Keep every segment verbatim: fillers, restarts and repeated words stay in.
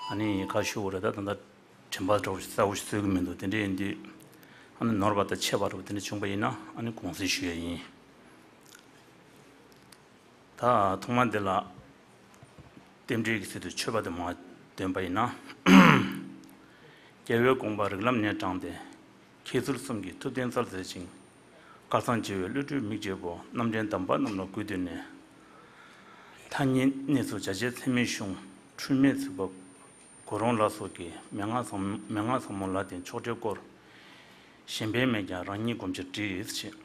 ཨ་ནི་ག་ཞུ་བ་རེད། ད་ད་ལྟ་དྲན་པ་འདྲ་བོ་ཞིག་གསལ་པོ་ཞིག་གསོལ་གྱི་མི་འདུག་དེ་འདྲ་ཡིན་དུས་ཨ་ནི་ནོར་བ་དང་ཆད་པ་འདྲ་བོ་དེ་འདྲ་བྱུང་པ་ཡིན་ན་ཨ་ནི་དགོངས་སེལ་ཞུ་ཡ་ཡིན། ད་ཐོག་མ་འདི་ལ་རྟེན་འབྲེལ་གྱི་ཚུལ་དུ་མཆོད་པ་དེ་མར་འདོན་པ་ཡིན་ན། རྒྱལ་བའི་དགོངས་པ་རིགས་ལམ་ནས་དྲངས་ཏེ། མཁས་ཚུལ་གསུམ་གྱི་ཐུབ་བསྟན་རྩལ་མཛེས་ཤིང་། སྐལ་བཟང་བྱེ་བའི་བློ་གྲོས་མིག་འབྱེད་པོ། རྣམ་འདྲེན་དམ་པ་རྣམས་ལ་གུས་བཏུད་ནས། ཐ་སྙད་གནས་ཚུལ་བྱ་བྱེད་ཚད་མེད་གཞུང་། འཁྲུལ་མེད་ཚིག་པ་གོ་རུང་ལ་སོགས་ཀྱི་མན་ངག་ཟབ་མན་ངག་ཟབ་མོ་ལ་བརྟེན་ཆོག་ཁྲའི་སྐོར། གཞན་ཕན་མེད་ཀྱང་རང་ཉིད་སྒོམ་ཕྱིར་བྲིས་ཞེས།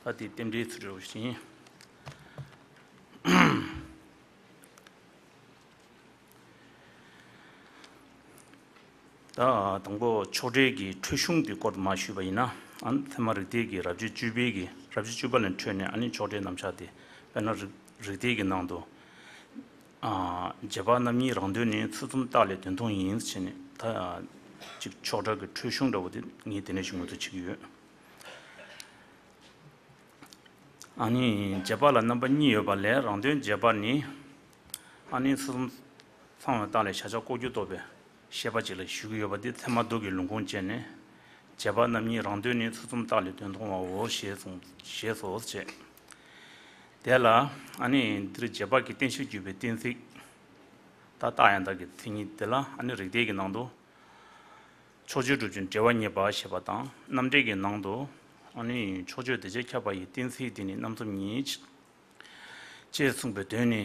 ད་དེ་རྟེན་འབྲེལ་ཚུལ་འདྲ་བོ་ཞིག་ཡིན། ད་དང་པོ་ཆོག་ཁྲའི་གི་འཁྲུལ་གཞུང་དེ་སྐོར་དུ་མར་ཞུས་པ་ཡིན་ན། ཨ་ནི་ཚད་མ་རིགས་གཏེར་གྱི་རབ་བྱེད་བཅུ་པའི་གི་རབ་བྱེད་བཅུ་པ་ལས་འཕྲོས་ནས་ཨ་ནི་ཆོག་ཁྲའི་རྣམ་གཞག་དེ། དཔེར་ན་རིགས་རིགས་གཏེར་གྱི་ནང་དུ། ཨ། རྗེས་དཔག་རྣམ་གཉིས་རང་དོན་ནི། ཚུལ་གསུམ་རྟགས་ལས་དོན་མཐོང་ཡིན་ཟེར་ནས། ད་ཅིག་ཆོག་ཁྲ་གི་འཁྲུལ་གཞུང་འདྲ་བོ་དེ་ངས་དེ་ནས་ཞུ་འོས་ཚོད་བྱེད་ཀྱི་ཡོད། ཨ་ནི་རྗེས་དཔག་ལ་རྣམ་པ་གཉིས་ཡོད་པ་ལས། རང་དོན་རྗེས་དཔག་ནི། ཨ་ནི་ཚུལ་གསུམ་ཚང་བའི་རྟགས་ལས་བྱ་བྱེད་ལྐོག་གྱུར་རྟོགས་པའི་ཤེས་པ་ཅིག་ལ་ཞུ་གི་ཡོད་པ་འདི་ཚད་མ་མདོ་གི་ལུང་ཁུངས་བཅས་ནས། རྗེས་དཔག་རྣམ་གཉིས་རང་དོན་ནི། ཚུལ་གསུམ་རྟགས་ལས་དོན་མཐོང་བའོ། ཞེས་གསུངས། ཞེས་སོ་ཞེས། དེ་ལ་ཨ་ནི་འདིར་རྗེས་དཔག་གི་རྟེན་གཞིར་གྱུར་པའི་གཏན་ཚིགས། ད་རྟགས་ཡང་དག་གི་མཚན་ཉིད་དེ་ལ་ཨ་ནི་རིགས་གཏེར་གྱི་ནང་དུ། ཕྱོགས་ཆོས་སྒྲུབ་ཕྱིར་འབྲེལ་བ་ངེས་པ་ཞེས་པ་དང་། རྣམ་འགྲེལ་གྱི་ནང་དུ། ཨ་ནི་ཕྱོགས་ཆོས་དེ་བྱས་ཁྱབ་པ་ཡི་གཏན་ཚིགས་དེ་ནི་རྣམ་གསུམ་ཉིད། ཅེས་གསུངས་པའི་དོན་ནི།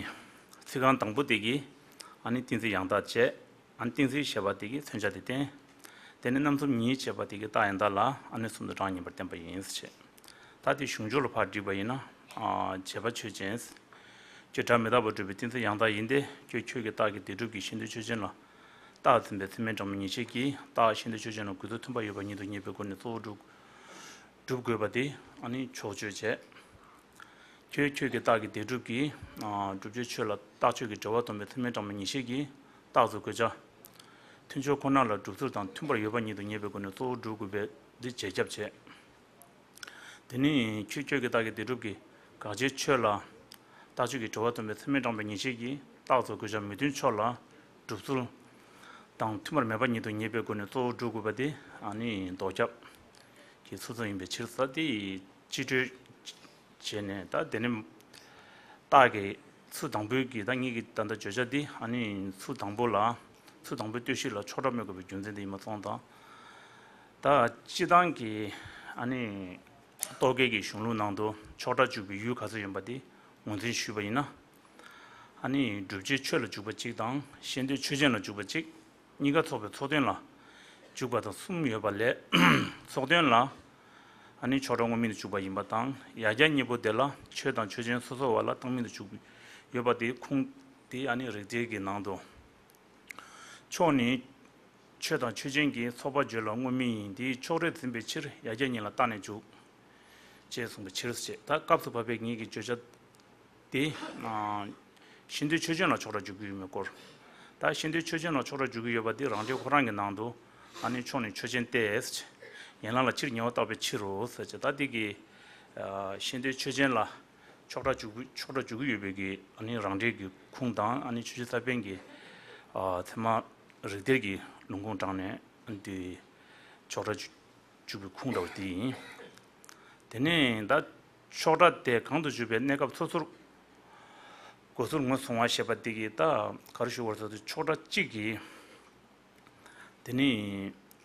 ཚིག་རྐང་དང་པོ་དེ་གིས་ཨ་ནི་གཏན་ཚིགས་ཡང་དག་བྱས། ཨ་ནི་གཏན་ཚིགས་ཞེས་པ་དེ་གིས་མཚོན་བྱ་དེ་བསྟན། དེ་ནི་རྣམ་གསུམ་ཉིད་ཅེས་པ་དེ་གིས་རྟགས་ཡང་དག་ལ་ཨ་ནི་གསུམ་དུ་གྲངས་ངེས་པར་བསྟན་པ་ཡིན་ཞེས། ད་དེ་གཞུང་ཕྱོགས་ལ་ཕར་བསྒྲིགས་པ་ཡིན་ན། ཨ། རྗེས་དཔག་ཆོས་ཅན། ཁྱོད་སྒྲ་མི་རྟག་པར་སྒྲུབ་པའི་གཏན་ཚིགས་ཡང་དག་ཡིན་ཏེ། ཁྱོད་ཁྱོད་ཀྱི་རྟགས་ཀྱི་སྡེ་སྒྲུབ་ཀྱིས་ཤེས་འདོད་ཆོས་ཅན་ལ་རྟགས་འཛིན་པའི་ཚད་མའི་གྲངས་མ་ངེས་བྱེད་ཀྱིས་རྟགས་ཤེས་འདོད་ཆོས་ཅན་ལ་འགོད་ཚུལ་མཐུན་པ་ཡོད་པ་ཉིད་དུ་ངེས་པའི་སྒོ་ནས་གཙོ་བོར་སྒྲུབ་སྒྲུབ་དགོས་པ་དེ་ཨ་ནི་ཕྱོགས་ཆོས་བྱས། ཁྱོད་ཁྱོད་ཀྱི་རྟགས་ཀྱི་སྡེ་སྒྲུབ་ཀྱིས། ཨ། བསྒྲུབ་བྱའི་ཆོས་ལ་རྟགས་ཆོས་ཀྱི་འབྲེལ་བ་སྟོན་པའི་ཚད་མའི་གྲངས་མ་ངེས་བྱེད་ཀྱིས་རྟགས་སུ་འགོད་བྱ། མཐུན་ཕྱོགས་ཁོ་ན་ལ་སྒྲུབ་ཚུལ་དང་མཐུན་པར་ཡོད་པ་ཉིད་དུ་ངེས་པའི་སྒོ་ནས་གཙོ་བོར་སྒྲུབ་དགོས་པས་འདི་རྗེས་ཁྱབ་བྱས། དེ་ནི་ཁྱོད་ཁྱོད་ཀྱི་རྟགས་ཀྱི་སྡེ་སྒྲུབ་ཀྱིས་དགག་བྱའི་ཆོས་ལ་རྟགས་ཆོས་ཀྱི་འབྲེལ་བ་སྟོན་པའི་ཚད་མའི་གྲངས་མ་ངེས་བྱེད་ཀྱིས་རྟགས་སུ་འགོད་བྱ་མི་མཐུན་ཕྱོགས་ལ་སྒྲུབ་ཚུལ་དང་མཐུན་པར་མེད་པ་ཉིད་དུ་ངེས་པའི་སྒོ་ནས་གཙོ་བོར་སྒྲུབ་དགོས་པ་དེ་ཨ་ནི་ལྡོག་ཁྱབ་ཀྱི་ཚུལ་ཙམ་ཡིན་པའི་ཕྱིར་ཟེར། དེ་ཡི་སྤྱི་སྤྲོས་བྱས་ནས། ད་དེ་ནི་རྟགས་ཀྱི་ཚུལ་དང་པོའི་གི། ད་ངེད་ཀྱི་ད་ལྟ་བརྗོད་བྱ་འདི་ཨ་ནི་ཚུལ་དང་པོ་ལ། ཚུལ་དང་པོའི་ལྟོས་གཞི་ལ་ཕྱོགས་སྒྲ་སྨོས་དགོས་པའི་རྒྱུ་མཚན་དེ་ཡིན་པ་སོང་ཙང་། ད་སྤྱིར་བཏང་གི་ཨ་ནི་རྟོག་གེ་གི་གཞུང་ལུགས་ནང་དུ་ཕྱོགས་སྒྲ་འཇུག་པའི་ཡུལ་ག་ཚོད་ཡིན་པ་དེ་ངོས་འཛིན་ཞུས་པ་ཡིན་ན། ཨ་ནི་བསྒྲུབ་བྱའི་ཆོས་ལ་འཇུག་པ་གཅིག་དང་ཤེས་འདོད་ཆོས་ཅན་ལ་འཇུག་པ་གཅིག། གཉིས་ཀ་ཚོགས་པའི་ཚོགས་དོན་ལ་འཇུག་པ་དང་གསུམ་ཡོད་པ་ལས། ཚོགས་དོན་ལ་ཨ་ནི་ཕྱོགས་སྒྲ་དངོས་མིང་དུ་འཇུག་པ་ཡིན་པ་དང་། ཡ་གྱལ་གཉིས་པོ་དེ་ལ་ཆོས་དང་ཆོས་ཅན་སོ་སོ་བ་ལ་བཏགས་མིང་དུ་འཇུག་ཡོད་པ་དེ་ཁུངས་དེ་ཨ་ནི་རིགས་གཏེར་གྱི་ནང་དུ། ཕྱོགས་ནི་ཆོས་དང་ཆོས་ཅན་གྱི་ཚོགས་པ་བརྗོད་ལ་དངོས་མིང་ཡིན། དེའི་ཕྱོགས་རེ་འཛིན་པའི་ཕྱིར་ཡ་གྱལ་གཉིས་ལ་བཏགས་ནས་འཇུག་ཅེས་གསུངས་པའི་ཕྱིར་ཞེས། ད་སྐབས་སུ་བབ་པའི་ངེད་ཀྱི་བརྗོད་བྱ་དེ། ཨ། ཤེས་འདོད་ཆོས་ཅན་ལ་ཕྱོགས་སྒྲ་འཇུག་རྒྱུ་ཡོད་མེད་སྐོར། ད་ཤེས་འདོད་ཆོས་ཅན་ལ་ཕྱོགས་སྒྲ་འཇུག་གི་ཡོད་པ་དེ་རང་འགྲེལ་ཁོ་རང་གི་ནང་དུ། ཨ་ནི་ཕྱོགས་ནི་ཆོས་ཅན་ཏེ། ཡན་ལག་ལ་ཕྱིར་ཉེ་བར་བཏགས་པའི་ཕྱིར་རོ་ཟེར་བྱས། ད་འདི་གི། ཨ། ཤེས་འདོད་ཆོས་ཅན་ལ་ཕྱོགས་སྒྲ་འཇུག་གི་ཕྱོགས་སྒྲ་འཇུག་གི་ཡོད་པའི་གི་ཨ་ནི་རང་འགྲེལ་གྱི་ཁུངས་དང་། ཨ་ནི་ཆོས་བརྒྱུད་གསར་པའི་གི། ཨ། ཚད་མ་རིགས་གཏེར་གྱི་ལུང་ཁུངས་དྲངས་ནས་འདི་ཕྱོགས་སྒྲ་འཇུག་པའི་ཁུངས་འདྲ་བ་དེ་ཡིན། དེ་ནས་ད་ཕྱོགས་སྒྲ་དེ་གང་དུ་འཇུག་པའི་གནས་སྐབས་སོ་སོར་འགོད་ཚུལ་ངོས་བཟུང་བ་ཞེས་པ་དེ་གིས། ད་ག་རེ་ཞུ་བར་ཟེར་དུས། ཕྱོགས་སྒྲ་གཅིག་གིས་དེ་ནི་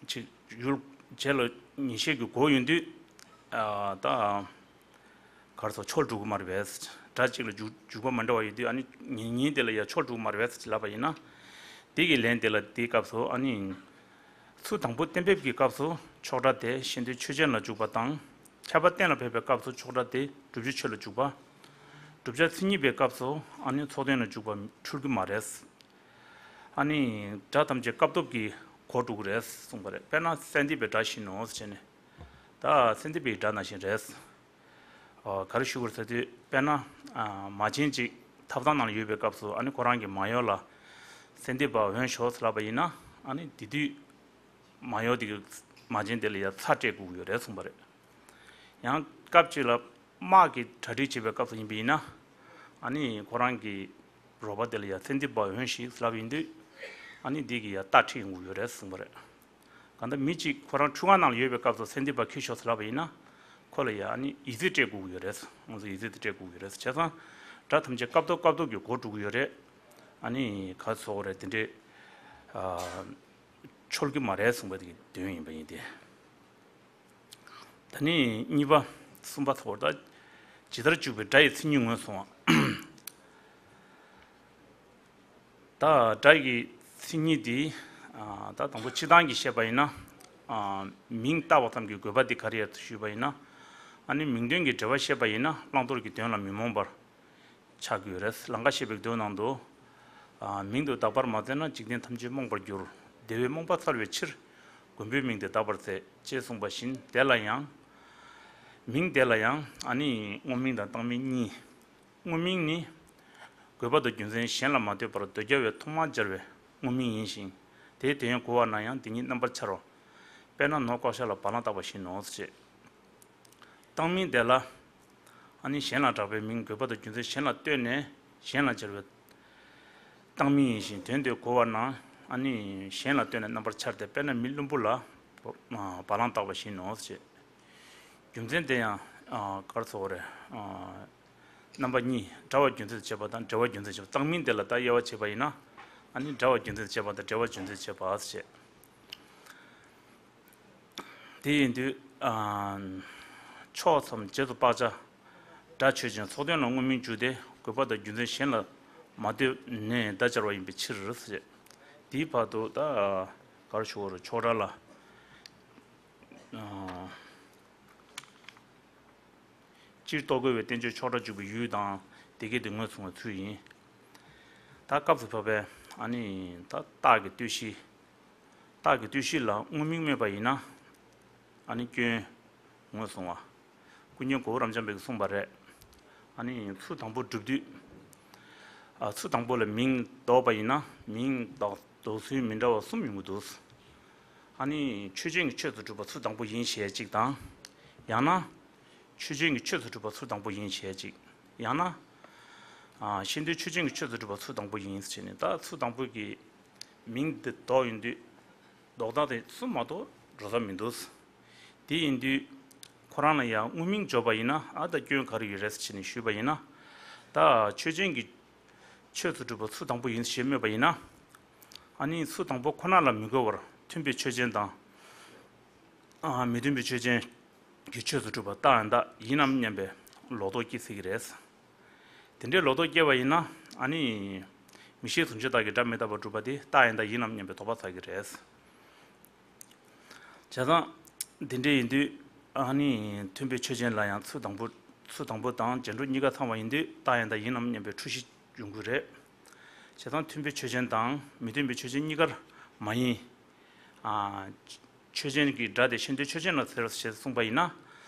ཅིག་ཡུལ་བྱེད་ལ་ངེས་ཤེས་ཀྱི་སྒོ་ཡོད་དུས། ཨ། ད་ག་རེ་ཟེར། ཕྱོགས་འགྲོ་གི་མ་རེད་པས། སྒྲ་གཅིག་ལ་འཇུག་འཇུག་པ་མ་འདྲ་བ་ཡོད་དུས། ཨ་ནི་ཉིན་ཉིན་དེ་ལ་ཡ་ཕྱོགས་འགྲོ་གི་མ་རེད་པས་ལབ་པ་ཡིན་ན། དེ་གི་ལན་དེ་ལ་དེའི་སྐབས་སུ། ཨ་ནི་ཚུལ་དང་པོ་གཏན་འབེབས་ཀྱི་སྐབས་སུ་ཕྱོགས་སྒྲ་དེ་ཤེས་འདོད་ཆོས་ཅན་ལ་འཇུག་པ་དང་། ཁྱབ་པ་གཏན་ལ་ཕབ་པའི་སྐབས་སུ་ཕྱོགས་སྒྲ་དེ་བསྒྲུབ་བྱའི་ཆོས་ལ་འཇུག་པ། བསྒྲུབ་བྱ་མཚན་ཉིད་པའི་སྐབས་སུ་ཨ་ནི་ཚོགས་དོན་ལ་འཇུག་པ་འཁྲུལ་གྱི་མ་རེད། ཨ་ནི་སྒྲ་ཐམས་ཅད་སྐབས་ཐོབ་ཀྱིས་གོ་འགྲོ་གི་རེད་གསུངས་པ་རེད། དཔེར་ན་གསལ་འདེབས་པའི་སྒྲ་བཞིན་ནོ་ཟེར་ནས། ད་གསལ་འདེབས་པའི་སྒྲ་ནང་བཞིན་རེད། ཨ། ག་རེ་ཞུ་དགོས་ཟེར་དུས། དཔེར་ན། ཨ། མ་བྱན་ཅིག་ཐབ་ཚང་ནང་ལ་ཡོད་པའི་སྐབས་སུ། ཨ་ནི་ཁོ་རང་གི་མ་ཡོར་ལ་གསལ་འདེབས་པ་འོན་ཤོག་ཟེར་ལབ་པ་ཡིན་ན། ཨ་ནི་དེ་དུས་མ་ཡོར་དེ་གི་མ་བྱན་དེ་ལ་ཡ་ཚ་སྤྲད་དགོས་ཀྱི་ཡོད་རེད་གསུངས་པ་རེད། ཡང་སྐབས་གཅིག་ལ་དམག་གི་གྲ་སྒྲིག་བྱེད་པའི་སྐབས་སུ་ཡིན་པ་ཡིན་ན། ཨ་ནི་ཁོ་རང་གི་ རོགས་པ་དེ་ལ་ཡ་ཚེ་འདི་པ་འོན་ཞིག་ལབ་ཡིན་དུས། ཨ་ནི་འདི་གི་ཡ་རྟ་ཁྲིད་ཡོང་གི་ཡོད་རེད་གསུངས་པ་རེད། གང་ལྟར་མི་གཅིག་ཁོ་རང་ཁྲུས་ཁང་ནང་ལ་ཡོད་པའི་སྐབས་སུ་ཚེ་འདི་པ་ཁྱེར་ཤོག་ལབ་པ་ཡིན་ན། ཁོ་ལ་ཡ་ཨ་ནི་ཡིག་ཚད་སྤྲད་དགོས་ཀྱི་ཡོད་རེད། ང་ཚོ་ཡིག་ཚད་དེ་སྤྲད་དགོས་ཀྱི་ཡོད་རེད། བྱས་ཙང་། དགྲ་ཐམས་ཅད་སྐབས་ཐོག་སྐབས་ཐོག་གི་གོ་འགྲོ་གི་ཡོད་རེད། ཨ་ནི་ག་ཚོད་རེད་དེ་འདྲས། ཨ། འཆོལ་གི་མ་རེད་གསུངས་པ་དེ་གི་དོན་ཡིན་པ་ཡིན་ཏེ། ད་ནི་གཉིས་པ། གསུམ་པ་ཐོག་ད། ཇི་ལྟར་འཇུག་པའི་སྒྲ་ཡི་མཚན་ཉིད་ངོས་བཟུང་བ། ད་སྒྲ་ཡི་མཚན་ཉིད་འདི། ཨ། ད་དང་པོ་སྤྱིར་བཏང་གི་བཤད་པ་ཡིན་ན། ཨ། མིང་བཏགས་པ་ཙམ་གྱི་དགོས་པ་འདི་ག་རེ་ཡོད་ཞུས་པ་ཡིན་ན། ཨ་ནི་མིང་དོན་གྱི་འབྲེལ་བ་བཤད་པ་ཡིན་ན་བླང་དོར་གྱི་དོན་ལ་མི་རྨོངས་པར་ཆགས་ཀྱི་ཡོད་རེད། ལང་ཀ་བཤད་པའི་མདོ་ནང་དུ། ཨ། མིང་དུ་གདགས་པར་མ་མཛད་ན་འཇིག་རྟེན་ཐམས་ཅད་རྨོངས་པར་འགྱུར། དེ་བས་རྨོངས་པ་ཚར་བའི་ཕྱིར། མགོན་པོའི་མིང་དེ་གདགས་པར་མཛད། ཅེས་གསུངས་པ་བཞིན་དེ་ལ་ཡང་། མིང་དེ་ལ་ཡང་ཨ་ནི་དངོས་མིང་དང་བཏགས་མིང་གཉིས། དངོས་མིང་ནི། དགོས་པ་དང་རྒྱུ་མཚན་གཞན་ལ་མ་ལྟོས་པར་འདོད་རྒྱལ་བས་ཐོག་མར་སྦྱར་བའི་དངོས་མིང་ཡིན་ཞིང་། དེའི་དོན་གོ་བ་ན་ཡང་དེ་ཉིད་རྣམ་པར་འཆར་རོ། དཔེར་ན་ནོར་ལྐོག་ཤལ་ལ་བ་ལང་བཏགས་པ་བཞིན་ནོ་ཞེས། བཏགས་མིང་དེ་ལ། ཨ་ནི་གཞན་ལ་གྲགས་པའི་མིང་དགོས་པ་དང་རྒྱུ་མཚན་གཞན་ལ་ལྟོས་ནས་གཞན་ལ་སྦྱར་བའི་བཏགས་མིང་ཡིན་ཞིང་དོན་དེ་གོ་བ་ན་ཨ་ནི་གཞན་ལ་ལྟོས་ནས་རྣམ་པར་འཆར་ཏེ། དཔེར་ན་མི་བླུན་པོ་ལ་བ་ལང་བཏགས་པ་བཞིན་ནོ་ཞེས། རྒྱུ་མཚན་དེ་ཡང་། ཨ། ག་རེ་ཟེར་དགོས་རེད། ཨ། རྣམ་པ་གཉིས། འདྲ་བ་རྒྱུ་མཚན་དུ་བྱེད་པ་དང་འབྲེལ་བ་རྒྱུ་མཚན་དུ་བྱེད་པ། བཏགས་མིང་དེ་ལ་ད་དབྱེ་བ་བྱེད་པ་ཡིན་ན། ཨ་ནི་འདྲ་བ་རྒྱུ་མཚན་དུ་བྱེད་པ་དང་འབྲེལ་བ་རྒྱུ་མཚན་དུ་བྱེད་པ་ཞེས། དེ་ཡིན་དུས། ཨ། ཕྱོགས་ཙམ་རྗེས་སུ་དཔག་བྱ། སྒྲ་ཆོས་ཅན། ཚོགས་དོན་ལ་དངོས་མིང་འཇུག་སྟེ་དགོས་པ་དང་རྒྱུ་མཚན་གཞན་ལ་མ་ལྟོས་ནས་བརྡ་སྦྱར་བ་ཡིན་པའི་ཕྱིར་ཞེས། དེའི་བར་དུ་ད། ག་རེ་ཞུ་དགོས་རེད། ཕྱོགས་སྒྲ་ལ། ཨ། སྤྱིར་རྟོག་གེ་བའི་བསྟན་བཅོས་ཕྱོགས་སྒྲ་འཇུག་པའི་ཡུལ་དང་དེ་སྐད་དུ་ངོས་བཟུང་བའི་ཚུལ་ཡིན། ད་སྐབས་སུ་བབ་པའི་ཨ་ནི་ད་རྟགས་ཀྱི་ལྟོས་གཞི། རྟགས་ཀྱི་ལྟོས་གཞི་ལ་དངོས་མིང་སྨོས་པ་ཡིན་ན། ཨ་ནི་སྐྱོན། ངོས་བཟུང་བ། ཀུན་མཁྱེན་གོ་བོ་རབ་འབྱམས་པས་གསུངས་པ་རེད། ཨ་ནི་ཚུལ་དང་པོ་སྒྲུབ་དུས། ཨ། ཚུལ་དང་པོ་ལ་མིང་འདོགས་པ་ཡིན་ན་མིང་འདོགས་འདོགས་ཚུལ་མི་འདྲ་བ་གསུམ་ཡོང་གི་འདུག་ཨ་ནི་ཆོས་ཅན་གྱི་ཆོས་སུ་གྲུབ་པ་ཚུལ་དང་པོ་ཡིན་ཞེས་གཅིག་དང་། ཡང་ན། ཆོས་ཅན་གྱི་ཆོས་སུ་གྲུབ་པ་ཚུལ་དང་པོ་ཡིན་ཞེས་གཅིག་ཡང་ན། ཨ། ཤེས་འདོད་ཆོས་ཅན་གྱི་ཆོས་སུ་གྲུབ་པ་ཚུལ་དང་པོ་ཡིན་ཞེས་ནས། ད་ཚུལ་དང་པོ་གི་མིང་འདི་འདོགས་ཡོང་དུས། འདོགས་སྟངས་དེ་གསུམ་མ་གཏོགས་འགྲོ་ས་མི་འདུག་དེ་ཡིན་དུས། ཁོ་རང་ལ་ཡང་དངོས་མིང་འཇོག་པ་ཡིན་ན། ཨ། ད་སྐྱོན་ག་རེ་ཡོད་རེད་ཟེར་ནས་ཞུས་པ་ཡིན་ན། ད་ཆོས་ཅན་གྱི་ཆོས་སུ་གྲུབ་པ་ཚུལ་དང་པོ་ཡིན་ཞེས་སྨོས་པ་ཡིན་ན། ཨ་ནི་ཚུལ་དང་པོ་ཁོ་ན་ལ་མི་གོ་བར་མཐུན་པའི་ཆོས་ཅན་དང་། ཨ། མི་མཐུན་པའི་ཆོས་ཅན་གྱི་ཆོས་སུ་གྲུབ་པ་རྟགས་ཡང་དག་ཡིན་ནམ་སྙམ་པའི་ལོག་རྟོག་སྐྱེ་སྲིད་ཀྱི་རེད། དེ་འདྲའི་ལོག་རྟོག་སྐྱེ་བ་ཡིན་ན། ཨ་ནི་མིག་ཤེས་གཟུང་བྱ་དག་གིས་སྒྲ་མི་རྟག་པར་སྒྲུབ་པ་དེ་རྟགས་ཡང་དག་ཡིན་ནམ་སྙམ་པའི་དོགས་པ་ཟ་གི་རེད། བྱས་ཙང་། འདི་འདྲ་ཡིན་དུས། ཨ་ནི་མཐུན་པའི་ཆོས་ཅན་ལ་ཡང་ཚུལ་དང་པོ། ཚུལ་དང་པོ་དང་རྗེས་འགྲོ་གཉིས་ཀ་ཚང་བ་ཡིན་དུས་རྟགས་ཡང་དག་ཡིན་ནམ་སྙམ་པའི་འཁྲུལ་གཞི་ཡོང་གི་རེད། བྱས་ཙང་མཐུན་པའི་ཆོས་ཅན་དང་མི་མཐུན་པའི་ཆོས་ཅན་གཉིས་ཀར་མ་ཡིན། ཨ། ཆོས་ཅན་གྱི་སྒྲ་དེ་ཤེས་འདོད་ཆོས་ཅན་ལ་ཟེར་ཞེས་གསུངས་པ་ཡིན་ན།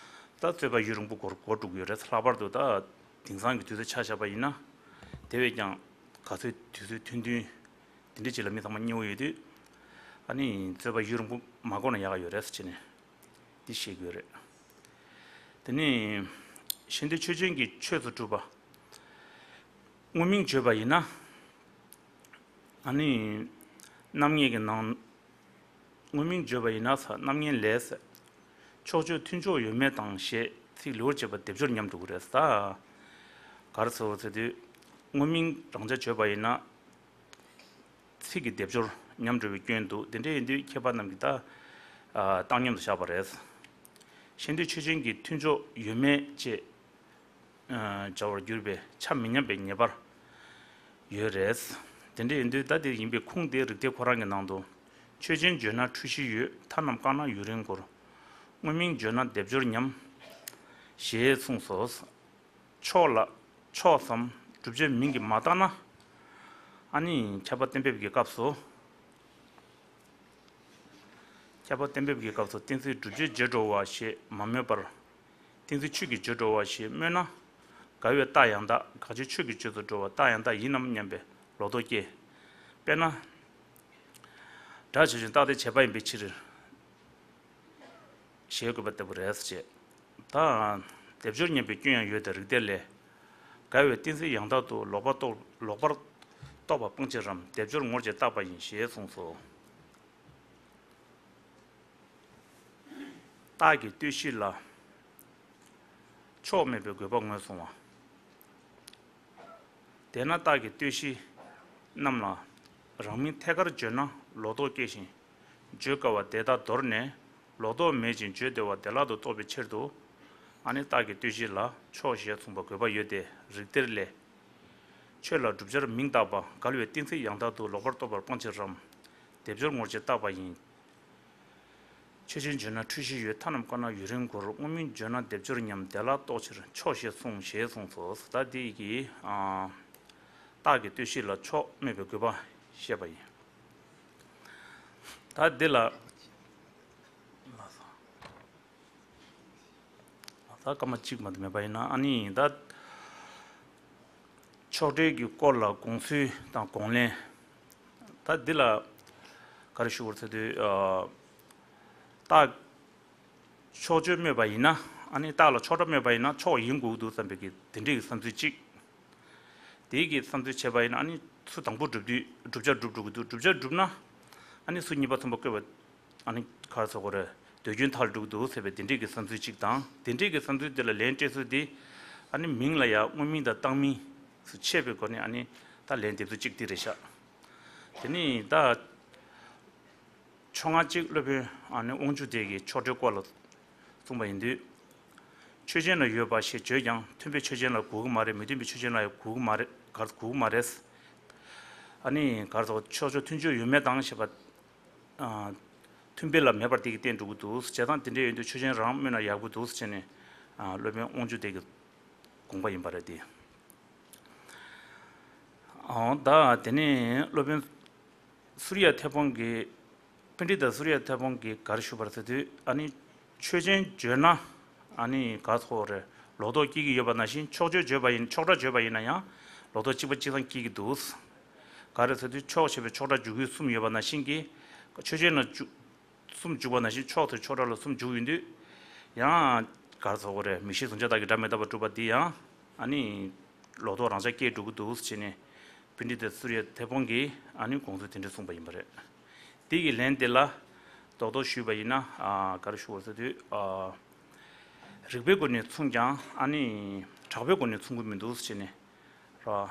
ད་རྩོད་པ་ཡུན་རིང་པོ་འགོར་འགོར་འགྲོ་གི་ཡོད་རེད། ལྷག་པར་དུ་ད་དེང་སང་གི་དུས་ཚོད་ཆ་བཞག་པ་ཡིན་ན། དེ་བས་ཀྱང་ག་ཚོད་དུས་ཚོད་ཐུང་ཐུང་དེ་འདྲ་ཅིག་ལ་མི་ཚང་མ་མཉེས་པོ་ཡོད་དུས། ཨ་ནི་རྩོད་པ་ཡུན་རིང་པོ་མ་འགོར་ན་ཡག་ག་ཡོད་རེད་ཟེར་བྱས་ནས་འདི་བཤད་ཀྱི་ཡོད་རེད། དེ་ནས་ཤེས་འདོད་ཆོས་ཅན་གྱི་ཆོས་སུ་གྲུབ་པ་དངོས་མིང་བརྗོད་པ་ཡིན་ན། ཨ་ནི་རྣམ་ངེས་ཀྱི་ནང་། དངོས་མིང་བརྗོད་པ་ཡིན་ན་ས་རྣམ་ངེས་ལས། ཕྱོགས་ཆོས་མཐུན་ཕྱོགས་ཡོད་མེད་དང་ཞེས་ཚིག་ལེའུར་བྱས་པ་སྡེབ་སྦྱོར་ཉམས་འགྲོ་གི་རེད་ས། ག་རེ་ཟེར་བ་ཟེར་དུས། དངོས་མིང་རང་འཇགས་བརྗོད་པ་ཡིན་ན། ཚིག་གི་སྡེབ་སྦྱོར་ཉམས་འགྲོ་བའི་སྐྱོན་འདུག་དེ་འདྲ་ཡིན་དུས་མཁས་པ་རྣམས་ཀྱིས་ད། ཨ། བཏང་སྙོམས་སུ་བཞག་པ་རེད། ཤེས་འདོད་ཆོས་ཅན་གྱི་མཐུན་ཕྱོགས་ཡོད་མེད་ཅེས། ཨ། སྦྱར་བར་གྱུར་པའི་ཆ་མི་མཉམ་པའི་ངེས་པར་ཡོད་རེད། དེ་འདྲ་ཡིན་དུས་ད་དེ་ཡིན་པའི་ཁུངས་དེ་རིགས་གཏེར་ཁོ་རང་གི་ནང་དུ། ཆོས་ཅན་བརྗོད་ན་འཁྲུལ་གཞི་ཡོད། མཐའ་རྣམས་བཀག་ན་ཡུན་རིང་འགོར། དངོས་མིང་བརྗོད་ན་སྡེབ་སྦྱོར་ཉམས། ཞེས་གསུངས་སོ། ཕྱོགས་ལ། ཕྱོགས་སམ་བསྒྲུབ་བྱའི་མིང་གིས་མ་བཏགས་ན། ཨ་ནི་ཁྱབ་པ་གཏན་འབེབས་ཀྱི་སྐབས་སུ། ཁྱབ་པ་གཏན་འབེབས་ཀྱི་སྐབས་སུ་གཏན་ཚིགས་བསྒྲུབ་བྱའི་རྗེས་འགྲོ་བ་ཞེས་མ་སྨོས་པར། གཏན་ཚིགས་ཆོས་ཀྱི་རྗེས་འགྲོ་བ་ཞེས་སྨོས་ན། འགལ་བའི་རྟགས་ཡང་དག་དགག་བྱའི་ཆོས་ཀྱི་རྗེས་སུ་འགྲོ་བ་རྟགས་ཡང་དག་ཡིན་ནམ་སྙམ་པའི་ལོག་རྟོག་སྐྱེ། དཔེར་ན། སྒྲ་ཆོས་ཅན་རྟག་སྟེ་བྱས་པ་ཡིན་པའི་ཕྱིར། ཞེས་བཀོད་པ་ལྟ་བུ་རེད་ཅེས། ད། སྡེབ་སྦྱོར་ཉམས་པའི་སྐྱོན་ཡང་ཡོད་དེ་རིགས་གཏེར་ལས། འགལ་བའི་གཏན་ཚིགས་ཡང་དག་ཏུ་ལོག་པར་རྟོག་ལོག་པར་ རྟོགས་པ་སྤང་ཕྱིར་རམ། སྡེབ་སྦྱོར་ངོར་བཅས་བརྟག་པ་ཡིན་ཞེས་གསུངས་སོ། རྟགས་ཀྱི་ལྟོས་གཞི་ལ་ཕྱོགས་སྨོས་པའི་དགོས་པ་ངོས་བཟུང་བ། དེས་ན་རྟགས་ཀྱི་ལྟོས་གཞི་རྣམས་ལ་རང་མིང་ཐད་ཀར་བརྗོད་ན་ལོག་རྟོག་སྐྱེ་ཞིང་། བརྗོད་དཀའ་བ་དེ་དག་མདོར་ནས་ལོག་རྟོག་མེད་ཅིང་བརྗོད་བདེ་བ་བདེ་བླག་ཏུ་རྟོགས་པའི་ཕྱིར་དུ། ཨ་ནི་རྟགས་ཀྱི་ལྟོས་གཞི་ལ་ཕྱོགས་ཞེས་གསུངས་པ་དགོས་པ་ཡོད་དེ། རིགས་གཏེར་ལས། ཆོས་ལ་བསྒྲུབ་བྱར་མིང་བཏགས་པ་འགལ་བའི་གཏན་ཚིགས་ཡང་དག་ཏུ་ལོག་པར་རྟོགས་པར་སྤང་ཕྱིར་རམ། སྡེབ་སྦྱོར་ངོར་བཅས་བརྟག་པ་ཡིན། ཆོས་ཅན་བརྗོད་ན་འཁྲུལ་གཞི་ཡོད། མཐའ་རྣམས་བཀོད་ན་ཡུན་རིང་འགོར། དངོས་མིང་བརྗོད་ན་སྡེབ་སྦྱོར་ཉམས། བདེ་བླག་རྟོགས་ཕྱིར་ཕྱོགས་ཞེས་གསུངས་ཞེས་གསུངས་སོ། ད་འདི་ཡི་གི་ཨ། རྟགས་ཀྱི་ལྟོས་གཞི་ལ་ཕྱོགས་སྨོས་པའི་དགོས་པ་བཤད་པ་ཡིན། ད་འདི་ལ་ད་སྐར་མ་གཅིག་མ་གཏོགས་མེད་པ་ཡིན་ན། ཨ་ནི་ད་ཕྱོགས་འགྲེལ་གྱི་སྐོར་ལ་དགོངས་ཚུལ་དང་དགོངས་ལན། ད་འདི་ལ་ག་རེ་ཞུ་དགོས་རེད་ཟེར་དུས། ཨ། རྟགས་ཕྱོགས་ཆོས་སྨོས་པ་ཡིན་ན། ཨ་ནི་རྟགས་ལ་ཕྱོགས་སྒྲ་སྨོས་པ་ཡིན་ན་ཕྱོགས་ཡིན་དགོས་ཀྱི་འདུག་བསམ་པའི་གི་དེ་འདྲའི་གི་བསམ་ཚུལ་གཅིག་དེའི་གི་བསམ་ཚུལ་བྱས་པ་ཡིན་ན། ཨ་ནི་ཚུལ་དང་པོ་སྒྲུབ་དུས་བསྒྲུབ་བྱ་སྒྲུབ་འགྲོ་གི་འདུག་བསྒྲུབ་བྱ་སྒྲུབ་ན། ཨ་ནི་ཚུལ་གཉིས་པ་མཚོན་པ་བཀོད་པ། ཨ་ནི་ག་རེ་ཟེར་དགོས་རེད། ཟློས་སྐྱོན་མཐར་འགྲོ་གི་འདུག་ཟེར་བའི་དེ་འདྲའི་གི་བསམ་ཚུལ་གཅིག་དང་། དེ་འདྲའི་གི་བསམ་ཚུལ་དེ་ལ་ལན་སྤྲད་ཚུལ་དེ། ཨ་ནི་མིང་ལ་ཡང་དངོས་མིང་དང་བཏགས་མིང་སུ་ཕྱེ་བའི་སྒོ་ནས། ཨ་ནི་ད་ལན་འདེབས་ཚུལ་གཅིག་དེ་རེད་ཤག་དེ་ནི་ད། ཕྱོགས་སྔ་གཅིག་སློབ་དཔོན་ཨ་ནི་དབང་ཕྱུག་སྡེ་གིས་ཕྱོགས་སྒྲའི་སྐོར་ལ་གསུངས་པ་ཡིན་དུས། ཆོས་ཅན་ལ་ཡོད་པ་ཞེས་བརྗོད་ཀྱང་མཐུན་དཔེའི་ཆོས་ཅན་ལ་གོ་གི་མ་རེད། མི་མཐུན་པའི་ཆོས་ཅན་ལ་ཡང་གོ་གི་མ་རེད། ག་གོ་གི་མ་རེད། ཨ་ནི་ག་རེ་ཟེར། ཕྱོགས་ཆོས་མཐུན་ཕྱོགས་ཡོད་མེད་དང་ཞེས་པ། ཨ། མཐུན་དཔེ་ལ་མེད་པར་དེ་གིས་བསྟན་འགྲོ་གི་འདུག་བྱས་ཙང་དེ་འདྲ་ཡིན་དུས་ཆོས་ཅན་རང་སྨོས་ན་ཡག་པོ་འདུག་ཟེར་བྱས་ནས། ཨ། སློབ་དཔོན་དབང་ཕྱུག་སྡེ་གི་དགོངས་པ་ཡིན་པ་རེད་དེ། ཨོ། ད་དེ་ནས་སློབ་དཔོན་སུ་རི་ཡ་ཐེག་དཔོན་གྱིས། པཎྜི་ཏ་སུ་རི་ཡ་ཐེག་དཔོན་གྱིས་ག་རེ་ཞུས་པ་རེད་ཟེར་དུས། ཨ་ནི་ཆོས་ཅན་བརྗོད་ན། ཨ་ནི་ག་རེ་ཟེར་དགོས་རེད། ལོག་རྟོག་སྐྱེ་གི་ཡོད་པ་ནང་བཞིན་ཕྱོགས་ཆོས་བརྗོད་པ་ཡིན། ཕྱོགས་སྒྲ་བརྗོད་པ་ཡིན་ན་ཡང་ལོག་རྟོག་གཅིག་པ་གཅིག་རྐྱང་སྐྱེ་གི་འདུག་ག་རེ་ཟེར་དུས་ཕྱོགས་ཞེས་པའི་ཕྱོགས་སྒྲ་འཇུག་ཡུལ་གསུམ་ཡོད་པ་ནང་བཞིན་གྱི། ཆོས་ཅན་ལ་འཇུག་གསུམ་འཇུག་པ་ནང་བཞིན་ཕྱོགས་དེ་ཕྱོགས་སྒྲ་ལ་གསུམ་འཇུག་ཡོང་དུས། ཡང་ག་རེ་ཟེར་དགོས་རེད། མིག་ཤེས་གཟུང་བྱ་དག་གིས་སྒྲ་མི་རྟག་པར་སྒྲུབ་པ་འདི་ཡང་། ཨ་ནི་ལོག་རྟོག་རང་འཇགས་སྐྱེས་འགྲོ་གི་འདུག་ཟེར་བྱས་ནས། པཎྜི་ཏ་སུ་རི་ཡ་ཐེག་དཔོན་གྱིས་ཨ་ནི་དགོངས་ཚུལ་དེ་འདྲ་གསུངས་པ་ཡིན་པ་རེད། དེ་གི་ལན་དེ་ལ་རྡོག་རྡོག་ཞུས་པ་ཡིན་ན། ཨ། ག་རེ་ཞུ་དགོས་ཟེར་དུས། ཨ། རིགས་པའི་སྒོ་ནས་མཚུངས་ཀྱང་། ཨ་ནི་གྲགས་པའི་སྒོ་ནས་མཚུངས་ཀྱི་མི་འདུག་ཟེར་བྱས་ནས། ར།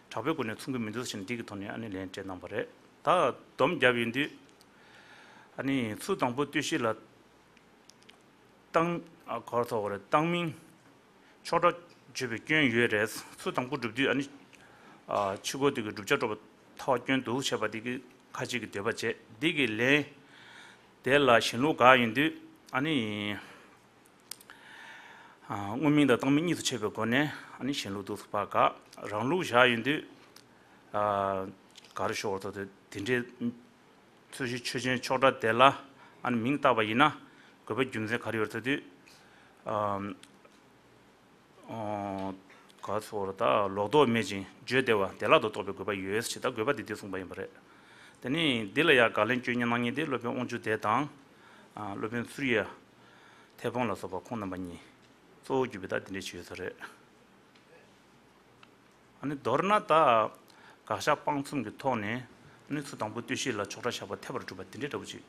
གྲགས་པའི་སྒོ་ནས་མཚུངས་ཀྱི་མི་འདུག་ཟེར་ནས་འདི་གི་ཐོག་ནས་ཨ་ནི་ལན་སྤྲད་གནང་བ་རེད། ད་སྡོམ་བརྒྱབ་ཡོང་དུས། ཨ་ནི་ཚུལ་དང་པོ་ལྟོས་གཞི་ལ་བཏགས། ཨ། ག་རེ་ཟེར་དགོས་རེད། བཏགས་མིང་ཕྱོགས་སྒྲ་བརྗོད་པའི་སྐྱོན་ཡོད་རེད། ཚུལ་དང་པོ་སྒྲུབ་དུས་ཨ་ནི། ཨ། ཕྱི་རྒོལ་དེ་གི་བསྒྲུབ་བྱ་སྒྲུབ་པ་ཐལ་བ་སྐྱོན་འདུག་བྱས་པ་འདི་གི་ཁ་ཅིག་གིས་འདོད་པ་བྱས། འདི་གི་ལན་དེ་ལ་གཞན་ལུགས་དགག་ཡོང་དུས་ཨ་ནི། ཨ། དངོས་མིང་དང་བཏགས་མིང་གཉིས་སུ་ཕྱེ་བའི་སྒོ་ནས་ཨ་ནི་གཞན་ལུགས་འདུག་སེ་ཕར་དགག་རང་ལུགས་བཞག་ཡོང་དུས། ཨ། ག་རེ་ཞུ་དགོས་རེད། དེ་འདྲའི་ཚུལ་གཞི་ཆོས་ཅན་ཕྱོགས་སྒྲ་དེ་ལ་ཨ་ནི་མིང་བཏགས་པ་ཡིན་ན་དགོས་པ་རྒྱུ་མཚན་ག་རེ་ཡོད་རེད་ཟེར་དུས། ཨ། ཨོ། ག་རེ་ཟེར་དགོས་རེད། ད་ལོག་རྟོག་མེད་ཅིང་བརྗོད་བདེ་བ་བདེ་བླག་ཏུ་རྟོགས་པའི་དགོས་པ་ཡོད་ཟེར། ད་དགོས་པ་དེ་དེ་གསུངས་པ་ཡིན་པ་རེད། དེ་ནས་འདི་ལ་ཡང་དགག་ལན་སྐྱོན་གནང་མཁན་དེ་སློབ་དཔོན་དབང་ཕྱུག་སྡེ་དང་། ཨ། སློབ་དཔོན་སུ་རི་ཡ་ཐེག་དཔོན་ལ་སོགས་པ་ཁོང་རྣམ་པ་གཉིས། གཙོ་བོ་གྱུར་པའི་ད་དེ་འདྲའི་ཞིག་ཡོད་ས་རེད། ཨ་ནི་མདོར་ན་ད་དགག་བཞག་སྤང་གསུམ་གྱི་ཐོག་ནས་ཨ་ནི་ཚུལ་དང་པོ་ལྟོས་གཞི་ལ་ཕྱོགས་སྒྲ་བཞག་པ་འཐད་པར་གྲུབ་པ་དེ་འདྲའི་འདྲ་པོ་ཅིག་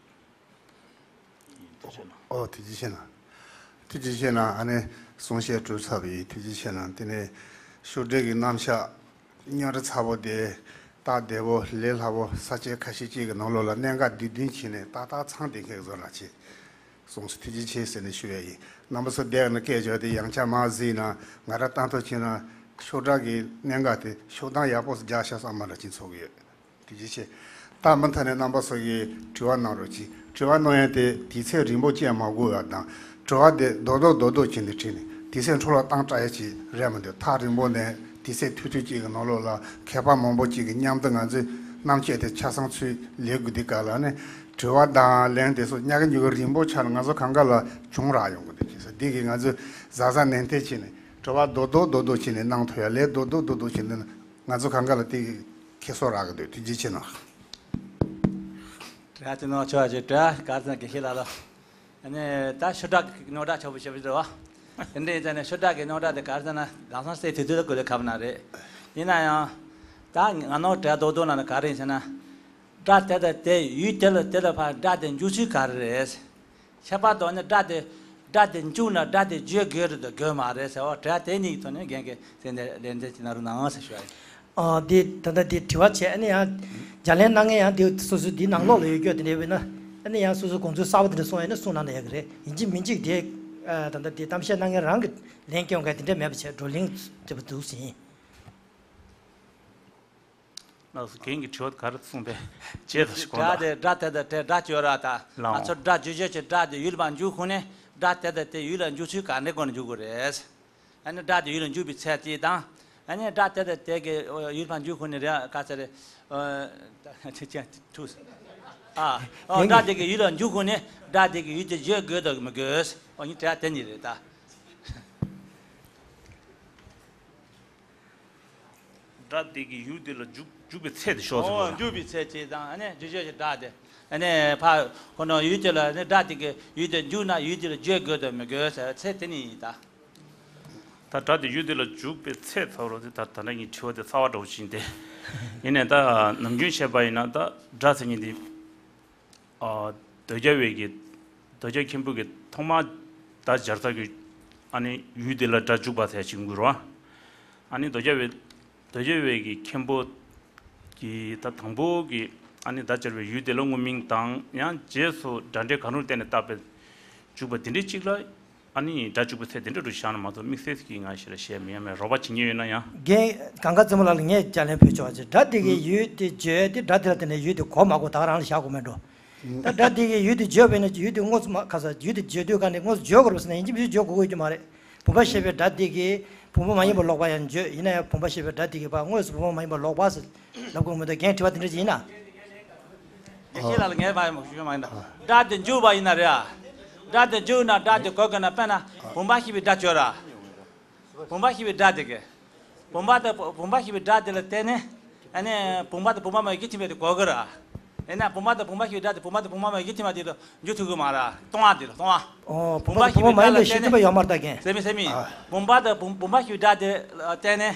ཡིན། དེ་བྱས་ན། ཨོ། ཐུགས་རྗེ་ཆེ་གནང་། ཐུགས་རྗེ་ཆེ་གནང་། ཨ་ནི་གསུང་བཤད་གྲུབ་ཚར་བ་ཡིན། ཐུགས་རྗེ་ཆེ་གནང་། དེ་ནས་ཕྱོགས་སྒྲ་གི་རྣམ་གཞག་སྙན་ར་ཚ་པོ་དེ། སྟབས་བདེ་པོ་ལས་སླ་པོ་ས་བཅད་ཁ་ཤས་ཅིག་གི་ནང་ལོགས་ལ་གནད་འགག་བསྡུས་བསྡུས་བྱས་ནས་ཏག་ཏག་ཚང་བསྡད་མཁན་བཟོ་འདྲ་བྱས། གསུངས་སོ། ཐུགས་རྗེ་ཆེ་ཟེར་ནས་ཞུ་ཡ་ཡིན། རྣམ་པ་ཚོ་བསྡད་ན་སྐད་བརྗོད་དེ་ཡང་བསྐྱར་མར་གཟིགས་ན། ང་རང་ལྟ་ཐུབ་ཕྱིན་ན་ཕྱོགས་སྒྲ་གི་གནད་འགག་དེ་ཤོག་གྲངས་ཡག་པོ་རྒྱག་ཤག་བསམ་པ་འདྲ་ཅིག་ཚོར་གི་ཡོད། ཐུགས་རྗེ་ཆེ། ད་མུ་མཐུད་ནས་རྣམ་པ་ཚོ་གིས་དྲི་བ་གནང་རོགས་གྱིས། དྲི་བ་གནང་ཡ་དེ་དུས་ཚོད་རིང་པོ་བྱས་མ་དགོས་ཡ་དང་། དྲི་བ་དེ་རྡོག་རྡོག་རྡོག་རྡོག་བྱས་ནས་དྲིས་ནས་དུས་ཚོད་འཕྲོ་བརླག་བཏང་དྲག་ཡ་ཅིག་རེད་མི་འདུག་ཐག་རིང་པོ་ནས་དུས་ཚོད་ཐུང་ཐུང་ཅིག་གི་ནང་ལོགས་ལ་མཁས་པ་མང་པོ་ཅིག་གི་མཉམ་དུ་ང་ཚོས་རྣམ་དཔྱོད་དེ་ཆ་ཚང་ཚུར་ལས་དགོས་དུས་སྐབས་ལ་ནི། དྲི་བ་དང་ལན་དེ་ཚོ་ཉག་གི་ཉུག་གི་རིང་པོ་ཆགས་ན་ང་ཚོ་གང་ག་ལ་གྱོང་རག་ཡོང་གི་འདུག་ཅེས་ཟེར། འདི་གིས་ང་ཚོས་གཟབ་གཟབ་ནན་ཏན་བྱས་ནས་དྲི་བ་རྡོག་རྡོག་རྡོག་རྡོག་བྱས་ནས་གནང་ཐུབ་ཡ། ལན་རྡོག་རྡོག་རྡོག་རྡོག་བྱས་ནས་ང་ཚོ་གང་ག་ལ་དེ་གི་ཁེ་སང་རག་གི་འདུག་ཐུགས་རྗེ་ཆེ་གནང་། དྲི་བ་ཅི་ནོར་ཆོག་ཅིག་དྲི་བ་ག་རེ་ཟེར་ན་དགེ་བཤེས་ལགས་ལ། ཨ་ནི་ད་ཕྱོགས་སྒྲ་གི་རྙོག་དྲ་ཆགས་པོ་བྱེད་པ་རེད་བ། དེ་འདྲ་ཡིན་ཙང་ནས་ཕྱོགས་སྒྲ་གི་རྙོག་དྲ་དེ་ག་རེ་ཟེར་ན་ལམ་སང་སེལ་ཐུབ་ཐུབ་ལ་དགོས་ལས་ཁག་པོ་ནང་རེད། ཡིན་ན་ཡང་། ད་ང་ནོར་བྲལ་རྡོག་རྡོག་ན་ནི་ག་རེ་ཟེར་ན། སྒྲ་དེ་དང་དེ་ཡུལ་དེ་ལ་དེ་ལ་ཕར་སྒྲ་དེ་འཇུག་ཚུལ་ག་རེ་རེད། ཁྱད་པར་དུ་ནི་སྒྲ་དེ་སྒྲ་དེ་འཇུག་ན་སྒྲ་དེ་བརྗོད་དགོས་རེད་དང་དགོས་མ་རེད་ཟེར་བ་དྲ་དེ་གཉིས་ཀྱི་ཐོག་ནས་རྒན་གྱིས་ཚེ་འདི་ལན་འདེབས་ཅིག་གནང་རོགས་གནང་ཟེར་ཞུ་བ་ཡིན། ཨ་དེ་ད་ལྟ་དེ་དྲི་བ་བྱས་ཨ་ནི་ཡང་རྒྱ་ལན་གནང་མཁན་ཡང་དེ་སོ་སོའི་དེའི་ནང་ལོགས་ལ་ཡོད་རྒྱུ་དེ་འདྲ་ཡོད་ན་ཨ་ནི་ཡང་སོ་སོའི་དགོངས་ཚུལ་གསར་པ་དེ་འདྲ་གསུངས་ཡོད་ན་གསུངས་གནང་ན་ཡག་གི་རེད། ཡིན་གཅིག་མིན་གཅིག་དེ་ཨ་ད་ལྟ་དེ་གཏམ་བཤད་གནང་མཁན་རང་གི་ལན་སྐྱོན་མཁན་དེ་འདྲ་མེད་པ་བྱས་བགྲོ་གླེང་བྱེད་པ་འདུག་ཟིན། ལགས་སོ། རྒན་གྱིས་དྲི་བ་ག་རེ་གསུངས་པས་བྱས་ད་ཞིག་གོང་སྒྲ་ལ། དེ་སྒྲ་དེ་དང་དེ་སྒྲ་བརྗོད་ར་ད། ལའོ། ང་ཚོ་སྒྲ་བརྗོད་བྱེད་ཀྱི་སྒྲ་དེ་ཡུལ་ལ་འཇུག་ཁུངས་ནས་སྒྲ་དེ་དང་དེ་ཡུལ་ལ་འཇུག་ཚུལ་ག་འདྲའི་སྒོ་ནས་འཇུག་དགོས་རེད། ཨ་ནི་སྒྲ་དེ་ཡུལ་ལ་འཇུག་པའི་ཚད་དེ་དང་། ཨ་ནི་སྒྲ་དེ་དང་དེ་གི་ཡུལ་ལ་འཇུག་ཁུངས་ནས་རེད་ག་ཚད་རེད། ཨ་ཅེ་ཅེ་ཐུགས། ཨ་ཨོ་རྒན་སྒྲ་གྱིས། དེ་གི་ཡུལ་ལ་འཇུག་ཁུངས་ནས་སྒྲ་དེ་གི་ཡུལ་དེ་བརྗོད་དགོས་དང་མི་དགོས། ཨོ་ཡིན་དྲ་དེ་གཉིས་རེད་ད། སྒྲ་དེ་གི་ཡུལ་དེ་ལ་འཇུག་འཇུག་པའི་ཚད་དེ་ཤོག་ཟེར་ཨོ་གོ་ལ། འཇུག་པའི་ཚད་ཅེས་དང་ཨ་ནི་བརྗོད་བྱ་གི་སྒྲ་དེ། ཨ་ནི་ཕ་ཁོ་ན་ཡུལ་དེ་ལ་ནི་སྒྲ་དེ་གི་ཡུལ་དེ་འཇུག་ན་ཡུལ་དེ་ལ་བརྗོད་དགོས་དང་མི་དགོས་ཟེར་ཚད་དེ་ནི་ཡིན་ད། ད་སྒྲ་དེ་ཡུལ་དེ་ལ་འཇུག་པའི་ཚད་ཚ་བ་རོ་དེ་ད་ད་ལྟ་ངའི་དྲི་བ་དེ་རྩ་བ་འདྲ་བོ་ཞིག་ཡིན་ཏེ། ཡིན་ནའི་ད་ནམ་རྒྱུན་བཤད་པ་ཡིན་ན་ད་སྒྲ་ཟེར་མཁན་དེ། ཨ། འདོད་རྒྱལ་བའི་གི། འདོད་རྒྱལ་མཁན་པོ་གི་ཐོག་མ་ད་སྦྱར་ཚར་གི། ཨ་ནི་ཡུལ་དེ་ལ་སྒྲ་འཇུག་པ་ཟེར་ཞིག་འགུལ་རོ། ཨ་ནི་འདོད་རྒྱལ་བའི། འདོད་རྒྱལ་བའི་གི་མཁན་པོ་གི་ད་དང་པོ་གི་ཨ་ནི་ད་སྦྱར་བའི་ཡུལ་དེ་ལ་དངོས་མིང་དང་ཡང་རྗེས་སུ་སྒྲ་འབྲེལ་གང་རུང་བརྟེན་ནས་བཏགས་པའི་འཇུག་པ་དེ་འདྲའི་གཅིག་ལ། ཨ་ནི་སྒྲ་འཇུག་པའི་ཚད་དེ་འདྲ་རུ་བཞག་ན་མ་གཏོགས་དམིགས་བསལ་གྱི་ང་ཞེ་ལ་བཤད་མི་ཡ་མེད། རོགས་པ་བྱེད་མཁན་ཡོད་ན་ཡང་། རྒན་གངས་དཀར་རྩེ་མོ་ལགས་ལ་ངས་ལྕགས་ལན་ཕུལ་ཆོག་ཅེས། སྒྲ་དེ་གའི་ཡུལ་དེ་བརྗོད་དེ་སྒྲ་དེ་ལ་བརྟེན་ནས་ཡུལ་དེ་གོ་མ་གོ་ད་ག་རང་ལ་བཞག་དགོས་མེད་འགྲོ། ད་སྒྲ་དེ་གའི་ཡུལ་དེ་བརྗོད་པས་ན་ཡུལ་དེ་དངོས་སུ་མ་ཁ་ས་ཡུལ་དེ་བརྗོད་དུས་ག་ནས་དངོས་སུ་བརྗོད་དགོས་པ་ཟེར་ན་ཡིན་གཅིག་མིན་གཅིག་བརྗོད་དགོས་ཀྱི་མ་རེད། བུམ་པ་ཞེས་པའི་སྒྲ་དེ་གའི་བུམ་པ་མ་ཡིན་པ་ལོག་པ་ཡང་བརྗོད་ཡིན་ན་ཡང་བུམ་པ་ཞེས་པའི་སྒྲ་དེ་གའི་བ་དངོས་སུ་བུམ་པ་མ་ཡིན་པ་ལོག་པ་ཟེར་ལབ་དགོས་མི་འདུག་རྒན་དྲི་བ་དེ་འདྲ་ཅིག་ཡིན་ན། དགེ་བཤེས་ལགས་ལ་ངས་ཕར་ཞུ་མ་ཡིན་ན། སྒྲ་དེ་འཇུག་པ་ཡིན་ན་རེད་ཨ། སྒྲ་དེ་འཇུག་ན་སྒྲ་དེ་གོ་དགོས་ན་དཔེར་ན་བུམ་པ་ཞེས་པའི་སྒྲ་བརྗོད་ར། བུམ་པ་ཞེས་པའི་སྒྲ་དེ་གི། བུམ་པ་དང་བུམ་པ་ཞེས་པའི་སྒྲ་དེ་ལ་བརྟེན་ནས། ཨ་ནི་བུམ་པ་དང་བུམ་པ་མ་ཡིན་གྱི་ཐིམ་པའི་དེ་གོ་དགོས་ར། ཡིན་ན་བུམ་པ་དང་བུམ་པ་ཞེས་པའི་སྒྲ་དེ་བུམ་པ་དང་བུམ་པ་མ་ཡིན་གྱི་ཐིམ་པ་དེ་ལ་འཇུག་ཐུབ་ཀྱི་མ་ར། སྟོང་བ་དེ་ལ་སྟོང་བ། ཨོ་བུམ་པ་དང་བུམ་པ་མ་ཡིན་པའི་ཤེས་ཐུབ་པ་ཡོད་མ་རེད་ད་རྒན། སེ་མི་སེ་མི། བུམ་པ་དང་བུམ་བུམ་པ་ཞེས་པའི་སྒྲ་དེ་ལ་བརྟེན་ནས།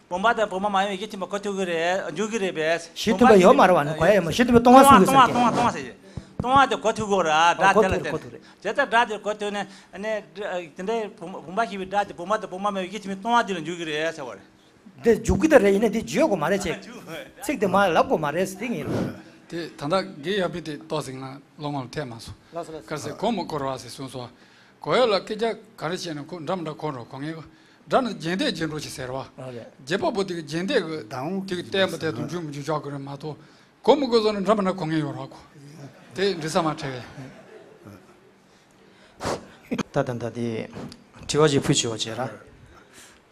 བུམ་པ་དང་བུམ་པ་མ་ཡིན་པའི་ཡིད་ཀྱི་ཐིམ་པ་གོ་ཐུབ་ཀྱི་རེད། འཇུག་གི་རེད་པས། ཤེས་ཐུབ་པ་ཡོད་མ་རེད་བ་ནི་གོ་ཡ་ཡོད་མ། ཤེས་ཐུབ་པའི་སྟོང་བ་གསུང་གི་ཟེར་གི། སྟོང་བ་སྟོང་བ་ཟེར་གི། སྟོང་བ་དེ་གོ་ཐུབ་ཀྱི་རེད་ཨ། ཨོ་སྒྲ་གོ་དེ་ལ་ཐུབ་རེད་བརྟེན་གོ་ཐུབ་རེད། དེ་ལྟར་སྒྲ་དེ་གོ་ཐུབ་ནས་ཨ་ནི་དེ་འདྲའི་བུམ་བུམ་པ་ཞེས་པའི་སྒྲ་དེ་བུམ་པ་དང་བུམ་པ་མ་ཡིན་པའི་ཡིད་ཀྱི་ཐིམ་པའི་སྟོང་བ་དེ་ལ་འཇུག་གི་རེད་ཟེར་བ་རེད། དེ་འཇུག་གི་ད་རེད། ཡིན་ན་དེ་བརྗོད་དགོས་མ་རེད་ཅེས། ཚིག་དེ་མ་ལབ་དགོས་མ་རེད་ཟེར་དེ་ངེས་ལ། དེ་ད་ལྟ་དགེ་ཡག་པོ་དེ་ཏོག་ཙམ་ང་བློ་ངོར་ཐེབས་མ་སོང་། ལགས་སོ་ལགས་སོ། ག་རེ་ཟེར་གོ་མི་གོ་ར་བ་ཟེར་གསུངས་སོང་། གོ་ཡ་ལ་སྐད་ཆ་ག་རེ་བཤད་ན་ཁོ་འདྲ་མི་འདྲ་གོ་འགྲོ་གོ་ངེས་གོ། སྒྲ་ནི་རྒྱན་ལྡན་རྒྱན་འགྲོ་ཞིག་ཟེར་བ། རེད། རྒྱལ་པོ་པོ་དེ་གི་རྒྱན་ལྡན་གི་དང་དེ་གི་བསྟན་པ་དེ་དུ་འཇུག་མི་འཇུག་ཆོག་གི་རེད་མ་གཏོགས། གོ་མི་གོ་སོང་ན་འདྲ་མི་འདྲ་གོ་ངེས་ཡོད་ར་གོ། དེ་འདྲི་ས་མ་བྲལ་བས། ད་ད་ད་དེ་དྲི་བ་ཞིག་ཕུལ་ཆོག་བྱས་ར།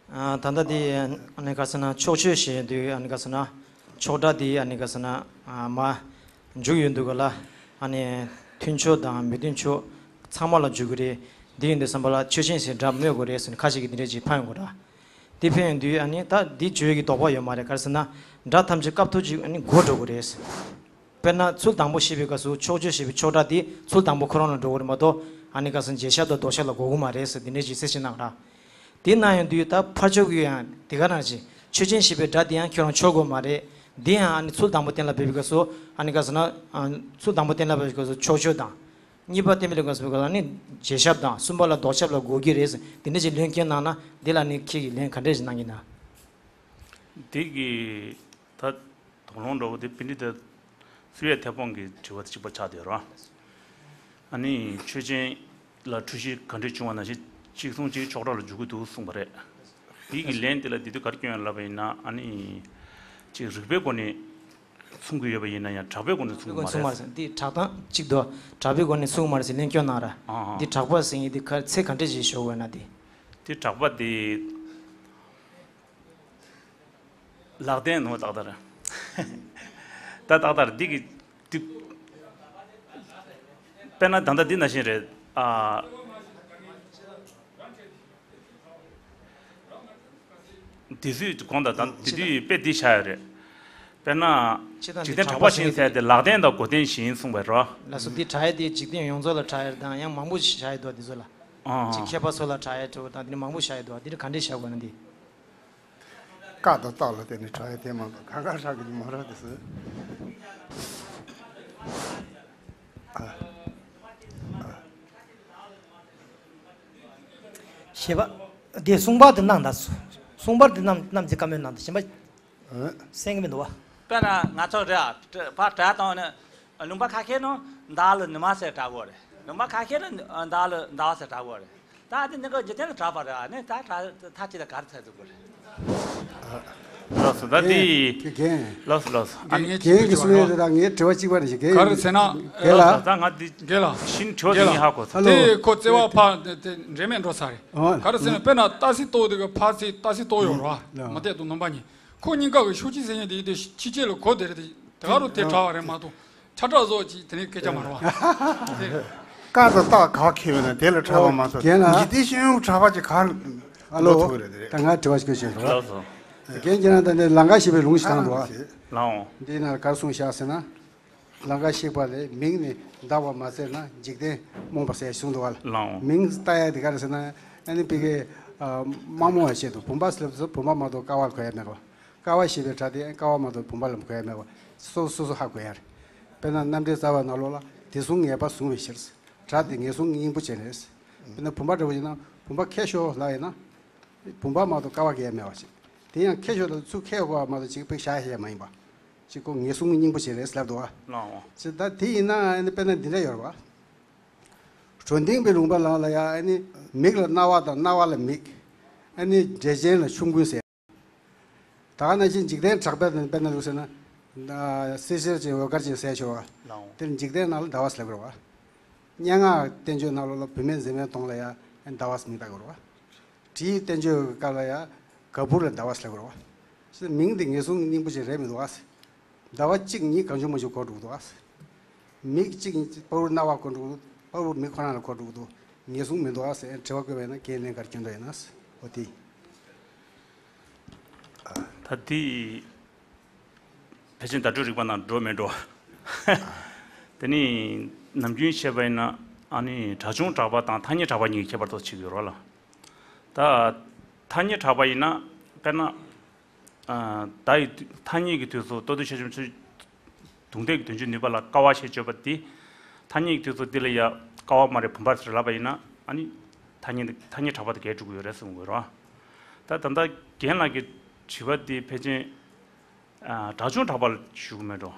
ཨ། ད་ལྟ་དེ་ཨ་ནི་ག་ཟེར་ན་ཕྱོགས་ཆོས་བཤད་དུས་ཨ་ནི་ག་ཟེར་ན་ཕྱོགས་སྒྲ་དེ་ཨ་ནི་ག་ཟེར་ན་ཨ་མ་འཇུག་ཡོད་འདུག་ག་ལ། ཨ་ནི་མཐུན་ཕྱོགས་དང་མི་མཐུན་ཕྱོགས་ཚང་མ་ལ་འཇུག་གི་རེད། འདི་ཡིན་དུས་ཙམ་པ་ལ་ཆོས་ཅན་ཞེས་སྒྲ་སྨོས་དགོས་རེད་ཟེར་ནས་ཁ་ཤས་ཀྱིས་འདི་འདྲས་ཅིག་ཕན་ཡོང་གི་ར། འདི་ཕན་ཡོང་དུས་ཨ་ནི་ད་འདི་བརྗོད་ཀྱི་དོགས་པ་ཡོད་མ་རེད། ག་རེ་ཟེར་ན་སྒྲ་ཐམས་ཅད་སྐབས་ཐོག་ཅིག་ཨ་ནི་གོ་འགྲོ་གི་རེད། དཔེར་ན་ཚུལ་དང་པོ་བཤད་པའི་སྐབས་སུ་ཕྱོགས་ཆོས་བཤད་པའི་ཕྱོགས་སྒྲ་དེ་ཚུལ་དང་པོ་ཁོ་རང་ལ་འགྲོ་གི་རེད་མ་གཏོགས་ཨ་ནི་ག་ཟེར་ན་རྗེས་ཁྱབ་དང་ལྡོག་ཁྱབ་ལ་གོ་གི་མ་རེད་ཟེར་འདི་འདྲས་ཅིག་གསལ་བཤད་གནང་ར། དེ་གནང་ཡོང་དུས་ད་ཕར་ཕྱོགས་ཀྱི་ཡང་དེ་ག་རང་བཞིན་ཆོས་ཅན་ཞེས་པའི་སྒྲ་དེ་ཡང་ཁྱོད་རང་ཕྱོགས་དགོས་མ་རེད། འདི་ཡང་ཨ་ནི་ཚུལ་དང་པོ་གཏན་ལ་འབེབས་པའི་སྐབས་སུ་ཨ་ནི་ག་ཟེར་ན་ཨ་ཚུལ་དང་པོ་གཏན་ལ་འབེབས་པའི་སྐབས་སུ་ཕྱོགས་ཆོས་དང་། གཉིས་པ་གཏན་འབེབས་པའི་སྐབས་སུ་ཨ་ནི་རྗེས་ཁྱབ་དང་། གསུམ་པ་ལ་ལྡོག་ཁྱབ་ལ་གོ་གི་རེད་ཟེར་འདི་འདྲ་ཅིག་ལན་སྐྱོན་གནང་ན་འདི་ལ་ནི་ཁྱེད་ཀྱིས་ལན་ག་འདྲས་ཞིག་གནང་གི་ན། འདི་གི་ད་དོགས་སློང་འདྲ་བོ་དེ་པཎྜི་ཏ་བསིལ་བའི་མཐེ་བོང་གི་དྲི་བ་དེ་གཅིག་པ་ཆགས་བསྡད་རོ། ཨ་ནི་ཆོས་ཅན་ལ་འཁྲུལ་གཞི་ག་འདྲས་བྱུང་བ་ནང་བཞིན་གཅིག་མཚུངས་གཅིག་ཕྱོགས་སྒྲ་ལ་འཇུག་གི་འདུག་གསུངས་པ་རེད། འདི་གི་ལན་དེ་ལ་འདི་དུས་ག་རེ་སྐྱོན་ཡོད་ལབ་པ་ཡིན་ན་ཨ་ནི་གཅིག་རིགས་པའི་སྒོ་ནས་མཚུངས་ཀྱི་ཡོད་པ་ཡིན་ན་ཡང་གྲགས་པའི་སྒོ་ནས་མཚུངས་ཀྱི་མ་མཚུངས་མ་རེད། རེད་འདི་གྲགས་སྟངས་གཅིག་འདུག་གྲགས་པའི་སྒོ་ནས་མཚུངས་མ་རེད་ཟེར་ལན་སྐྱོན་གནང་ར། ཨ་ཨ། འདི་གྲགས་པ་ཟེར་མཁན་འདི་ག་ཚད་ག་འདྲས་ཞིག་ཞོག་དགོས་ན་འདི། འདི་གྲགས་པ་འདི། ལག་ལྡན་ནོ་ཏག་ཏག་རེད། ད་ཏག་ཏག་རེད་འདི་གི་འདི། དཔེར་ན་ད་ལྟ་འདི་ནང་བཞིན་རེད་ཨ། འདི་ཚོའི་གོང་དང་ད་འདི་དུས་དཔེ་འདི་བྱ་ཡ་རེད། དཔེར་ན་འཇིག་རྟེན་གྲགས་པ་བཞིན་ཟེར་ཏེ་ལག་ལྡན་དང་གོ་ལྡན་བཞིན་གསུངས་པ་རེད། ལགས་སོ་འདི་གྲགས་ཡ་དེ་འཇིག་རྟེན་ཡོངས་རྫོགས་ལ་གྲགས་ཡ་དང་ཡང་མང་པོ་བྱ་ཡ་འདུག་འདི་ཚོ་ལ། ཨ་ཅིག་མཁས་པ་ཚོ་ལ་གྲགས་ཡ་འདྲ་བོ་དང་འདི་ནི་མང་པོ་བྱ་ཡ་འདུག་འདི་ནི་ག་འདྲས་བྱ་དགོས་ན་འདི། རྟག་ཏུ་རྟག་ལ་བརྟེན་ནས་གྲགས་ཡ་དེ་མ་གཏོགས་གང་ག་གྲགས་ཀྱི་མ་རེད་དེ་ཟེར། ཞེས་པ། དེ་གསུང་པར་དུ་གནང་དང་། གསུང་པར་དུ་རྣམས་རྣམས་ཀྱི་བཀའ་མོལ་གནང་དང་ཞེས་པ། ཨ། གསན་གྱི་མི་འདུག་བ། དཔེར་ན་ང་ཚོ་རེད་ཨ། ཕར་གྲ་བཏང་ནས་ལུང་པ་ཁ་ཤས་ནང་མདའ་ལ་ནུ་མ་ཟེར་གྲགས་ཀྱི་ཡོད་རེད། ལུང་པ་ཁ་ཤས་ནང་མདའ་ལ་ཟླ་བ་ཟེར་གྲགས་ཀྱི་ཡོད་རེད། ད་དེ་ནི་ཀ་འཇིག་རྟེན་ལ་གྲགས་པ་རེད་ཨ། ནི་ད་གྲགས་མཐའ་གཅིག་ལ་ག་རེ་ཚད་ཐུབ་ཀྱི་རེད། ལགས་སོ། ད་དེ། རྒན། ལགས་སོ་ལགས་སོ། ཨ་ནི། རྒན་གྱིས་གསུང་ཡས་རེད། ད་ངའི་དྲི་བ་གཅིག་པ་རེད་ཞིག་རྒན། ག་རེ་ཟེར་ན། རྒན་ལགས། ད་ང་འདི། རྒན་ལགས། ཤིན་ཏུ་དྲི་བ་དེ་ངས་ཧ་གོ་ཚར། དེ་ཁོ་བརྩེ་བ་ཕར་དེ་འདྲེས་མེད་འགྲོ་ཚར་རེད། ཨོ། ག་རེ་ཟེར་ན་དཔེར་ན་ཏ་སི་ཏོ་དེ་གི་ཕར་ཚེ་ཏ་སི་ཏོ་ཡོད་རེད་བ། ལགས། མ་བལྟས་དུ་ནོམ་པ་ཉིད། ཁོ་གཉིས་ཀ་གི་ཤུགས་ཅི་ཟེར་ཉིན་དེ་དེ་ཕྱི་ཆེ་ལ་གོ་དེ་རེད་དེ། དེ་ག་རུ་དེ་གྲགས་པ་རེད་མ་གཏོགས། ཁྲ་ཁྲ་བཟོ་ཅིག་དེ་ནས་སྐད་ཆ་མ་རེད་བ། དེ། རྟག་ཏུ་རྟག་ག་ཁེལ་བས་ན་དེ་ལ་གྲགས་པ་མ་གཏོགས། རྒན་ལགས། འཇིག་རྟེན་ཤེས་ཡོན་གྲགས་པ་ཅིག་ག་ཨ་ལོ། ལོ་ཐུག་རེད་དེ་རེད། ད་ང་དྲི་བ་ཞིག་བཀོད་ཤེས་རོགས། ལགས་སོ། རྒན་ཁྱེད་རང་ད་ནས་ལང་ཀ་ཞེས་པའི་ལུང་ཞིག་དྲངས་འདུག་ཨ། ལགས་འོང་། འདི་ན་གར་གསུངས་བཞག་ཟེར་ན། ལང་ཀ་གཤེགས་པ་ལས། མིང་ནི་འདའ་བར་མ་བཙེར་ན། འཇིག་རྟེན་རྨོངས་པ་ཟད་གསུངས་འདུག་ཨ། ལགས་འོང་། མིང་བཏགས་ཡ་དེ་ག་རེ་ཟེར་ན། ཨ་ནི་ཕ་གི་ཨ་མ་རྨོངས་པ་ཆེད་དུ། བུམ་པ་ཟེར་ལབ་དུས་བུམ་པ་མ་གཏོགས་ཀ་བ་ལ་གོ་ཡ་མེད་པ། ཀ་བ་ཞེས་པའི་སྒྲ་དེ་ཀ་བ་མ་གཏོགས་བུམ་པ་ལ་གོ་ཡ་མེད་པ། སོ་སོ་སོ་ཧ་གོ་ཡ་རེད། དཔེར་ན་རྣམ་འགྲེལ་རྩ་བའི་ནང་ལོགས་ལ། དེ་གསུང་ངེས་པར་གཟུང་བའི་ཕྱིར། སྒྲ་དེ་ངེས་གཟུང་སྙིང་པོ་ཅན་རེད། དཔེར་ན་བུམ་པ་འདྲ་བོ་ཡིན་ན་བུམ་པ་ཁྱེར་ཤོག་ལབ་ཡིན་ན། བུམ་པ་མ་གཏོགས་ཀ་བ་གང་ཡང་མེད་པ་ཞིག། དེ་ཡང་ཁྱེར་ཤོག་ལབ་ཚུར་ཁྱེར་དགོས་པ་མ་གཏོགས་ཅིག་ཕ་གི་བཞག་ཡ་མ་ཡིན་པ། ཅིག་ཁོ་ངེས་གཟུང་སྙིང་པོ་ཅན་རེད་ལབ་འདུག་བ། ལགས་འོང་། ཅིག་ད་དེ་ཡིན་ན་ཨ་ནི་དཔེར་ན་འདི་འདྲ་ཡོད་རེད་བ། སྒྲོ་ལྡན་པའི་ལུང་པ་ལ་ལ་ཡ་ཨ་ནི་མིག་ལ་རྣ་བ་དང་རྣ་བ་ལ་མིག། ཨ་ནི་འབྲས་ཆན་ལ་ཆོམ་རྐུན་ཟེར། ད་ག་ནང་བཞིན་འཇིག་རྟེན་གྲགས་པ་དང་དཔེར་ན་ལུགས་ཟེར་ན། སེར་སེར་ཅན་འོད་དཀར་ཅན་ཟེར་ཆོག་བ། ལགས་འོང་། དེར་འཇིག་རྟེན་ནང་ལ་ཟླ་བ་ཟེར་དགོས་རེད་བ། སྙན་ངག་བསྟན་བཅོས་ནང་ལོགས་ལ་བུད་མེད་མཛེས་མའི་གདོང་ལ་ཡ་ཟླ་བ་ཟེར་མིང་བཏགས་དགོས་རེད་བ། བྲིས་བསྟན་བཅོས་ཀྱི་སྐབས་ལ་ཡ་ག་བུར་ལ་ཟླ་བ་ཟེར་དགོས་རེད་བ། ཞེས་མིང་འདི་ངེས་གཟུང་སྙིང་པོ་ཅན་རེད་མི་འདུག་ཨ། ཟླ་བ་གཅིག་ཉིད་གང་བྱུང་མང་བྱུང་གོ་འགྲོ་གི་འདུག་ཨ། མིག་གཅིག་ཕ་བུར་རྣ་བ་གོ་འགྲོ་གི་འདུག། ཕ་བུར་མིག་ཁོ་རང་ལ་གོ་འགྲོ་གི་འདུག། ངེས་གཟུང་མི་འདུག་ཨ་ཟེར་དྲི་བ་བཀོད་པ་ཡིན་ན་རྒན་ལན་ག་རེ་སྐྱོན་འདོད་ཡིན་ན། འོ་དེ། ད་དེ་ཕལ་ཆེར་བརྡ་སྤྲོད་རིག་པ་ནང་འགྲོ་མི་འགྲོ། དེ་ནི་ནམ་རྒྱུན་བཤད་པ་ཡིན་ན་ཨ་ནི་སྒྲ་བྱུང་གྲགས་པ་དང་ཐ་སྙད་གྲགས་པ་གཉིས་ཀྱི་ཁྱད་པར་ཏོག་ཙམ་ཅིག་ཡོད་རེད་ལ། ད་ཐ་སྙད་གྲགས་པ་ཡིན་ན་དཔེར་ན། ཨ། ད་ཡི་ཐ་སྙད་ཀྱི་དུས་སུ་ལྟོ་ལྡིར་ཤ་ཆུམ་ཆུ། རྡུང་རྡེག་གི་དོན་བྱེད་ནུས་པ་ལ་ཀ་བ་ཞེས་བརྗོད་པ་འདི། ཐ་སྙད་ཀྱི་དུས་སུ་འདི་ལ་ཡ་ཀ་བ་མ་རེད་བུམ་པ་ཟེར་ལབ་པ་ཡིན་ན་ཨ་ནི། ཐ་སྙད་ཐ་སྙད་གྲགས་པ་དེ་གས་འགྲོ་གི་ཡོད་རེད་གསུང་དགོས་རེད་བ། ད་ད་ལྟ་རྒན་ལགས་ཀྱི་དྲི་བ་འདི་ཕལ་ཆེར། ཨ། སྒྲ་བྱུང་གྲགས་པ་ལ་ཞུ་གི་མེད་འགྲོ།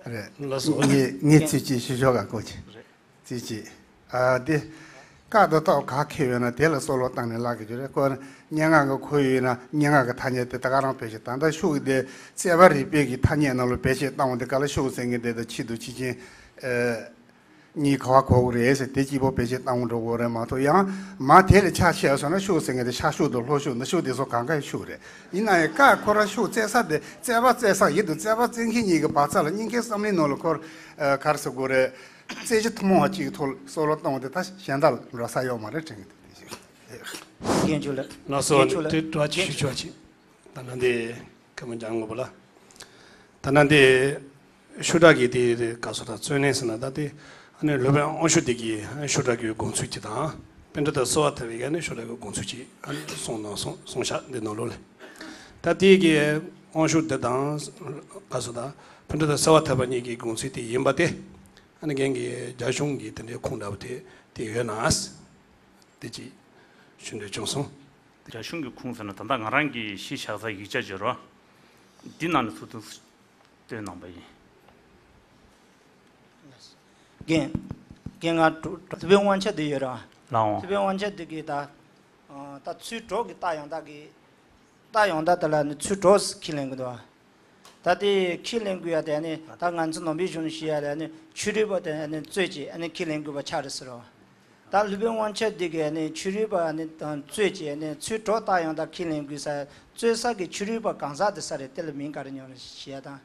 རེད། ལགས་སོ། ངས་ངས་ཚིག་གཅིག་ཞུ་ཆོག་ག་ཀོ་ཅི། རེད། ཅིག་ཅིག། ཨ། དེ། རྟག་ཏུ་རྟག་ག་ཁེལ་བས་ན་དེ་ལ་སྲོག་བློ་བཏང་ནས་བརླག་གི་རྒྱུ་རེད། ཁོ་སྙན་ངག་གི་ཁོར་ཡུག་ཡིན་ན་སྙན་ངག་གི་ཐ་སྙད་དེ་ད་ག་རང་བེད་སྤྱོད་བཏང་། ད་ཤུགས་དེ་བཙས་པ་རིག་པའི་གི་ཐ་སྙད་ནང་ལ་བེད་སྤྱོད་བཏང་བ་དེ་ག་ལ་ཤུགས་ཟེར་མཁན་དེ་ད་ཕྱི་དང་ཕྱི་ཆེན། ཨ། གཉིས་ག་བ་གོ་གི་རེད་ཟེར་དེ་གཅིག་པོ་བེད་སྤྱོད་བཏང་འགྲོ་གི་རེད་མ་གཏོགས། ཡང་མ་དེ་ལས་ཆ་ཆེ་བ་སོང་ན་ཤུགས་ཟེར་མཁན་དེ་ཤར་ཤུགས་དང་ལྷོ་ཤུགས་འདི་ཤུགས་དེ་ཚོ་གང་ག་ཡི་ཤུགས་རེད། ཡིན་ན་ཡང་ཀ་ཁོ་རང་ཤུགས་བཙས་ས་དེ་བཙས་པ་བཙས་ས་ཡིན་དང་བཙས་པ་བཙས་མཁན་གཉིས་ཀྱི་བར་མཚམས་ལ་སྙིང་ཁའི་བསམ་བློའི་ནང་ལ་ཁོ། ཨ། ག་རེ་ཟེར་དགོས་རེད། རྩེ་གཅིག་ཐུན་མོང་བ་གཅིག་གི་ཐོག་ལ་སྲོག་བློ་གཏོང་བ་དེ་ད་གཞན་དག་ལ་འགྲོ་ས་ཡོད་མ་རེད་དྲན་གྱི་འདུག། དེ་ཞིག། རྒན་ཆོས་ལགས། ལགས་སོ། རྒན་ཆོས་ལགས། དེ་དྲི་བ་ཅིག་ཞུ་ཆོག་ཅིག། ད་ནང་དེ་ཁ་མ་ལྗང་ངོ་བོ་ལ། ད་ནང་དེ་ཤུ་དྲག་གི་དེ་ག་སོ་ད་རྩོད་གླེང་ཟེར་ན་ད་དེ་ཨ་ནི་སློབ་དཔོན་དབང་ཕྱུག་དེ་གིས་ཨ་ནི་ཤུ་དྲག་གི་དགོངས་ཚུལ་གཅིག་དང་། པཎྜི་ཏ་གསོལ་བ་ཐར་པའི་ཨ་ནི་ཤུ་དྲག་གི་དགོངས་ཚུལ་གཅིག་ཨ་ནི་གསུངས་གནང་གསུངས་གསུངས་བཞག་འདི་ནང་ལོགས་ལ། ད་དེ་གི་དབང་ཕྱུག་དེ་དང་ག་སོ་ད་པཎྜི་ཏ་གསོལ་བ་ཐར་པ་གཉིས་ཀྱི་དགོངས་ཚུལ་དེ་ཡིན་པ་དེ། ཨ་ནི་རྒན་གྱི་རྒྱ་གཞུང་གི་དེ་འདྲའི་ཁུངས་འདྲ་བོ་དེ་དེ་ཡོད་ན། དེ་ཅིག་ཞུ་འདོད་བྱུང་སོང་། རྒྱ་གཞུང་གི་ཁུངས་ཟེར་ན་ད་ལྟ་ང་རང་གིས་གཞི་བཞག་ས་ཡིག་ཆ་བརྗོད་རོགས། འདི་ནང་ནས་ཚུར་ཚུར་བཏོན་གནང་པ་ཡིན། རྒན། རྒན་ང་སློབ་དཔོན་དབང་ཆེན་འདི་ཡོད་ར། ལགས་འོང་། སློབ་དཔོན་དབང་ཆེན་འདི་གིས་ད། ད་ཚུལ་གྲོགས་ཀྱི་རྟགས་ཡང་དག་གི། རྟགས་ཡང་དག་དེ་ལ་ནི་ཚུལ་གྲོགས་ཁས་ལེན་གྱི་འདུག། ད་དེ་ཁས་ལེན་དགོས་ཡ་དེ་ནི་ད་ང་ཚོ་ནང་པའི་གཞུང་ནས་བཤད་ཡ་ལ་ནི་ཕྱི་རོལ་པ་དེ་ནི་རྩོད་ཅིག་ནི་ཁས་ལེན་དགོས་པ་ཆགས་རེད་ཟེར་རོ། ད་སློབ་དཔོན་དབང་ཆེན་འདི་གས་ནི་ཕྱི་རོལ་པ་ནི་དང་རྩོད་ཅིག་ནི་ཚུལ་གྲོགས་རྟགས་ཡང་དག་ཁས་ལེན་དགོས་ས་རྩོད་ས་གི་ཕྱི་རོལ་པ་གང་ཟག་དེ་ས་རེད། དེ་ལ་མིང་ག་རེ་ཉོན་རེད་ཞེས་ཡ་དང་།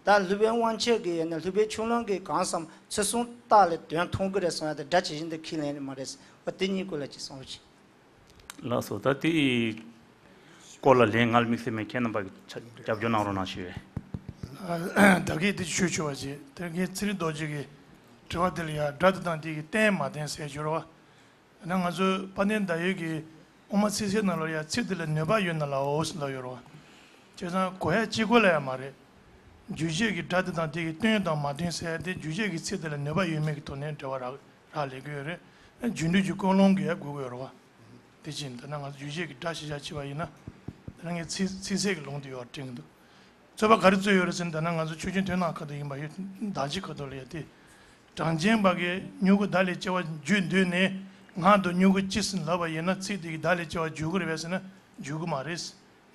ད་སློབ་དཔོན་དབང་ཆེན་གྱི་ནི་སློབ་དཔོན་ཆོས་ལོངས་ཀྱིས་གང་བསམ་ཚུལ་གསུམ་རྟགས་ལ་དོན་མཐོང་གི་རེད་གསུང་ཡ་དེ་སྒྲ་ཇི་བཞིན་དུ་ཁས་ལེན་མ་རེད། འོ་དེ་གཉིས་སྐོར་ལ་ཅིག་གསུང་རོགས་གྱིས། ལགས་སོ། ད་དེའི་སྐོར་ལ་ལན་ང་ལ་དམིགས་བསལ་མེད། ཁྱེད་རྣམ་པ་གིས་རྒྱབ་སྐྱོར་གནང་རོགས་གནང་ཞུ་ཡས། ད་གིན་དེ་ཞུ་ཆོག་པ་བྱེད། དེ་གིན་ཚེ་རིང་རྡོ་རྗེ་གི་དྲི་བ་དེ་ལ་ཡ་སྒྲ་དེ་དང་དེ་གི་རྟེན་མ་བརྟེན་ཟེར་སྦྱོར་བ། ན་ང་ཚོའི་དཔལ་ལྡན་ཟླ་འོད་ཀྱི་ དབུ་མ་ཚིག་གསལ་ནང་ལོགས་ཡ་ཚིག་དེ་ལ་ནུས་པ་ཡོད་ན་ལའོ་ཟེར་ལབ་ཡོད་རེད་བ། བྱས་ཙང་གོ་ཡ་གཅིག་པོ་ལ་ཡ་མ་རེད། རྒྱུད་བཤད་ཀྱི་སྒྲ་དེ་དང་དེ་གི་སྟོན་དང་མ་སྟོན་ཟེར་ཡ་དེ་རྒྱུད་བཤད་ཀྱི་ཚིག་དེ་ལ་ནུས་པ་ཡོད་མེད་ཀྱི་ཐོག་ནས་འགྲེལ་བ་རག་རག་ལས་ཀྱི་ཡོད་རེད། རྒྱུད་འགྲེལ་གྱི་ཀུན་སློང་གི་ཡ་དགོས་ཀྱི་ཡོད་རེད་བ། དེ་བཞིན་ད་ནང་ང་ཚོ་རྒྱུད་བཤད་ཀྱི་སྒྲ་ཞིག་བཞག་བྱས་པ་ཡིན་ན། ད་ནང་ངས་ཚིག་ཚིག་གསལ་གྱི་ལུང་དེ་ཡོད་དྲན་གྱི་འདུག་རྩོད་པ་ག་རེ་རྩོད་ཡོད་རེད་ཟེར་ན། ད་ནང་ང་ཚོ་ཆོས་ཅན་མཐུན་སྣང་ཁ་ཐུག་ཡིན་པ་ཡོད། བདག་གཅིག་ཁ་ཐུག་ལ་ཡོད་དེ། གྲངས་ཅན་པ་གིས་མྱུ་གུ་བདག་ལས་སྐྱེ་བ་བརྗོད་འདོད་ནས། ངག་ཏུ་མྱུ་གུ་ཅི་ཟེར་ལབ་པ་ཡིན་ན། ཚིག་དེ་གིས་བདག་ལས་སྐྱེ་བ་བརྗོད་ཀྱི་རེད་པས་ཟེར་ན། བརྗོད་ཀྱི་མ་རེད།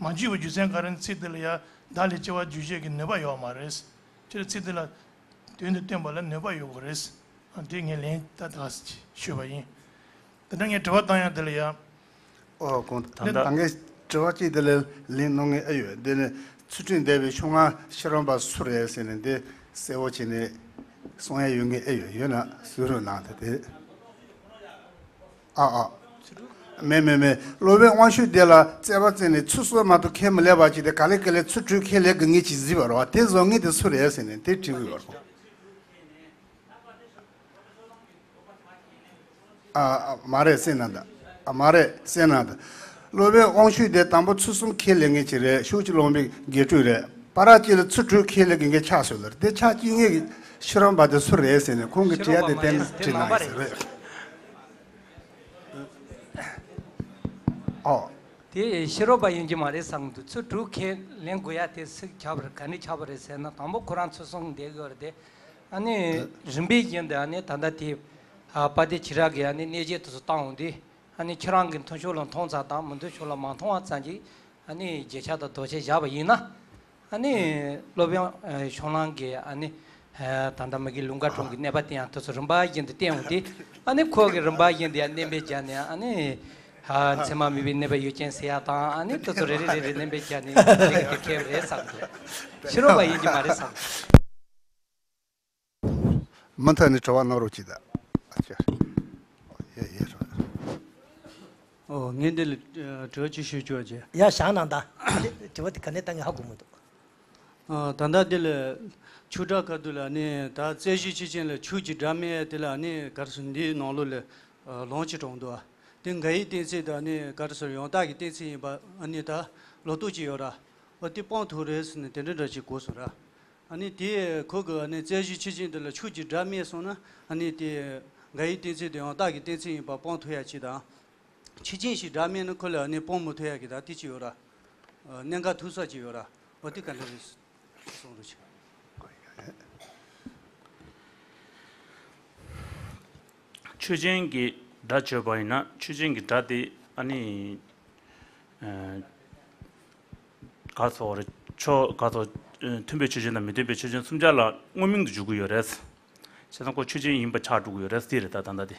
མ་བརྗོད་པའི་རྒྱུ་མཚན་ག་རེ་ན། ཚིག་དེ་ལ་ཡང་བདག་ལས་སྐྱེ་བ་རྒྱུད་བཤད་ཀྱི་ནུས་པ་ཡོད་མ་རེད། སྤྱིར་ཚིག་དེ་ལ་དོན་དུ་སྟོན་པ་ལ་ནུས་པ་ཡོད་དགོས་རེད། ཨ། དེ་ངས་ལན་ད་ད་ཞུས་པ་ཡིན། དེ་འདྲ་ངས་དྲི་བ་བཏང་ཡག་དེ་ལ་ཡང་། ཨོ། གོང་དུ་ད་ལྟ་ད་ངས་དྲི་བ་གཅིག་དེ་ལ་ལན་གནང་མཁན་ཨེ་ཡོད། དེ་ནི་ཚུལ་ཁྲིམས་ལྡན་པའི་ཕྱོགས་སྔ་ཤེས་རབ་པ་སུ་རེད་ཟེར་ནས་འདི་གསལ་བོ་བྱས་ནས་གསུང་ཡ་ཡོད་མཁན་ཨེ་ཡོད། ཡོད་ན་གསུང་རོགས་གནང་། དེ་དེ། ཨ་ཨ། མེད་མེད་མེད། སློབ་དཔོན་དབང་ཕྱུག་སྡེ་ལ་རྩོད་པ་རྩོད་ནས་ཚུར་གསོ་མ་གཏོགས་ཁས་མི་ལེན་པ་ཅིག་དེ། ག་ལེ་ག་ལེ་ཚུར་འཁྲུལ་ཁས་ལེན་དགོས་ངེས་ཅིག་གཟིགས་པ་རེད་བ། དེ་བཟོ་ངེས་དེ་སུ་རེད་ཟེར་ནས་དེ་དྲི་དགོས་པ་རེད། ཨ་ཨ། མ་རེད་ཟེར་ན་ད། ཨ། མ་རེད་ཟེར་ན་ད། སློབ་དཔོན་དབང་ཕྱུག་དེ་དང་པོ་ཚུལ་གསུམ་ཁས་ལེན་མཁན་ཅིག་རེད། ཤུགས་ཀྱིས་ལོངས་པའི་དགེ་ཕྲུག་རེད། བར་གཅིག་ལ་ཚུར་འཁྲུལ་ཁས་ལེན་མཁན་ཆགས་སོང་ལ། དེ་ཆགས་སྐྱེ་ངེས་ཀྱི་ཤེས་རབ་པ་དེ་སུ་རེད་ཟེར་ནས་ཁོང་གིས་དྲི་ཡ་དེ་གཏན་དྲི་གནང་ཡོད་ཟེར་རེད། ཨོ། དེ་ཤེས་རབ་པ་ཡིན་གྱི་མ་རེད་བསམ་གྱི་འདུག་ཚུར་འཁྲུལ་ཁས་ལེན་དགོས་ཡ་དེ་སུས་ཁྱབ་པ་རེད། ག་ནས་ཁྱབ་པ་རེད་ཟེར་ན། དང་པོ་ཁོ་རང་ཚུལ་གསུམ་བསྡད་དགོས་རེད་དེ། ཨ་ནི་རིམ་པས་བཞིན་དུ་ཨ་ནི་ད་ལྟ་དེ། ཨ། དཔལ་ལྡན་ཁྱི་རབས་ཀྱིས་ཨ་ནི་གནས་བརྒྱད་དེ་ཚོ་བཏང་འོང་དུས། ཨ་ནི་ཁྱེད་རང་གིས་མཐུན་ཕྱོགས་ལ་མཐོང་ཙམ་དང་མི་མཐུན་ཕྱོགས་ལ་མ་མཐོང་བ་ཙམ་གྱིས། ཨ་ནི་བརྗེད་ཆགས་དང་ལྡོག་ཆ་བཞག་པ་ཡིན་ན། ཨ་ནི་སློབ་དཔོན་ཨ་ཤོང་ལང་གིས་ཨ་ནི་ཨ་ད་ལྟ་མ་གི་ལུང་དཀར་གྲོང་གི་གནས་པ་དེ་ཡང་དེ་ཚོ་རིམ་པ་བཞིན་དུ་བསྟན་འོང་དུས། ཨ་ནི་ཁོ་གིས་རིམ་པ་བཞིན་དུ་ཡང་བསྣན་པའི་རྒྱ་ནས། ཨ་ནི་ཨ་མཚན་མ་མེད་པའི་གནས་པ་ཡུལ་ཅན་ཟེར་ཡ་དང་། ཨ་ནི་དེ་ཚོ་རེ་རེ་རེ་རེ་བསྣན་པའི་རྒྱ་ནས་དེ་གི་དེ་ཁེལ་རེད་བསམ་འདུག་ཤེས་རབ་པ་ཡིན་གྱི་མ་རེད་བསམ་འདུག་མུ་མཐུད་ནས་དྲི་བ་གནང་རོགས་གྱིས་ད། ཨ་ཅེ། ཡ་ཡ་རོགས། ཨོ། ངས་འདི་ལ་ཨ་དྲི་བ་གཅིག་ཞུ་ཆོག་ཅེ། ཡ། བཞག་གནང་ད། དྲི་བ་དེ་ག་ནས་བཏང་གི་ཧ་གོ་མི་འདུག་ཨ། ད་ལྟ་འདི་ལ་ཆོས་གྲགས་ཁ་ཐུག་ལ་ནི་ད་རྩོད་གཞི་ཆོས་ཅན་ལ་ཆོས་ཀྱི་སྒྲ་མེད་དེ་ལ་ནི་ག་རེ་ཟེར། འདིའི་ནང་ལོགས་ལ་ཨ་ལུང་ཅིག་དྲངས་འདུག་ཨ། དེ་འགལ་བའི་གཏན་ཚིགས་དང་ནི་ག་རེ་ཟེར། ཡང་དག་གི་གཏན་ཚིགས་ཡིན་པ་ཨ་ནི་ད་ལོག་རྟོག་ཅིག་ཡོད་ར། འོ། དེ་སྤང་ཐུབ་རེད་ཟེར་ནས་དེ་འདྲ་འདྲ་ཅིག་གོ་སོང་ར། ཨ་ནི་དེ་ཁོ་གིས་ཨ་ནི་རྩོད་གཞི་ཆོས་ཅན་དེ་ལ་ཆོས་ཀྱི་སྒྲ་མེད་སོང་ན། ཨ་ནི་དེ་འགལ་བའི་གཏན་ཚིགས་དེ་ཡང་དག་གི་གཏན་ཚིགས་ཡིན་པ་སྤང་ཐུབ་ཡ་ཅིག་དང་། ཆོས་ཅན་ཞིག་སྒྲ་མེད་ན་ཁོ་ལ་ཨ་ནི་སྤང་མི་ཐུབ་ཡ་གི་ད་དེ་ཅིག་ཡོད་ར། ཨ། གནད་འགག་ཐུག་ས་ཅིག་ཡོད་ར། འོ། དེ་ག་འདྲ་རེད་གསུང་རོགས་བྱེད། ཆོས་ཅན་གྱི་སྒྲ་བརྗོད་པ་ཡིན་ན། ཆོས་ཅན་གྱི་སྒྲ་དེ་ཨ་ནི་ཨ་ག་ཚོད་རེད། ཆོས་ག་ཚོད། ཨ། མཐུན་པའི་ཆོས་ཅན་དང་མི་མཐུན་པའི་ཆོས་ཅན་གསུམ་ཆར་ལ་དངོས་མིང་དུ་འཇུག་གི་ཡོད་རེད། བྱས་ཙང་ཁོ་ཆོས་ཅན་ཡིན་པ་ཆགས་འགྲོ་གི་ཡོད་རེད། དེ་རེད། ད་ད་ལྟ་དེ།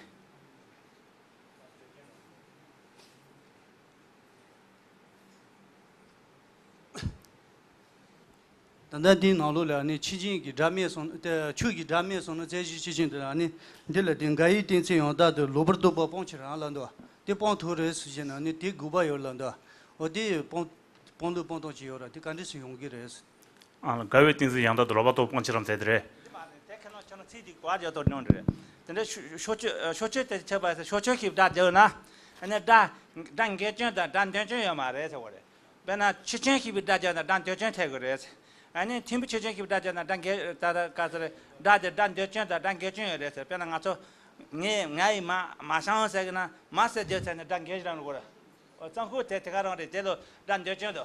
ད་ལྟ་འདིའི་ནང་ལོགས་ལ་ནི་ཆོས་ཅན་གྱི་སྒྲ་མེད་སོང་། དེ་ཆོས་ཀྱི་སྒྲ་མེད་སོང་ན། རྩོད་གཞི་ཆོས་ཅན་དེ་ལ་ནི་འདི་ལ་དེ་འགལ་བའི་གཏན་ཚིགས་ཡང་དག་དེ་ལོག་པར་རྟོག་པ་སྤང་ཕྱིར་རང་ལ་འདུག་དེ་སྤང་ཐུབ་རེད་ཟེར་བྱས་ན་ནི་དེ་དགོས་པ་ཡོད་ལ་འདུག་འོ། དེ་སྤང་སྤང་ལུགས་སྤང་སྟངས་ཅིག་ཡོད་ར། དེ་ག་འདྲ་ཞིག་ཡོང་གི་རེད། ཨ་ལ། འགལ་བའི་གཏན་ཚིགས་ཡང་དག་དེ་ལོག་པར་རྟོག་སྤང་ཕྱིར་རམ་ཟེར་དེ་རེད། དེ་མ་རེད། དེ་ཁ་ནང་ཁྱོད་རང་ཚིག་དེ་གོ་བ་ཡོད་དོ་ཉོན་རེད། དེ་འདྲ་ཕྱོགས་ཕྱོགས་ཆོས་དེ་ཆད་པ་ཟེར། ཕྱོགས་ཆོས་ཀྱི་སྒྲ་བརྗོད་ན། ཨ་ནི་སྒྲ་སྒྲ་འགལ་སྐྱོན་དང་སྒྲ་འདོད་སྐྱོན་ཡོད་མ་རེད་ཟེར་བ་རེད། དཔེར་ན་ཆོས་ཅན་ཞེས་པའི་སྒྲ་བརྗོད་ན་སྒྲ་འདོད་སྐྱོན་ཐེབས་ཀྱི་རེད། ཨ་ནི་མཐུན་པའི་ཆོས་ཅན་ཞེས་པའི་སྒྲ་བརྗོད་ན་སྒྲ་འགལ། ད་ལྟ་ག་ཚོད་རེད། སྒྲ་དེ་སྒྲ་འདོད་སྐྱོན་དང་སྒྲ་འགལ་སྐྱོན་ཡོད་རེད་ཟེར། དཔེར་ན་ང་ཚོ་ངས་ང་ཡིས་མ་མ་བཤམས་ཟེར་གྱི་ན། མ་ཟེར་རྒྱུ་ཟེར་ནས་སྒྲ་འགལ་ཞིག་རང་དགོས་རེད། ཨོ། གཙང་ཁུག་དེ་དེ་ག་རང་རེད། དེ་ལོ་སྒྲ་འདོད་སྐྱོན་དོ།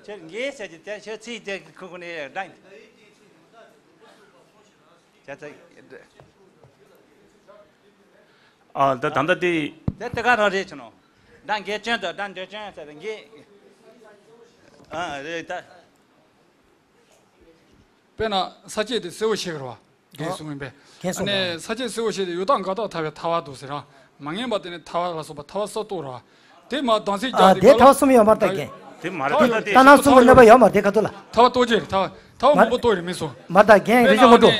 ཁྱེད་འགལ་ཟེར་གྱི་དེ་ཁྱེད་ཚིག་དེ་ཁུག་ཁུག་ནས་སྒྲ། ཁྱེད་ཚོ། ཨ། ད་ད་ལྟ་དེ། དེ་དེ་ག་རང་རེད་ཆུ་ནོ། སྒྲ་འགལ་སྐྱོན་དང་སྒྲ་འདོད་སྐྱོན་ཟེར་ཏེ་འགལ། ཨ། རེད་ད། དཔེར་ན་ས་བཅད་དེ་གསལ་བོ་བཤད་ཀྱི་རེད་བ། རྒན་གསུངས་ཡིན་པས། རྒན་གསུངས་པས། ཨ་ནི་ས་བཅད་གསལ་བོ་བཤད་དེ་ཡོད་དང་འགལ་དག་ཐ་བའི་ཐ་བ་འདུག་ཟེར་ར། མ་ངེས་པ་དེ་ནི་ཐ་བ་ལ་སོགས་པ་ཐ་བ་སོགས་རྟོགས་ར། དེ་མ་གདམས་ཚིག་ཨ། རྒྱག་དེ་དེ་ཐ་བ་གསུམ་ཡོད་མ་རེད་ད་རྒན། དེ་མ་རེད་ད། དེ་ལྟ་སྣང་གསུམ་གྱི་གནོད་པ་ཡོད་མ་རེད་དེ་ཁ་ཐུག་ལ། ཐ་བ་རྟོགས་ཀྱི་རེད། ཐ་བ་ཐ་བ་མང་པོ་རྟོགས་ཡོད་མིན་སོ། མ་རེད་ད་རྒན། རིན་ཆེན་དངོས་གྲུབ།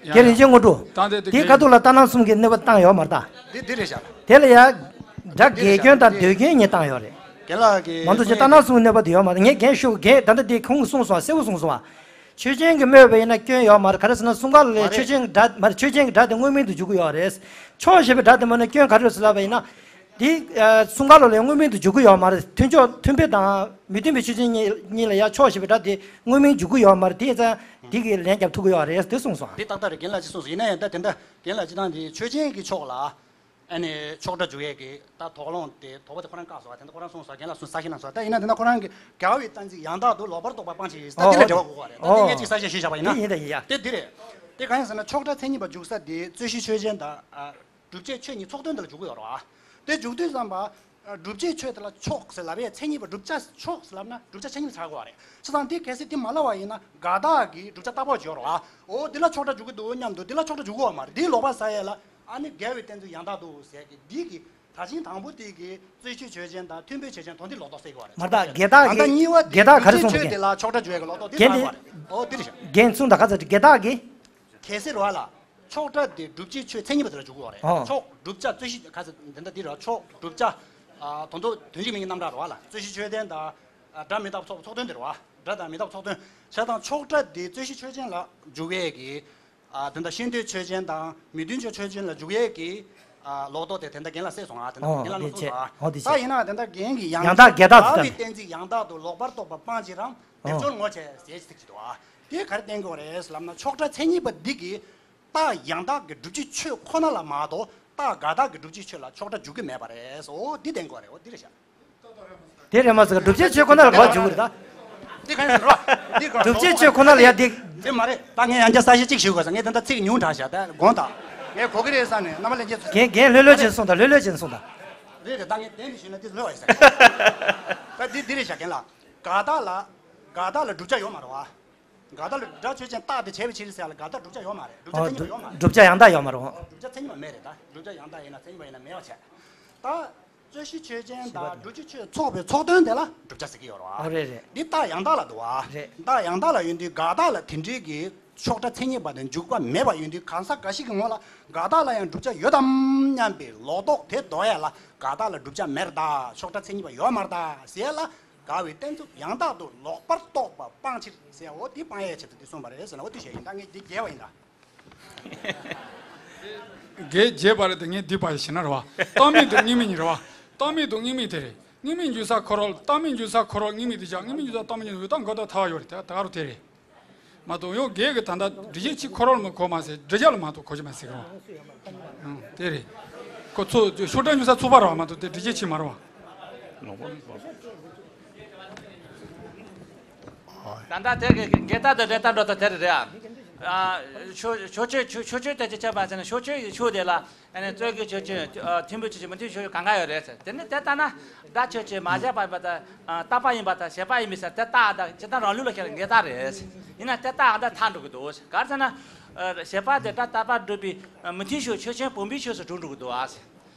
ཡ་རྒན་ཡ། རིན་ཆེན་དངོས་གྲུབ། ད་དེ་དེ་དེ་ཁ་ཐུག་ལ་ལྟ་སྣང་གསུམ་གྱི་གནོད་པ་བཏང་ཡོད་མ་རེད་ད། འདི་འདི་རེད་བཞག་དེ་ལ་ཡ། སྒྲ་འགལ་སྐྱོན་དང་འདོད་སྐྱོན་གཉིས་བཏང་ཡོད་རེད། རྒན་ལགས་ཀྱིས། མང་ཚོགས་ཀྱི་ལྟ་སྣང་གསུམ་གྱི་གནོད་པ་དེ་ཡོད་མ་རེད། ངས་རྒན་ཞུ་རྒན་ད་ལྟ་དེ་ཁོང་གིས་གསུངས་སོང་། གསལ་བོ་གསུངས་སོང་བ། ཆོས་ཅན་གྱིས་སྨོས་པ་ཡིན་ན་སྐྱོན་ཡོད་མ་རེད། ག་རེ་ཟེར་ན་གསུམ་ཀ་ལ་ལས་ཆོས་ཅན་གྱི་སྒྲ་མ་རེད། ཆོས་ཅན་གྱི་སྒྲ་དེ་དངོས་མིང་དུ་འཇུག་གི་ཡོད་རེད། ཕྱོགས་ཞེས་པའི་སྒྲ་དེ་མ་ནི་སྐྱོན་ག་རེ་ཡོད་ཟེར་ལབ་པ་ཡིན་ན། དེ་གསུང་ག་ལོ་ལ་དངོས་མིང་དུ་འཇུག་གི་ཡོད་མ་རེད། མཐུན་ཕྱོགས་མཐུན་དཔེ་དང་མི་མཐུན་དཔེ་ཆོས་ཅན་གཉིས་ལ་ཡང་ཕྱོགས་ཞེས་པའི་སྒྲ་དེ་དངོས་མིང་འཇུག་གི་ཡོད་མ་རེད། དེ་ཙང་དེ་གི་ལན་རྒྱབ་ཐུབ་ཀྱི་ཡོད་རེད་དེ་གསུངས་སོང་། དེ་ཏག་ཏག་རེད། རྒན་ལགས་ཀྱིས་གསུངས་སོང་། ཡིན་ན་ཡང་ད་དེ་འདྲ་རྒན་ལགས་ཀྱིས་ད་དེ་ཆོས་ཅན་གྱི་ཕྱོགས་ལ་ཨ་ནི་ཕྱོགས་སྒྲ་འཇུག་ཡས་ཀྱི་ད་དོགས་སློང་དེ་དོགས་པ་དེ་ཁོ་རང་བཀག་སོང་བ། དེ་འདྲ་ཁོ་རང་གསུངས་སོང་། རྒན་ལགས་གསུངས་ས་ཤེས་ན་སོང་། ད་ཡིན་ན་དེ་འདྲ་ཁོ་རང་གི་འགལ་བའི་གཏན་ཚིགས་ཡང་དག་ཏུ་ལོག་པར་རྟོག་པ་སྤང་བྱེད་ཡིན། ད་དེ་ལ་འབྲེལ་བ་དགོས་པ་རེད། ད་དེ་ངས་གཅིག་གསལ་བཤད་ཞུས་བཞག་པ་ཡིན་ན། དེ་ཡིན་ད་ཡིན་ཡ། དེ་འདི་རེད། དེ་གང་ཡིན་ཟེར་ན་ཕྱོགས་སྒྲ་མཚན་ཉིད་པ་འཇུག་ས་དེ་རྩོད་གཞི་ཆོས་ཅན་དང་། སྒྲུབ་བྱེད་ཆོས་གཉིས་ཚོགས་དོན་དེ་ལ་འཇུག་གི་ཡོད་རེད་བ། དེ་འཇུག་དུས་ཙམ་པ། སྒྲུབ་བྱེད་ཆོས་དེ་ལ་ཕྱོགས་ཟེར་ལབ་ཡས་མཚན་ཉིད་པ་བསྒྲུབ་བྱ་ཕྱོགས་ཟེར་ལབ་ན་བསྒྲུབ་བྱ་མཚན་ཉིད་ཆགས་དགོས་པ་རེད། བྱས་ཙང་དེ་གལ་སྲིད་དེ་མ་ལབ་པ་ཡིན་ན་དགག་རྟགས་ཀྱི་བསྒྲུབ་བྱ་རྟག་པ་ཅིག་ཡོད་རེད་བ། འོ་དེ་ལ་ཕྱོགས་སྒྲ་འཇུག་གི་འདུག་སྙམ་དུ་དེ་ལ་ཕྱོགས་སྒྲ་འཇུག་གི་ཡོད་མ་རེད། དེ་ལོག་པ་ཟ་ཡས་ལ་ཨ་ནི་འགལ་བའི་གཏན་ཚིགས་ཡང་དག་ཏུ་ཟེར་གི་འདི་གི་ད་ཕྱིན་དང་པོ་དེ་གི་རྩོད་གཞི་ཆོས་ཅན་དང་མཐུན་དཔེ་ཆོས་ཅན་དོན་དེ་ལོག་རྟོག་ཟེར་གི་ཡོད་རེད། མ་རེད་ད། དགག་རྟགས་ད་ལྟ་གཉིས་པ་དེ་དགག་རྟགས་ག་རེ་གསུངས་འདུག་ཆོས་དེ་ལ་ཕྱོགས་སྒྲ་འཇུག་ཡས་ཀྱི་ལོག་རྟོག་དེ་རྒན་ལྟ་དེ་བ་རེད། འོ་དེ་རེད་ཤག་རྒན་གསུངས་ད་ག་ཚོད་དགག་རྟགས་ཀྱི། གལ་སྲིད་རེད་བ་ལ། ཕྱོགས་སྒྲ་དེ་བསྒྲུབ་བྱའི་ཆོས་མཚན་ཉིད་པ་དེ་ལ་འཇུག་དགོས་རེད། ཨོ། ཕྱོགས་བསྒྲུབ་བྱ་རྩོད་གཞི་ག་ཚོད་དེ་འདྲ་དེ་རེད་བ། ཕྱོགས་བསྒྲུབ་བྱ། ཨ། དོན་ལྡོག་དོན་གཅིག་མིང་གི་རྣམ་གྲངས་རེད་བ་ལ། རྩོད་གཞི་ཆོས་ལྡན་དང་། ཨ། སྒྲ་མི་རྟག་པ་ཚོགས་པ་ཚོགས་དོན་དེ་རེད་བ། སྒྲ་དང་མི་རྟག་པ་ཚོགས་དོན་བྱས་ཙང་ཕྱོགས་སྒྲ་དེ་རྩོད་གཞི་ཆོས་ཅན་ལ་འཇུག་ཡས་ཀྱི། ཨ། དེ་འདྲ་ཤེས་འདོད་ཆོས་ཅན་དང་མི་མཐུན་ཕྱོགས་ཆོས་ཅན་ལ་འཇུག་ཡས་ཀྱི། ཨ། ལོག་རྟོག་དེ་དེ་འདྲ་རྒན་ལགས་གསལ་སོང་ང་། དེ་འདྲ་ཨོ་རྒན་ལགས་དེ་ལ་གསུངས་བྱས། སོང་ང་། ཨོ་དེ་ད་བྱས། ཡིན་ན་དེ་འདྲ་རྒན་གྱིས་ཡང་ཡང་དག་དགག་དགག་རྟགས་དགག་ཟེར་པའི་ད་གཏན་ཚིགས་ཡང་དག་ཏུ་ལོག་པར་རྟོག་པ་སྤང་བྱེད་རམ་སྡེབ་སྦྱོར་ངོ་བྱེད་ཟེར་ཅིག་ཅིག་འདུག་ཨ། དེ་ག་རེ་བསྟན་གྱི་ཡོད་རེད་ལབ་ན། ཕྱོགས་སྒྲ་མཚན་ཉིད་པ་འདི་གིས་རྟགས་ཡང་དག་གི་བསྒྲུབ་བྱའི་ཆོས་ཁོ་ན་ལ་མ་གཏོགས་རྟགས་དགག་རྟགས་ཀྱི་བསྒྲུབ་བྱའི་ཆོས་ལ་ཕྱོགས་སྒྲ་འཇུག་གི་མེད་པ་རེད། འོ་འདི་བསྟན་གྱི་ཡོད་རེད། འོ་འདི་རེད་ཤག་དེ་རེད་མ་ཟེར། བསྒྲུབ་བྱའི་ཆོས་ཁོ་ན་ལ་ག་པར་འཇུག་གི་རེད་ད། འདི་གང་ཡིན་ཟེར་རོ། འདི་གང་བསྒྲུབ་བྱའི་ཆོས་ཁོ་ན་ལ་ཡ་འདི། འདི་མ་རེད། ད་ངས་ཡང་བསྐྱར་གསལ་བཤད་གཅིག་ཞུ་དགོས་ཟེར། ངས་ད་ལྟ་ཚིག་ཉུང་དྲགས་ཤག་ད་དགོངས་དག་ངས་གོ་གི་རེད་བསམ་ནས། རྣམ་པ་ལྷན་རྒྱས་ཚོ། རྒན་རྒན་ལྷོད་ལྷོད་བྱས་གསུངས་དང་། ལྷོད་ལྷོད་བྱས་གསུངས་དང་། རེད་རེད། ད་ངས་བསྟན་ནས་ཞུས་ན་འདི་ལོས་པ་ཡིན་ས། ད་འདི་འདི་རེད་ཤག་རྒན་ལགས། དགག་རྟགས་ལ། དགག་རྟགས་ལ་བསྒྲུབ་བྱ་ཡོད་མ་རེད་བ། དགག་རྟགས་ལ་སྒྲ་ཆོས་ཅན་རྟག་སྟེ་བྱས་པའི་ཕྱིར་ཟེར་ཡ་ལ་དགག་རྟགས་བསྒྲུབ་བྱ་ཡོད་མ་རེད། བསྒྲུབ་བྱ་ཨོ། མཚན་ཉིད་པ་ཡོད་མ་རེད། བསྒྲུབ་བྱ་ཡང་དག་ཡོད་མ་རེད་བ། བསྒྲུབ་བྱ་མཚན་ཉིད་པ་མེད་རེད་ད། བསྒྲུབ་བྱ་ཡང་དག་ཡིན་ན་མཚན་ཉིད་པ་ཡིན་ན་མེད་པ་བྱས། ད། རྩོད་གཞི་ཆོས་ཅན་དང་བསྒྲུབ་བྱའི་ཆོས་ཚོགས་པའི་ཚོགས་དོན་དེ་ལ་བསྒྲུབ་བྱ་ཟེར་གྱི་ཡོད་རེད་བ། ཨོ་རེད་རེད། འདི་རྟགས་ཡང་དག་ལ་འདུག་བ། རེད། རྟགས་ཡང་དག་ལ་ཡོད་དུས་དགག་རྟགས་ལ་དེ་འདྲའི་གི་ཕྱོགས་སྒྲ་མཚན་ཉིད་པ་དང་འཇུག་པ་མེད་པ་ཡོད་དུས་གང་ཟག་འགའ་ཞིག་གི་ངོ་ལ་དགག་རྟགས་ལ་ཡང་བསྒྲུབ་བྱ་ཡོད་དམ་སྙམ་པའི་ལོག་རྟོག་དེ་ཟློག་ཡ་ལ་དགག་རྟགས་ལ་བསྒྲུབ་བྱ་མེད་རེད་ད། ཕྱོགས་སྒྲ་མཚན་ཉིད་པ་ཡོད་མ་རེད་ད་ཟེར་ཡ་ལ། དགག་པའི་གཏན་ཚིགས་ཡང་དག་ཏུ་ལོག་པར་རྟོག་པ་སྤང་ཕྱིར་ཟེར། འོ་འདི་སྤང་ཡའི་ཆེད་དུ་འདི་གསུངས་པ་རེད་ཟེར་ན། འོ་འདི་བཤད་ཡིན། ད་ངས་འདི་རྒྱས་པ་ཡིན་ད། འགལ་རྒྱས་པ་རེད་དེ། ངས་འདི་པ་ཞེ་ན་རེད་བ། རྟག་མིན་དང་དངོས་མིང་གཉིས་རེད་བ། རྟག་མིན་དང་དངོས་མིང་དེ་རེད། དངོས་མིང་འཇུག་ས་ཁོ་རང་ལ་རྟག་མིན་འཇུག་ས་ཁོ་རང་ལ་དངོས་མིང་དེ་བཞག་དངོས་མིང་འཇུག་ས་རྟག་མིན་འཇུག་ས་འོད་རྟགས་འགལ་རྟགས་ཐལ་བ་ཡོད་རེད་དེ། ད་ག་རུ་དེ་རེད། མ་གཏོགས་ཡང་འགལ་གྱི་ད་ལྟ་སྒྲུབ་བྱེད་ཕྱིར་ཁོ་རང་ལ་མ་གོ་མ་ཟད་སྒྲུབ་བྱ་ལ་མ་གཏོགས་གོ་གི་མ་ཟེར་གི་རེད་བ། ཨང་། དེ་རེད། ཁོ་ཚོ་ཕྱོགས་སྒྲ་འཇུག་ས་ཚུགས་པ་རེད་བ། མ་གཏོགས་དེ་སྒྲུབ་བྱེད་ཕྱིར་མ་རེད་བ། ད་ལྟ་དེ་གི་འགལ་རྟགས་དང་འབྲེལ་རྟགས་འགྲོ་སྟངས་དེ་རེད་རེད། ཨ། ཕྱོགས་ཕྱོགས་ཆོས་ཕྱོགས་ཕྱོགས་ཆོས་དེ་ཅི་བྱས་པ་ཟེར་ན། ཕྱོགས་ཆོས་ཀྱི་ཕྱོགས་དེ་ལ་ཨ་ནི་རྩོད་གཞི་ཆོས་ཅན། ཨ། མཐུན་དཔེ་ཆོས་ཅན། མི་མཐུན་ཕྱོགས་ཆོས་གང་ག་ཡོད་རེད་ཟེར། དེ་ནི་དེ་ལྟ་ན་སྒྲ་ཆོས་ཅན། མ་བྱས་པ་ཡིན་པ་དང་། ཨ། རྟག་པ་ཡིན་པ་དང་བྱས་པ་ཡིན་པའི་ས་དེ་རྟགས་དང་སྤྱིར་བཏང་རང་ལུགས་ལ་ཁྱེར་འགལ་རྟགས་རེད། ཡིན་ན་དེ་རྟགས་འདི་ཐལ་འགྲོ་གི་འདུག་ག་རེ་ཟེར་ན། ཨ། བྱས་པ་དེ་སྒྲ་རྟག་པར་སྒྲུབ་པའི་མི་མཐུན་ཕྱོགས་ཆོས་ཅན་བུམ་པའི་ཆོས་སུ་གྲུབ་འགྲོ་གི་འདུག་ཨ་ཟེར།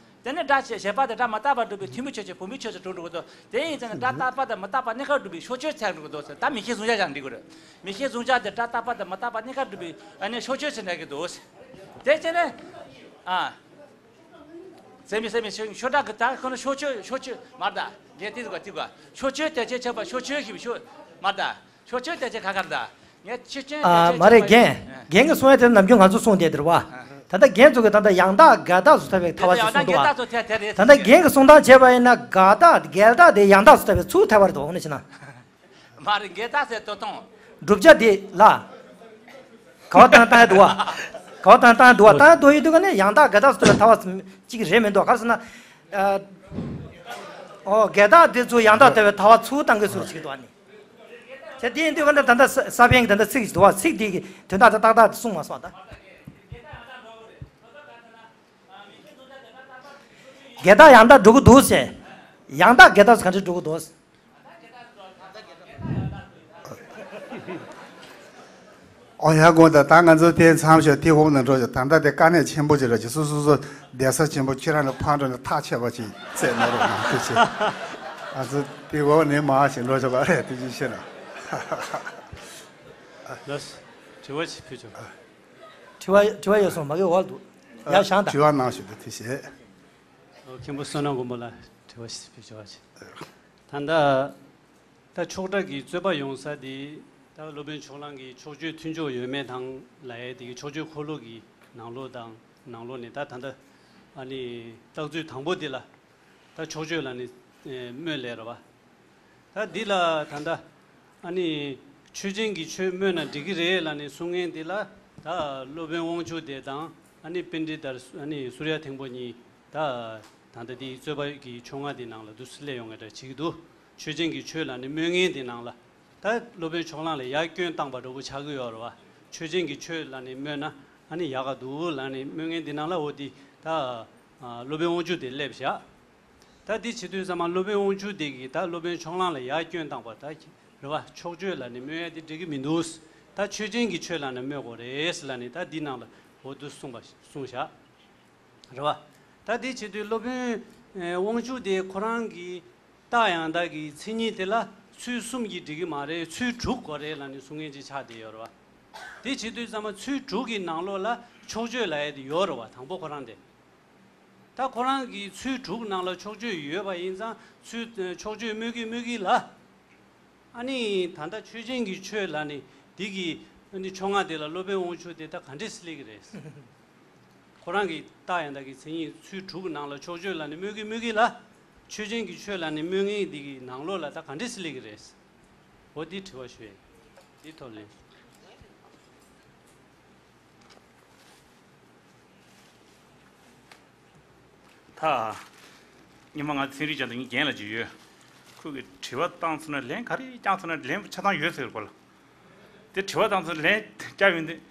དེ་ནི་སྒྲ་བྱས་པ་དེ་སྒྲ་མི་རྟག་པར་སྒྲུབ་པའི་མཐུན་དཔེ་ཆོས་ཅན་བུམ་པའི་ཆོས་སུ་གྲུབ་འགྲོ་གི་འདུག་དེ་ཡིན་ཙང་ནི་སྒྲ་རྟག་པ་དང་མི་རྟག་པ་གཉིས་ཀ་སྒྲུབ་པའི་ཕྱོགས་ཆོས་ཐལ་འགྲོ་གི་འདུག་ཟེར། ད་མིག་ཤེས་གཟུང་བྱ་བཞག་འགྲིག་གི་རེད། མིག་ཤེས་གཟུང་བྱ་དེ་སྒྲ་རྟག་པ་དང་མི་རྟག་པ་གཉིས་ཀ་སྒྲུབ་པའི་ཨ་ནི་ཕྱོགས་ཆོས་སུ་གྲུབ་འགྲོ་གི་འདུག་ཟེར། དེ་བྱས་ནས། ཨ། ཟེར་མི་ཟེར་མི་ཆོས་ཆོས་སྒྲ་གི་ད་ཁོ་ན་ཕྱོགས་ཆོས་ཕྱོགས་ཆོས་མ་རེད་ད། རྒྱན་དེ་ཟེར་བ་དེ་ག་ཕྱོགས་ཆོས་དེ་ཆོས་ཆོས་པ་ཕྱོགས་ཆོས་ཞེས་པའི་ཕྱོགས་མ་རེད་ད། ཕྱོགས་ཆོས་དེ་ཆོས་ཁ་ཁར་ད། ངས་ཆོས་ཅན་དེ་ཨ། ཆོས་མ་རེད། ཆོས་རྒན། པ་རྒན་གྱིས་གསུང་ཡ་དེ་ནམ་རྒྱུན་ང་ཚོ་གསུང་བསྡད་དེ་རེད་བ། ད་ལྟ་རྒན་ཚོ་གིས་ད་ལྟ་ཡང་དག་འགལ་རྟགས་སུ་ཐལ་བའི་ཐལ་བ་ཞིག་གསུངས་འདུག་བ། ད་ལྟ་རྒན་གྱིས་གསུང་སྟངས་བྱས་པ་ཡིན་ན་དགག་རྟགས་འགལ་རྟགས་དེ་ཡང་དག་སུ་ཐལ་བའི་ཚུར་ཐལ་བ་རེད་འདུག་འོ་ན་བྱས་ན། མ་རེད། འགལ་རྟགས་ཟེར་དོ་དང་། བསྒྲུབ་བྱ་དེ་ལ། ག་བ་བཏང་བཏང་ཡ་འདུག་བ། ག་བ་བཏང་བཏང་ཡ་འདུག་བ། བཏང་དོ་ཡི་འདུག་ག་ནས་ཡང་དག་འགལ་རྟགས་སུ་ཐལ་བའི་ཐལ་བ་གཅིག་རེད་མི་འདུག་ག་རེ་ཟེར་ན། ཨ། ཨོ། འགལ་རྟགས་དེ་ཚོ་ཡང་དག་ཐལ་བའི་ཐལ་བ་ཚུར་བཏང་གི་ཟུར་ཅིག་འདུག་བ་ནི། དེ་དེ་ཡིན་དུས་ག་ནས་ད་ལྟ་ས་ས་པཎ་གྱི་ད་ལྟ་ཚིག་ཅིག་འདུག་བ། ཚིག་དེ་གི་དོན་དག་དེ་ཏག་ཏག་དེ་གསུངས་མ་སོང་བ་ད། འགལ་རྟགས་ཡང་དག་འགྲོ་གི་འདུག་ཟེར། ཡང་དག་འགལ་རྟགས་སུ་ག་འདྲ་འགྲོ་གི་འདུག་ཨོ་ཡ། དགོངས་དག་ད་ང་ཚོ་དེ་མཚམས་ཞོག་དེ་འོག་ན་འགྲོ་ཞོག་ད་ལྟ་དེ་དཀའ་གནད་ཆེན་པོ་ཅིག་རེད། ཅིག་སོ་སོ་སོ་གདན་ས་ཆེན་པོ་ཁྱེད་རང་ལ་ཕར་འགྲོ་ནས་ཐག་ཆད་པ་ཅིག་བཙལ་ན་རོགས་གནང་། དེ་ཅིག་ང་ཚོ་དེ་འོག་ནས་མར་ཞིག་འགྲོ་ཞོག་ག་རེད། དེ་ཅིག་བཤད་ན། ལགས། དྲི་བ་ཞིག་ཕུལ་ཆོག་དྲི་བ་དྲི་བ་ཡོད་སོང་། མ་གི་འོག་ཏུ་ཡར་བཞེངས་དང་། དྲི་བ་གནང་ཞུ་དུ་དེ་བཤད། མཁན་པོ་བསོད་ནམས་མགོན་པོ་ལ་དྲི་བ་ཞིག་ཕུལ་ཆོག་ཅིག་ད་ལྟ། ད་ཕྱོགས་སྒྲ་གི་རྩོད་པ་ཡོང་ས་དེ། ད་སློབ་དཔོན་ཕྱོགས་གླང་གིས་ཕྱོགས་ཆོས་མཐུན་ཕྱོགས་ཡོད་མེད་དང་ལབ་ཡས་དེ་གི་ཕྱོགས་ཆོས་འཁོར་ལོ་གི་ནང་ལོགས་དང་ནང་ལོགས་ནས་ད་ད་ལྟ་ཨ་ནི་རྟགས་ཚུལ་དང་པོ་དེ་ལ་ ད་ཕྱོགས་ཆོས་ལ་ནི་སྨོད་ལས་རེད་བ། ད་འདི་ལ་ད་ལྟ་ཨ་ནི་ཆོས་ཅན་གྱི་ཆོས་སྨོད་ན་འགྲིག་གི་རེད་ལ་ནི་གསུང་མཁན་འདི་ལ་ད་སློབ་དཔོན་དབང་ཕྱུག་སྡེ་དང་ཨ་ནི་པཎྜི་ཏ་ཨ་ནི་སུརྱ་ཐེང་པོ་གཉིས་ད་ད་ལྟ་འདི་རྩོད་པ་གི་ཕྱོགས་སྔ་འདི་ནང་ལ་འདུག་སེ་སླེབས་ཡོང་ངེས་འདྲ་བྱེད་ཀྱི་འདུག་ཆོས་ཅན་གྱི་ཆོས་ལ་ནི་སྨོད་མཁན་འདི་ནང་ལ། ད་སློབ་དཔོན་ཕྱོགས་གླང་ལ་ཡར་སྐྱོན་བཏང་པ་འདྲ་པོ་ཆགས་ཀྱི་ཡོད་རེད་བ། ཆོས་ཅན་གྱི་ཆོས་ལ་ནི་སྨོད་ན་ཨ་ནི་ཡག་ག་འདུག་ལ་ནི་སྨོད་མཁན་འདི་ནང་ལ་འོ་འདི་ད་སློབ་དཔོན་དབང་ཕྱུག་སྡེ་སླེབས་བཞག་ད་འདི་བྱེད་དུས་ཙམ་པ་སློབ་དཔོན་དབང་ཕྱུག་སྡེ་གིས་ད་སློབ་དཔོན་ཕྱོགས་གླང་ལ་ཡར་སྐྱོན་བཏང་པ་ད་རེད་བ། ཕྱོགས་ཆོས་ལ་ནི་སྨོད་ཡ་འདི་འགྲིག་གི་མི་འདུག་ད་ཆོས་ཅན་གྱི་ཆོས་ལ་ནི་སྨོད་དགོས་རེད་ལ་ནི་ད་འདི་ནང་ལ་འོ་འདུག་གསུངས་པ་གསུངས་བཞག་རེད་བ། ད་དེ་བྱེད་དུས་སློབ་དཔོན་དབང་ཕྱུག་དེ་ཁོ་རང་གི་རྟགས་ཡང་དག་གི་མཚན་ཉིད་དེ་ལ་ཚུལ་གསུམ་གྱིས་འགྲིག་གི་མ་རེད། ཚུལ་དྲུག་དགོས་རེད་ལ་ནི་གསུང་མཁན་ཅིག་ཆགས་བསྡད་ཡོད་རེད་བ། དེ་བྱེད་དུས་ཙམ་པ་ཚུལ་དྲུག་གི་ནང་ལོགས་ལ་ཕྱོགས་ཆོས་ལབ་ཡ་དེ་ཡོད་རེད་བ། དང་པོ་ཁོ་རང་དེ། ད་ཁོ་རང་གི་ཚུལ་དྲུག་ནང་ལ་ཕྱོགས་ཆོས་ཡོད་པ་ཡིན་ཙང་ཚུལ་ཕྱོགས་ཆོས་སྨོད་ཀྱི་སྨོད་ཀྱི་ལ། ཨ་ནི་ད་ལྟ་ཆོས་ཅན་གྱི་ཆོས་ལ་ནི་འདི་གི་ཨ་ནི་ཕྱོགས་སྔ་དེ་ལ་སློབ་དཔོན་དབང་ཕྱུག་དེ་ད་ག་འདྲས་སེ་སླེབས་ཀྱི་རེད། ཁོ་རང་གི་རྟགས་ཡང་དག་གི་མཚན་ཉིད་ཚུལ་དྲུག་གི་ནང་ལ་ཕྱོགས་ཆོས་ལ་ནི་སྨོད་ཀྱི་སྨོད་ཀྱི་ལ། ཆོས་ཅན་གྱི་ཆོས་ལ་ནི་སྨོད་མཁན་འདི་གི་ནང་ལོགས་ལ་ད་ག་འདྲས་སེ་སླེབས་ཀྱི་རེད། འོ་འདི་དྲི་བ་ཞུ་ཡས། འདི་ཐོག་ལེན། ད། སྔོན་མ་ང་ཚན་རིག་ཅན་དང་ངའི་རྒན་ལགས་ཅིག་ཡོད། ཁོས་ཀྱིས་དྲི་བ་བཏང་ཚར་ན་ལན་ག་རེ་རྒྱག་ཚར་ན་ལན་ཆ་ཚང་ཡོད་ཟེར་གོ་ལ། དེ་དྲི་བ་བཏང་ཚར་ན་ལན་རྒྱག་ཡོང་དུས།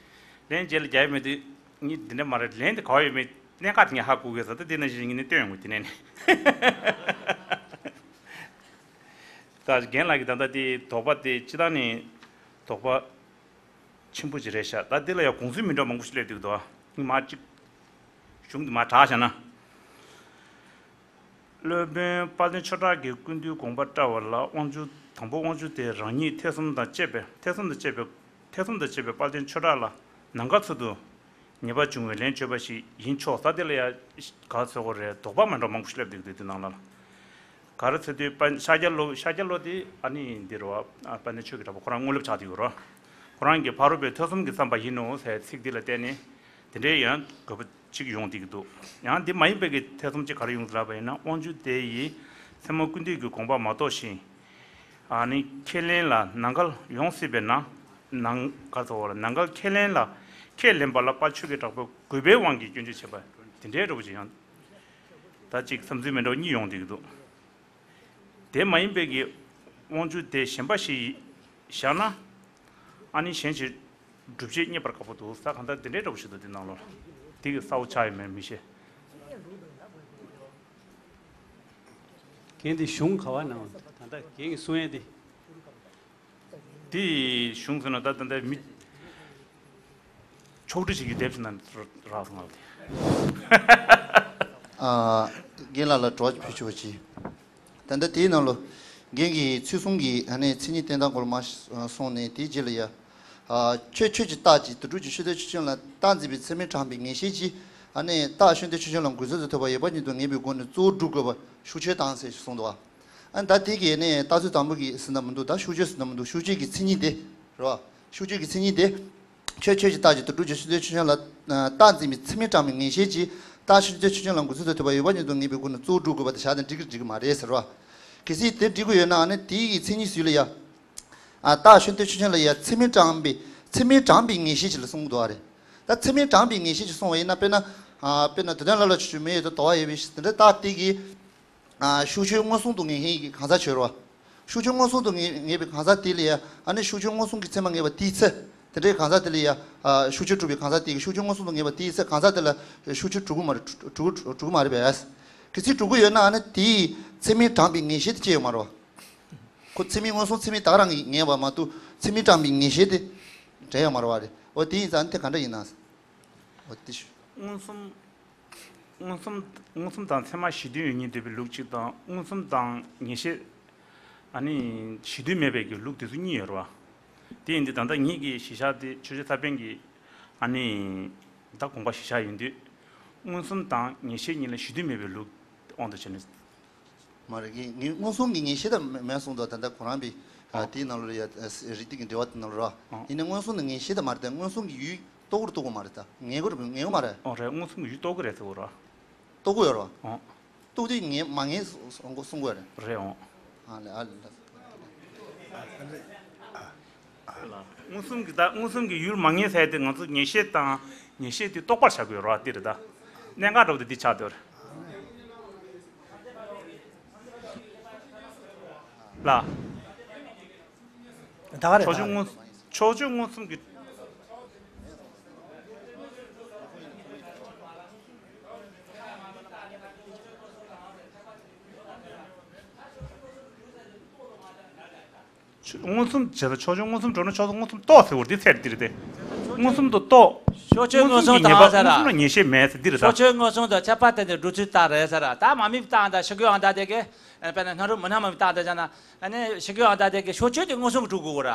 ལན་རྗེས་ལ་རྒྱག་ཡོད་མེད་དུས། ངས་འདི་འདྲ་མ་རེད། ལན་དེ་ག་བ་ཡོད་མེད་གནད་འགག་དེ་ངས་ཧ་གོ་གི་ཟེར། ད་དེ་ནང་བཞིན་ངས་ནི་སྟོན་ཡོང་གི་དེ་ནས་ནི། ད་རྒན་ལགས་ཀྱིས་ད་ལྟ་དེ་དོགས་པ་དེ་སྤྱི་བཏང་ནས་དོགས་པ་ཆེན་པོ་ཅིག་རེད་ཤག་ད་འདི་ལ་ཡང་དགོངས་ཚུལ་མི་འདྲ་བ་མང་པོ་ཞིག་སླེབས་འདུག་དོ། ངས་མར་གཅིག་གཞུང་འདི་མར་དྲག་བཞག་ན། སློབ་དཔོན་དཔལ་ལྡན་ཆོས་གྲགས་ཀྱིས་ཀུན་བཏུས་དགོངས་པ་བཀྲལ་བ་ལ་དབང་ཕྱུག་དང་པོ་དབང་ཕྱུག་དེ་རང་ཉིད་ཐེ་ཚོམ་དང་བཅས་པའི་ཐེ་ཚོམ་དང་བཅས་པའི་ཐེ་ཚོམ་དང་བཅས་པའི་དཔལ་ལྡན་ཆོས་གྲགས་ལ་ནམ་མཁའ་ཚུལ་དུ་ཉེས་པ་བྱུང་བའི་ལན་བརྗོད་པ་ཞིག་ཡིན་ཆོག་ས། དེ་ལ་ཡང་ག་ཚོད་གོ་རེད། དོགས་པ་མ་འདྲ་མང་པོ་ཞིག་སླེབས་འདུག་དེ་དེ་ནང་ལ་ལ། ག་རེ་ཟེར་དུས་དཔལ་ཤཱཀྱ་བློ་ཤཱཀྱ་བློ་དེ་ཨ་ནི་འདི་རེད་བ། ཨ་དཔལ་ལྡན་ཆོས་ཀྱི་གྲགས་པ་ཁོ་རང་དངོས་སློབ་ཆགས་བསྡད་ཡོད་རེད་བ། ཁོ་རང་གིས་ཕ་རོལ་པོས་ཐེ་ཚོམ་གྱིས་བརྩམས་པ་ཡིན་ནོ་ཟེར་ཚིག་འདི་ལ་བརྟེན་ནས་དེ་འདྲའི་ཡང་དགོས་པ་གཅིག་ཡོང་བསྡད་ཀྱི་འདུག་ཡང་འདི་མ་ཡིན་པའི་གི་ཐེ་ཚོམ་གཅིག་ག་རེ་ཡོང་གི་ལབ་པ་ཡིན་ན། དབང་ཕྱུག་དེ་ཡིས་ཚད་མ་ཀུན་བཏུས་ཀྱི་དགོངས་པ་མ་རྟོགས་ཤིང་། ཨ་ནི་ཁས་ལེན་ལ་ནམ་མཁར་ཡོང་སྲིད་པས་ན། ནང་ག་ཚོ་བ་ལ་ནམ་མཁར་ཁས་ལེན་ལ་ཁས་ལེན་པ་ལ་དཔལ་ཆོས་ཀྱི་གྲགས་པས་གུས་པའི་དབང་གིས་སྐྱོན་བརྗོད་བྱས་པ་དེ་འདྲའི་འདྲ་པོ་ཅིག་ཡང་ད་ཅིག་བསམ་ཚུལ་མི་འདྲ་བ་གཉིས་ཡོང་བསྡད་ཀྱི་འདུག་དེ་མ་ཡིན་པའི་གི་དབང་ཕྱུག་དེ་གཞན་པ་ཞིག་བཞག་ན། ཨ་ནི་གཞན་གྱི་སྒྲུབ་བྱེད་རྙེད་པར་དཀའ་པོ་འདུག་ས། གང་ལྟར་དེ་འདྲའི་འདྲ་པོ་ཞིག་འདུག་དེ་ནང་ལོགས་ལ་དེ་གི་གསལ་པོ་ཆགས་ཡོད་མེད་མི་ཤེས། རྒན་དེ་གཞུང་ག་བ་ནང་ད་ལྟ་རྒན་གྱིས་གསུང་ཡས་དེ། དེ་གཞུང་ཟེར་ན་ད་ད་ལྟ་མི་ཕྱོགས་སྒྲིག་བྱེད་ཀྱི་དེབ་ཟེར་ན་རག་སོང་ང་། ཨ། རྒན་ལགས་ལ་དྲི་བ་ཅིག་ཕུལ་ཆོག་ཅིག་ད་ལྟ་དེའི་ནང་ལོ། རྒན་གྱིས་ཚུལ་གསུམ་གྱི་ཨ་ནི་མཚན་ཉིད་བསྟན་སྟངས་སྐོར་མར་གསུངས་ནས། དེའི་རྗེས་ལ་ཡ། ཨ། ཆོས་ཆོས་ཀྱི་རྟགས་ཀྱིས་དུད་འགྲོ་གི་ཆོས་ལྡན་ཆོས་ཅན་ལ་རྟག་འཛིན་པའི་ཚད་མས་དྲངས་པའི་ངེས་ཤེས་ཀྱིས། ཨ་ནི་རྟགས་ཤུགས་ལྡན་ཆོས་ཅན་ལ་འགོད་ཚུལ་དུ་ཐོས་པ་ཡོད་པ་ཉིད་དུ་ངེས་པའི་སྒོ་ནས་གཙོ་བོར་སྒྲུབ་དགོས་པ་ཤུགས་ཆོས་དང་ཟེར་གསུངས་འདུག་བ། ཨ་ནི་ད་དེ་གི་ནི་རྟགས་ཚུལ་དང་པོ་གི་ཟེར་ན་མི་འདུག་ད་ཤུགས་ཆོས་ཟེར་ན་མི་འདུག་ཤུགས་ཆོས་ཀྱི་མཚན་ཉིད་དེ། རེད་བ། ཤུགས་ཆོས་ཀྱི་མཚན་ཉིད་དེ། ཆོས་ཆོས་ཀྱི་རྟགས་ཀྱིས་དུད་འགྲོ་གི་ཆོས་ལྡན་ཆོས་ཅན་ལ་རྟག་འཛིན་པའི་ཚད་མས་དྲངས་པའི་ངེས་ཤེས་ཀྱིས་རྟགས་ཤུགས་ལྡན་ཆོས་ཅན་ལ་འགོད་ཚུལ་དུ་ཐོས་པ་ཡོད་པ་ཉིད་དུ་ངེས་པའི་སྒོ་ནས་གཙོ་བོར་སྒྲུབ་དགོས་པ་དེ་བཞག་སྟེ་འགྲིག་གི་འགྲིག་གི་མ་རེད་ཟེར་བ། གལ་སྲིད་དེ་འགྲིག་གི་ཡོད་ན་ཨ་ནི་དེའི་གི་མཚན་ཉིད་ཟིལ་ལ་ཡ། ཨ། རྟགས་ཤུགས་ལྡན་ཆོས་ཅན་ལ་ཡ་མཚན་མས་དྲངས་པའི་མཚན་མས་དྲངས་པའི་ངེས་ཤེས་ཀྱིས་ལ་གསུངས་འདུག་བ་རེད། ད་མཚན་མས་དྲངས་པའི་ངེས་ཤེས་ཀྱིས་གསུངས་པ་ཡིན་ན། དཔེར་ན། ཨ། དཔེར་ན་དུས་མཐའ་ལ་ལ་ཆུ་ཆུ་མེ་ཡོད་དོ་དོ་བ་ཡོད་པའི་དེ་འདྲ་རྟགས་དེ་གི། ཨ། ཤུགས་ཆོས་མངོན་སུམ་དུ་ངེས་མཁན་གྱི་གང་ཟག་ཆོས་རེད་བ། ཤུགས་ཆོས་མངོན་སུམ་དུ་ངེས་ངེས་པའི་གང་ཟག་དེ་ལ་ཡ། ཨ་ནི་ཤུགས་ཆོས་མངོན་སུམ་གྱི་ཚད་མ་ངེས་པ་དེའི་ཚེ། དེ་འདྲའི་གང་ཟག་དེ་ལ་ཡ། ཨ། ཤུགས་ཆོས་གྲུབ་པའི་གང་ཟག་དེ་གིས་ཤུགས་ཆོས་མངོན་སུམ་དུ་ངེས་པ་དེའི་ཚེ་གང་ཟག་དེ་ལ་ཤུགས་ཆོས་གྲུབ་ཀྱི་མ་རེད། གྲུབ་གྲུབ་གྲུབ་ཀྱི་མ་རེད་པས། གལ་སྲིད་གྲུབ་ཀྱི་ཡོད་ན་ཨ་ནི་དེའི་ཚད་མས་དྲངས་པའི་ངེས་ཤེས་དེ་ཅི་ཡོད་མ་རེད་བ། ཁོ་ཚད་མས་མངོན་སུམ་ཚད་མས་ད་ག་རང་གིས་ངེས་པ་མ་གཏོགས་ཚད་མས་དྲངས་པའི་ངེས་ཤེས་དེ་འདྲ་ཡོད་མ་རེད་བ་རེད། འོ་དེ་ཡིན་ཙང་དེ་ག་འདྲ་ཡིན་ན། འོ་དེ་ཞུ། མངོན་སུམ། མངོན་སུམ། མངོན་སུམ་དང་ཚད་མ་གཞི་མཐུན་ཡོད་ཉིད་འདོད་པའི་ལུགས་གཅིག་དང་། མངོན་སུམ་དང་ངེས་ཤེས། ཨ་ནི་གཞི་མཐུན་མེད་པའི་གི་ལུགས་དེ་ཚོ་གཉིས་ཡོད་རེད་བ། དེ་ཡིན་དུས་ད་ལྟ་ངེད་ཀྱི་གཞི་བཞག་དེ་ཆོས་རྗེ་ས་པཎ་གྱི་ཨ་ནི་ད་དགོངས་པ་གཞི་བཞག་ཡིན་དུས། མངོན་སུམ་དང་ངེས་ཤེས་གཉིས་ལ་གཞི་མཐུན་མེད་པའི་ལུགས་དབང་དུ་བྱས་ནས། མ་རེད། ངས་ངས་མངོན་སུམ་གྱི་ངེས་ཤེས་དང་མེད་མེད་གསུངས་འདུག་ད་ལྟ་ཁོ་རང་པའི། ཨ། ཨ། དེའི་ནང་ལོགས་ལ་ཡ། རིགས་གཏེར་གྱི་འགྲེལ་པ་དེ་ནང་ལོགས་ར། ཨ། ཡིན་ནའི་མངོན་སུམ་ནི་ངེས་ཤེས་དང་མ་རེད་དེ། མངོན་སུམ་གྱི་ཡུལ་རྟོགས་ཀྱི་རེད། རྟོགས་ཀྱི་མ་རེད་ད། ངེས་ཀྱི་རེད། ངེས་ཀྱི་མ་རེད། ཨོ་རེད། མངོན་སུམ་གྱི་ཡུལ་རྟོགས་ཀྱི་རེད་ཟེར་བ་ར། རྟོགས་ཀྱི་ཡོད་ར། ཨོ། སྟུག་དེ་ངན་མ་ངན་གསུང་གསུང་དགོས་རེད། རེད་འོང་། ཨ་ལེ་ཨ་ལེ། མངོན་སུམ་གྱི་ད་མངོན་སུམ་གྱི་ཡུལ་མ་ངན་ཟེར་དེ་ང་ཚོ་ངེས་ཤེས་དང་ངེས་ཤེས་དེ་རྟོགས་པར་བྱ་དགོས་རོགས་དེ་རེད་ད། གནད་འགག་འདྲ་པོ་དེ་འདི་ཆགས་སྡོད་རེད། ལ། ད་ག་རེད་ཕྱོགས་ཆོས་མངོན་ཕྱོགས་ཆོས་མངོན་སུམ་གྱི། མངོན་སུམ་བྱས་ཙང་ཕྱོགས་ཆོས་མངོན་སུམ་འགྲོ་ན་ཕྱོགས་སུ་མངོན་སུམ་རྟོགས་ཟེར་བ་འདི་ཚད་འདི་རེད་དེ། མངོན་སུམ་དུ་རྟོགས། ཕྱོགས་ཆོས་མངོན་སུམ་གྱི་ངེས་པ་མངོན་སུམ་ལ་ངེས་ཤེས་མེད་ཟེར་འདི་རེད་ད། ཕྱོགས་ཆོས་མངོན་སུམ་དུ་ཁྱད་པར་དེ་འདྲ་འགྲོ་ཚུལ་ལྟར་རེད་ཟེར་ར། ད་མ་དམིགས་བཏང་ད་ཤི་གི་ཡང་ད་དེ་གི་དཔེར་ན་སྣང་རུང་མི་སྣང་མ་དམིགས་བཏང་ད་ཅག་ན་ཨ་ནི་ཤི་གི་ཡང་ད་དེ་གི་ཕྱོགས་ཆོས་དེ་མངོན་སུམ་གྱི་འགྲོ་དགོས་ར།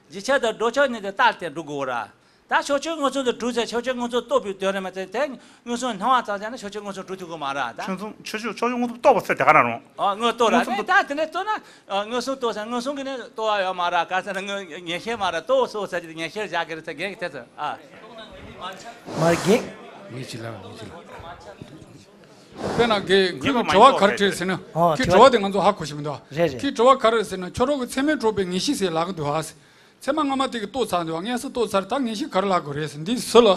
རྗེས་ཁྱབ་དང་ལྡོག་ཁྱབ་གཉིས་དེ་ལྟར་དེ་འགྲོ་དགོས་ར། ད་ཕྱོགས་ཆོས་མངོན་སུམ་དུ་གྲུབ་ཚེ་ཕྱོགས་ཆོས་མངོན་སུམ་རྟོགས་པའི་དོན་རེད་མ་ཚད་དེ་མངོན་སུམ་སྣང་བ་ཙམ་བྱས་ན་ཕྱོགས་ཆོས་མངོན་སུམ་གྲུབ་ཐུབ་ཀྱི་མ་རེད་ད། ཁྱོད་ཚོ་ཁྱོད་ཚོ་ཕྱོགས་ཆོས་མངོན་སུམ་རྟོགས་པ་ཚོས་དེ་ག་རང་རུང་། ཨ་དངོས་རྟོགས་ར་མངོན་སུམ་ནི་ད་དེ་འདྲ་རྟོགས་ན་ཨ་མངོན་སུམ་རྟོགས་ཟེར་མངོན་སུམ་གྱི་ནི་རྟོགས་པ་ཡོད་མ་རེད་ག་ཟེར་ན་དངོས་ངེས་ཤེས་མ་རེད་རྟོགས་སོ་ཟེར་གྱི་ངེས་ཤེས་བཞག་གི་རེད་ཟེར་གན་གྱི་དེ་ཚོ་ཨ། མར་གན། ངས་ཅི་ལབ་ངས་ཅི་ལབ། དཔེར་ན་རྒན་ཁོས་ངེས་པ་མ་དྲི་བ་ག་རེ་དྲིས་ཟེར་ན་ཨོ་ཁོས་དྲི་བ་དེ་ང་ཚོ་ཧ་གོ་ཤེས་མི་འདུག་རེད་རེད། ཁོས་དྲི་བ་ག་རེ་ཟེར་ན་ཁྱོད་རང་གི་ཚད་མས་གྲུབ་པའི་ངེས་ཤེས་ཟེར་ལབ་གི་འདུག་ཨ། ཚད་མ་སྔ་མ་དེ་གི་རྟོགས་ཚར་འདུག་མངོན་སུམ་རྟོགས་ཚར་ད་ངེས་ཤེས་ག་རེ་ལབ་དགོས་རེད་ཟེར་འདི་སུ་ལ་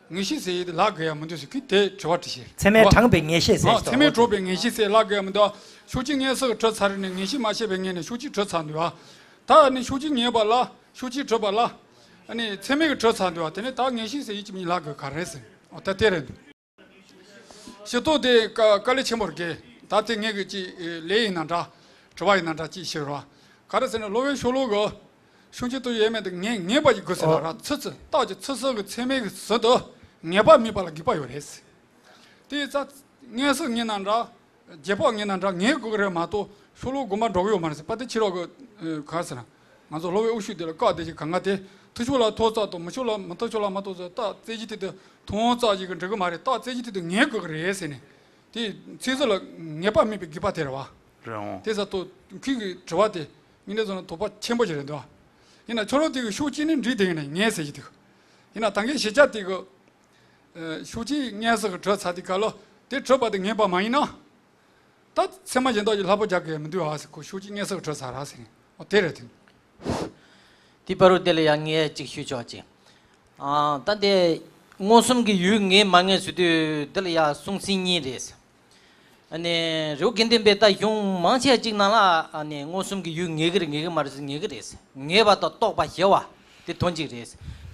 ངེས་ཤེས་ཟེར་ཡས་དེ་ལབ་དགོས་ཡ་མི་འདུག་ཟེར་ཁོས་དེ་དྲི་བ་དྲིས་ཤེས། ཚད་མས་དྲངས་པའི་ངེས་ཤེས་ཟེར་ཨ་ཚད་མས་གྲུབ་པའི་ངེས་ཤེས་ཟེར་ལབ་དགོས་ཡ་མི་འདུག་ཕྱོགས་ཆོས་མངོན་སུམ་གྱི་གྲུབ་ཚར་ནས་ངེས་ཤེས་མ་བཤད་པའི་ངེས་ནས་ཕྱོགས་ཆོས་གྲུབ་ཚར་འདུག་ཨ། ད་ནི་ཕྱོགས་ཆོས་ངེས་པ་ལ་ཕྱོགས་ཆོས་གྲུབ་པ་ལ་ཨ་ནི་ཚད་མས་གི་གྲུབ་ཚར་འདུག་ཨ་དེ་ནས་ད་ངེས་ཤེས་ཟེར་ཡས་ཅི་མི་ལབ་དགོས་ག་རེད་ཟེར་ཨ་ད་དེ་རེད་འདུག་ཤེས་རྟོགས་དེ་དཀའ་དཀའ་ལས་ཆེན་པོ་རེད་གི། ད་དེ་ངས་གི་ཅིག་ལས་ཡིན་ན་འདྲ། དྲི་བ་ཡིན་ན་འདྲ་ཅིག་ཤེས་རོགས། ག་རེ་ཟེར་ན་སློབ་དཔོན་ཤོ་ལོ་ཀ་ཤོག་ཆེན་ཏུ་ཡོད་མེད་དེ་ངེས་ངེས་པ་ཞིག་དགོས་ཟེར་ལ་ར་ཚུལ་ཚུལ་རྟགས་ཀྱི་ཚུལ་གསུམ་གྱི་ཚད་མའི་གི་ཟུར་དུ་ངེས་པ་དམིགས་པ་ལ་དགོས་པ་ཡོད་རེད། དེ་ཡིན་ཙང་མངོན་སུམ་ཡིན་ན་འདྲ། རྗེས་དཔག་ཡིན་ན་འདྲ་ངེས་དགོས་ཀྱི་རེད་མ་གཏོགས་ཤོ་ལོ་ཀ་དགོངས་པ་འགྲོ་གི་ཡོད་མ་རེད་ཟེར་པ་དེ་ཕྱི་རོགས་གི་ག་རེ་ཟེར་ན། ང་ཚོ་སློབ་དཔོན་དབུ་བཞུགས་དེ་ལ་བཀའ་དེ་ཅིག་གང་ག་དེ་ཐུག་ཕྱོགས་ལ་ཐོག་བཙག་དང་མི་ཕྱོགས་ལ་མི་ཐུག་ཕྱོགས་ལ་མ་ཐོག་བཙག་རྟགས་རྩེ་གཅིག་དེ་དུ་ཐོག་བཙག་ཅིག་གི་འགྲིག་གི་མ་རེད་རྟགས་རྩེ་གཅིག་དེ་དུ་ངེས་དགོས་ཀྱི་རེད་ཟེར་ནས། དེ་ཚིག་ཟུར་ལ་ངེས་པ་དམིགས་པའི་དགོས་པ་དེ་རེད་བ། རེད་འོང་། དེ་ས་ཐོག་ཁུལ་གྱི་དྲི་བ་དེ་མི་འདྲ་བཟོ་ན་དོགས་པ་ཆེན་པོ་ཞིག་རེད་འདུག་ཡིན་ན་ཁྱོད་རང་དེ་གི་ཤོག་གཅིག་ནི་འགྲིག་དེ་ཡིན་ན་ངེས་ཟེར་གྱི་འདུག་ཡིན་ན་ད་གིན་གཞིས་ཆགས་དེ་གི་ཤོག་གཅིག་མངོན་སུམ་གྱི་གྲུབ་ཚར་དེ་ག་ལོ་དེ་གྲུབ་པ་དེ་ངེས་པ་མ་ཡིན་ན། ད་ཚད་མ་གཞན་དག་གི་ལྷག་པོ་རྒྱག་གི་མི་འདུག་ཨ་ཟེར་ཁོ་ཤོག་གཅིག་མངོན་སུམ་གྲུབ་ཚར་ར་ཟེར་ནས་ཨོ་དེ་རེད་དེ། དེ་བར་དུ་དེ་ལ་ཡང་ངས་གཅིག་ཞུ་ཆོག་ཅིང་། ཨ་ད་དེ་མངོན་སུམ་གྱི་ཡུལ་ངེས་མ་ངེས་ཟེར་དུས་དེ་ལ་ཡང་གསུང་ཚིག་གཉིས་རེད། ཨ་ནི་རི་བོ་དགེ་ལྡན་པའི་ད་གཞུང་མང་ཆེ་གཅིག་ནང་ལ་ཨ་ནི་མངོན་སུམ་གྱི་ཡུལ་ངེས་ཀྱི་རེད་ངེས་ཀྱི་མ་རེད་ངེས་ཀྱི་རེད། ངེས་པ་དང་རྟོགས་པ་ཞེས་པ། དེ་དོན་གཅིག་རེད།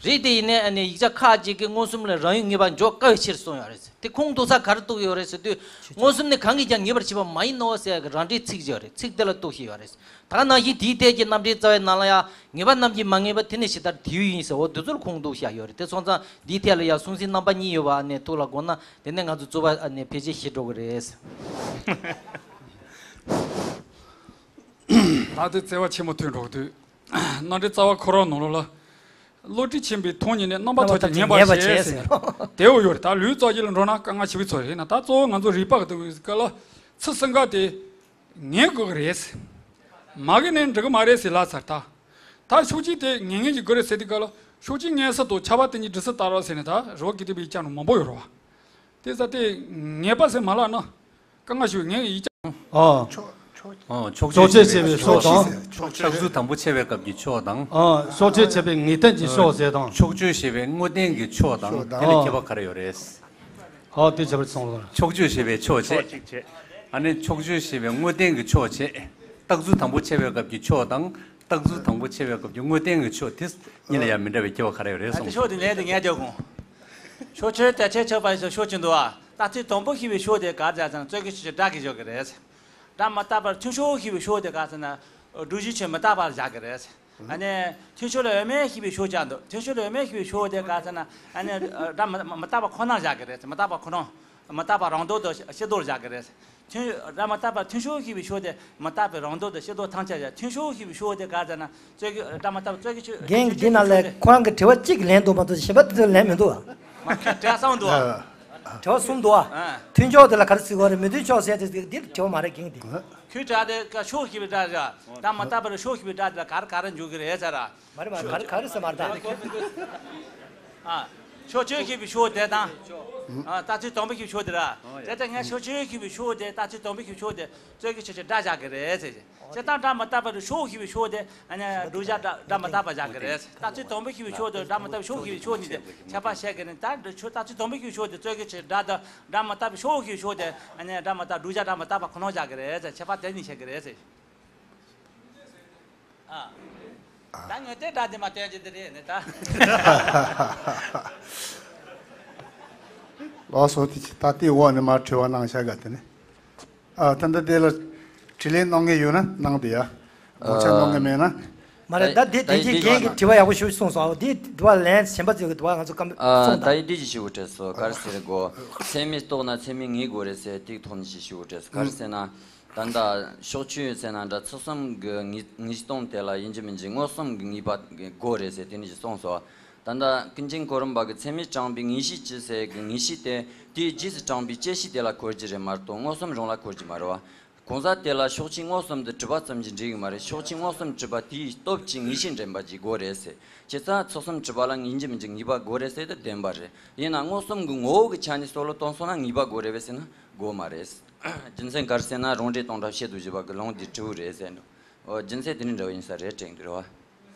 རེད་དེ་ཡིན་ནའི་ཨ་ནི་ཡིག་ཆ་ཁག་ཅིག་གིས་མངོན་སུམ་ལ་རང་ཡུལ་ངེས་པ་འཇོག་དཀའ་བའི་ཕྱིར་གསུངས་ཡོད་རེད། དེ་ཁུངས་གཏུགས་ས་ག་རེ་གཏུགས་ཡོད་རེད་ཟེར་དུས་མངོན་སུམ་ནི་གང་གིས་ཀྱང་ངེས་པར་བྱེད་པ་མ་ཡིན་ནོ་ཟེར་གྱི་རང་འགྲེལ་ཚིག་ཅིག་ཡོད་རེད། ཚིག་དེ་ལ་གཏུགས་བཞིན་ཡོད་རེད། ད་ག་ནང་བཞིན་དེའི་ཐད་ཀྱི་རྣམ་འགྲེལ་རྩ་བའི་ནང་ལ་ཡང་ངེས་པ་རྣམས་ཀྱིས་མ་ངེས་པ་དེ་ནི་ཇི་ལྟར་དེའི་ཡུལ་ཡིན་ཟེར་འོ་དེ་ཚོར་ཁུངས་གཏུགས་བཞག་ཡོད་རེད། དེ་སོང་ཙང་འདིའི་ཐད་ལ་ཡང་གསུང་ཚིག་རྣམ་པ་གཉིས་ཡོད་པ་ཨ་ནི་ཐུགས་ལ་དགོངས་ན་དེ་ནས་ང་ཚོ་རྩོད་པ་ཨ་ནི་ཕལ་ཆེར་ཞི་འགྲོ་གི་རེད། ད་དེ་བརྩེ་བ་ཆེན་པོ་ཐོན་འགྲོ་གི་འདུག་རྣམ་འགྲེལ་རྩ་བ་ཁོ་རང་ནང་ལོགས་ལ། བློ་གྲོས་ཆེན་པོས་མཐོང་ཉིད་ནི་རྣམ་པ་ཐམས་ཅད་ཉན་པར་བྱེད་ཟེར་ནས་དེའོ་ཡོད་རེད། ད་ལུས་རྩ་རྒྱུད་ལ་འགྲོ་ན་དཀའ་ངལ་ཆེ་བའི་ཚོད་རེད་ན་ད་གཙོ་བོ་ང་ཚོ་རིག་པ་གི་སྐབས་ལ་ཚུལ་གསུམ་ཀ་དེ་ངེས་དགོས་ཀྱི་རེད། མ་གི་ནས་འགྲིག་གི་མ་རེད་ཟེར་ལབ་ཚར་ད། ད་ཤོག་གཅིག་དེ་ངེས་ངེས་ཀྱི་དགོས་རེད་ཟེར་དུས་སྐབས་ལ་ཤོག་གཅིག་མངོན་སུམ་དང་ཁྱབ་པ་དེ་གཉིས་འདྲིས་སུ་བལྟ་རོགས་ཟེར་ནས་ད་རི་བོ་དགེ་ལྡན་པའི་ཡིག་ཆ་ནང་མང་པོ་ཡོད་རེད་བ། དེ་ཚ་དེ་ངེས་པ་ཟེར་མ་ལབ་ན། དཀའ་ངལ་ཞིག་ངས་ཡིག་ཆ། ཨ། ཕྱོགས་ཆོས་བྱེད་པའི་ཕྱོགས་དང་། ཕྱོགས་ཆོས་བྱེད་པའི་ཕྱོགས་དང་། རྟགས་གཟུགས་དང་པོ་ཕྱེ་བའི་སྐབས་ཀྱི་ཕྱོགས་དང་། ཨ། ཕྱོགས་ཆོས་བྱེད་པའི་ངེས་བསྟན་གྱི་ཕྱོགས་ཟེར་དང་། ཕྱོགས་ཆོས་བྱེད་པའི་དངོས་བསྟན་གྱི་ཕྱོགས་དང་། ཕྱོགས་དང་། དེ་ལ་ཁྱད་པར་ག་རེ་ཡོད་རེད། ཨ་དེ་བྱེད་པར་སོང་ལ། ཕྱོགས་ཆོས་བྱེད་པའི་ཕྱོགས་བྱེད། ཕྱོགས་གཅིག་བྱེད། ཨ་ནི་ཕྱོགས་ཆོས་བྱེད་པའི་དངོས་བསྟན་གྱི་ཕྱོགས་བྱེད། རྟགས་གཟུགས་དང་པོ་ཕྱེ་བའི་སྐབས་ཀྱི་ཕྱོགས་དང་། རྟགས་གཟུགས་དང་པོ་ཕྱེ་བའི་སྐབས་ཀྱི་དངོས་བསྟན་གྱི་ཕྱོགས་དེ་གཉིས་ལ་ཡང་མི་འདྲ་བའི་ཁྱད་པར་ག་རེ་ཡོད་རེད་ཨ་གསུངས་དེ་ཤོག་དེ་ངས་དེ་ངས་རྒྱག་དགོངས། ཕྱོགས་ཆོས་དེ་ཆེས་ཆོས་པ་ཡིན་ཕྱོགས་ཆོས་ཀྱི་འདུག་ཨ། རྟགས་ཚིག་དང་པོ་ཞེས་པའི་ཕྱོགས་དེ་ག་རེ་ཟེར་ན་རྩོད་གཞི་ཆོས་ཅན་སྒྲ་གིས་བཞག་གི་རེད། སྒྲ་མི་རྟག་པར་ཐོས་ཕྱོགས་ཞེས་པའི་ཕྱོགས་དེ་ག་རེ་ཟེར་ན། སྒྲུབ་གཞི་ཆོས་མི་རྟག་པར་བཞག་གི་རེད། ཨ་ནི་ཐོས་ཕྱོགས་ལ་ཡོད་མེད་ཞེས་པའི་ཕྱོགས་ཀྱང་འདུག་ཐོས་ཕྱོགས་ལ་ཡོད་མེད་ཞེས་པའི་ཕྱོགས་དེ་ག་རེ་ཟེར་ན། ཨ་ནི་སྒྲ་མི་མི་རྟག་པ་ཁོ་ན་བཞག་གི་རེད། མི་རྟག་པ་ཁོ་རང་། མི་རྟག་པ་རང་ལྡོག་ཏུ་ཕྱིར་ལྡོག་བཞག་གི་རེད། ཐོས་སྒྲ་མི་རྟག་པ་ཐོས་ཕྱོགས་ཞེས་པའི་ཕྱོགས་དེ་མི་རྟག་པའི་རང་ལྡོག་ཏུ་ཕྱིར་ལྡོག་ཐམས་ཅད་ཀྱང་ཐོས་ཕྱོགས་ཞེས་པའི་ཕྱོགས་དེ་ག་རེ་ཟེར་ན། རྩོད་གཞི་སྒྲ་མི་རྟག་པ་རྩོད་གཞི་ཆོས་རྒན་འདི་ནང་ལས་ཁོ་རང་གི་དྲི་བ་གཅིག་ལན་འདུག་མ་གཏོགས་གཞན་པ་དེ་ཚོ་ལན་མི་འདུག་ཨ། མ་ཁྱོད་དྲི་བ་གསུམ་འདུག་ཨ། དྲི་བ་གསུམ་འདུག་ཨ། ཨ། མཐུན་ཕྱོགས་དེ་ལ་ག་རེ་ཟེར་དགོས་རེད། མི་མཐུན་ཕྱོགས་ཟེར་དེ་འདི་དྲི་བ་མ་རེད་རྒན་འདི། ཁྱོད་དྲི་བ་དེ་ཕྱོགས་ཞེས་པའི་སྒྲ་རེད། སྒྲ་མི་རྟག་པ་རེད། ཕྱོགས་ཞེས་པའི་སྒྲ་དེ་ལ་ག་རེ་ག་རེ་འཇུག་གི་རེད་ཟེར་ར། མ་རེད་མ་རེད་ག་རེ་ག་རེ་ཟེར་མ་རེད་ད། ཨ། ཕྱོགས་ཆོས་ཞེས་པའི་ཕྱོགས་དེ་དང་། ཨ། རྟགས་ཚུལ་དང་པོ་ཞེས་པའི་ཕྱོགས་དེ་ར། དེ་ལྟར་ངས་ཕྱོགས་ཆོས་ཞེས་པའི་ཕྱོགས་དེ་རྟགས་ཚུལ་དང་པོ་ཞེས་པའི་ཕྱོགས་དེ་རྩོད་གཞི་ཆོས་ཅན་སྒྲ་བཞག་གི་རེད་ཟེར། དེ་ལྟར་སྒྲ་མི་རྟག་པ་དང་ཕྱོགས་ཞེས་པའི་ཕྱོགས་དེ་ཨ་ནི་བསྒྲུབ་བྱ་སྒྲ་སྒྲ་མི་རྟག་པ་བཞག་གི་རེད། རྟགས་ཚུལ་དང་པོ་ཞེས་པའི་ཕྱོགས་དེ་སྒྲ་མི་རྟག་པའི་ཕྱོགས་ཞེས་པའི་ཕྱོགས་གཉིས་དེ་ཁྱད་པར་བཤད་གི་རེད། ད་འདི་ཆོས་རྟགས་ཚུལ་དང་པོ་ཞེས་པའི་ཕྱོགས་དེ་རྩོད་གཞི་ཆོས་སྒྲ་དང་སྒྲ་མི་རྟག་པའི་ཕྱོགས་ཞེས་པའི་ཕྱོགས་དེ་ཨ་ནི་སྒྲ་མི་རྟག་བསྒྲུབ་བྱ་སྒྲ་མི་རྟག་པ་ཁོ་ན་བཞག་གི་རེད་ཟེར། ཁྱད་པར་དེ་གཉིས་བཤད་གི་རེད་ཟེར། ཨ། ད་ངོས་དེ་སྒྲ་དེ་མ་བསྟན་རྒྱུ་དེ་རེད་ནི་ད། ལགས་སོ། དེ་ད་ལྟའི་འོག་ནས་མར་དྲི་བ་གནང་བྱ་དགའ་དེ་ནི། ཨ། ད་ལྟ་དེ་ལ་དྲིས་ལན་གནང་མཁན་ཡོད་ན་གནང་དེ་ཡ། ངོ་ཆ་གནང་མཁན་མེད་ན། མ་རེད། ད་ད་དེ་དེ་དེ་གས་ཀྱི་དྲི་བ་ཡག་པོ་ཞིག་གསུངས་སོང་། དེ་དྲི་བ་ལན་གཞན་པ་ཚོས་ཀྱི་དྲི་བ་ང་ཚོ་སྐམ་ཨ། གསུངས་ད་དང་། ཡིན་དེ་ཅིག་ཞུ་དགོས་དྲན་སོང་། ག་རེ་ཟེར་དགོས། ཚད་མས་རྟོགས་ན་ཚད་མས་ངེས་དགོས་རེད་ཟེར། དེའི་ཐོག་ནས་ཅིག་ཞུ་དགོས་དྲན་སོང་། ག་རེ་ཟེར་ན། ད་ལྟ་ཕྱོགས་ཆོས་ཟེར་ན་འདྲ། ཚུལ་གསུམ་གྱི་ངེས་ངེས་སྟངས་དེ་ལ་ཡིན་གཅིག་མིན་གཅིག་མངོན་སུམ་གྱི་ངེས་པ་དགོས་རེད་ཟེར་དེ་ནས་ཅིག་གསུངས་སོང་། ད་ལྟ་ཀུན་མཁྱེན་གོ་རིམ་པ་གི་ཚད་མས་དྲངས་པའི་ངེས་ཤེས་ཅི་ཟེར་གི་ངེས་ཤེས་དེ་དེའི་རྗེས་སུ་དྲངས་པའི་བཅད་ཤེས་དེ་ལ་གོ་རྒྱུ་རེད་མ་གཏོགས་མངོན་སུམ་རང་ལ་གོ་རྒྱུ་མ་རེད་བ། གང་ཟག་དེ་ལ་ཕྱོགས་ཆོས་མངོན་སུམ་དུ་གྲུབ་པ་ཙམ་གྱིས་འགྲིག་གི་མ་རེད། ཕྱོགས་ཆོས་མངོན་སུམ་གྲུབ་པ་དེའི་སྟོབས་ཀྱིས་ངེས་ཤེས་འདྲེན་པ་ཅིག་དགོས་རེད་ཟེར། བྱས་ཙང་ཚུལ་གསུམ་གྲུབ་པ་ལ་ཡིན་གཅིག་མིན་གཅིག་ངེས་པ་དགོས་རེད་ཟེར་དེ་བདེན་པ་རེད། ཡིན་ན་མངོན་སུམ་གྱི་ངོ་བོ་གི་ཆ་ནས་བསམ་བློ་གཏོང་སོང་ན་ངེས་པ་དགོས་རེད་པས་ཟེར་ན་དགོས་མ་རེད། རྒྱུ་མཚན་ག་རེ་ཟེར་ན་རང་འགྲེལ་སྟོང་ཕྲག་བཤད་དུ་བཞི་པ་གི་ལུང་འདི་དྲིལ་བུ་རེད་ཟེར་འདུག། ཨོ། རྒྱུ་མཚན་དེ་ནི་འདྲ་བ་ཡིན་ས་རེད་དྲན་གྱི་རེད་བ།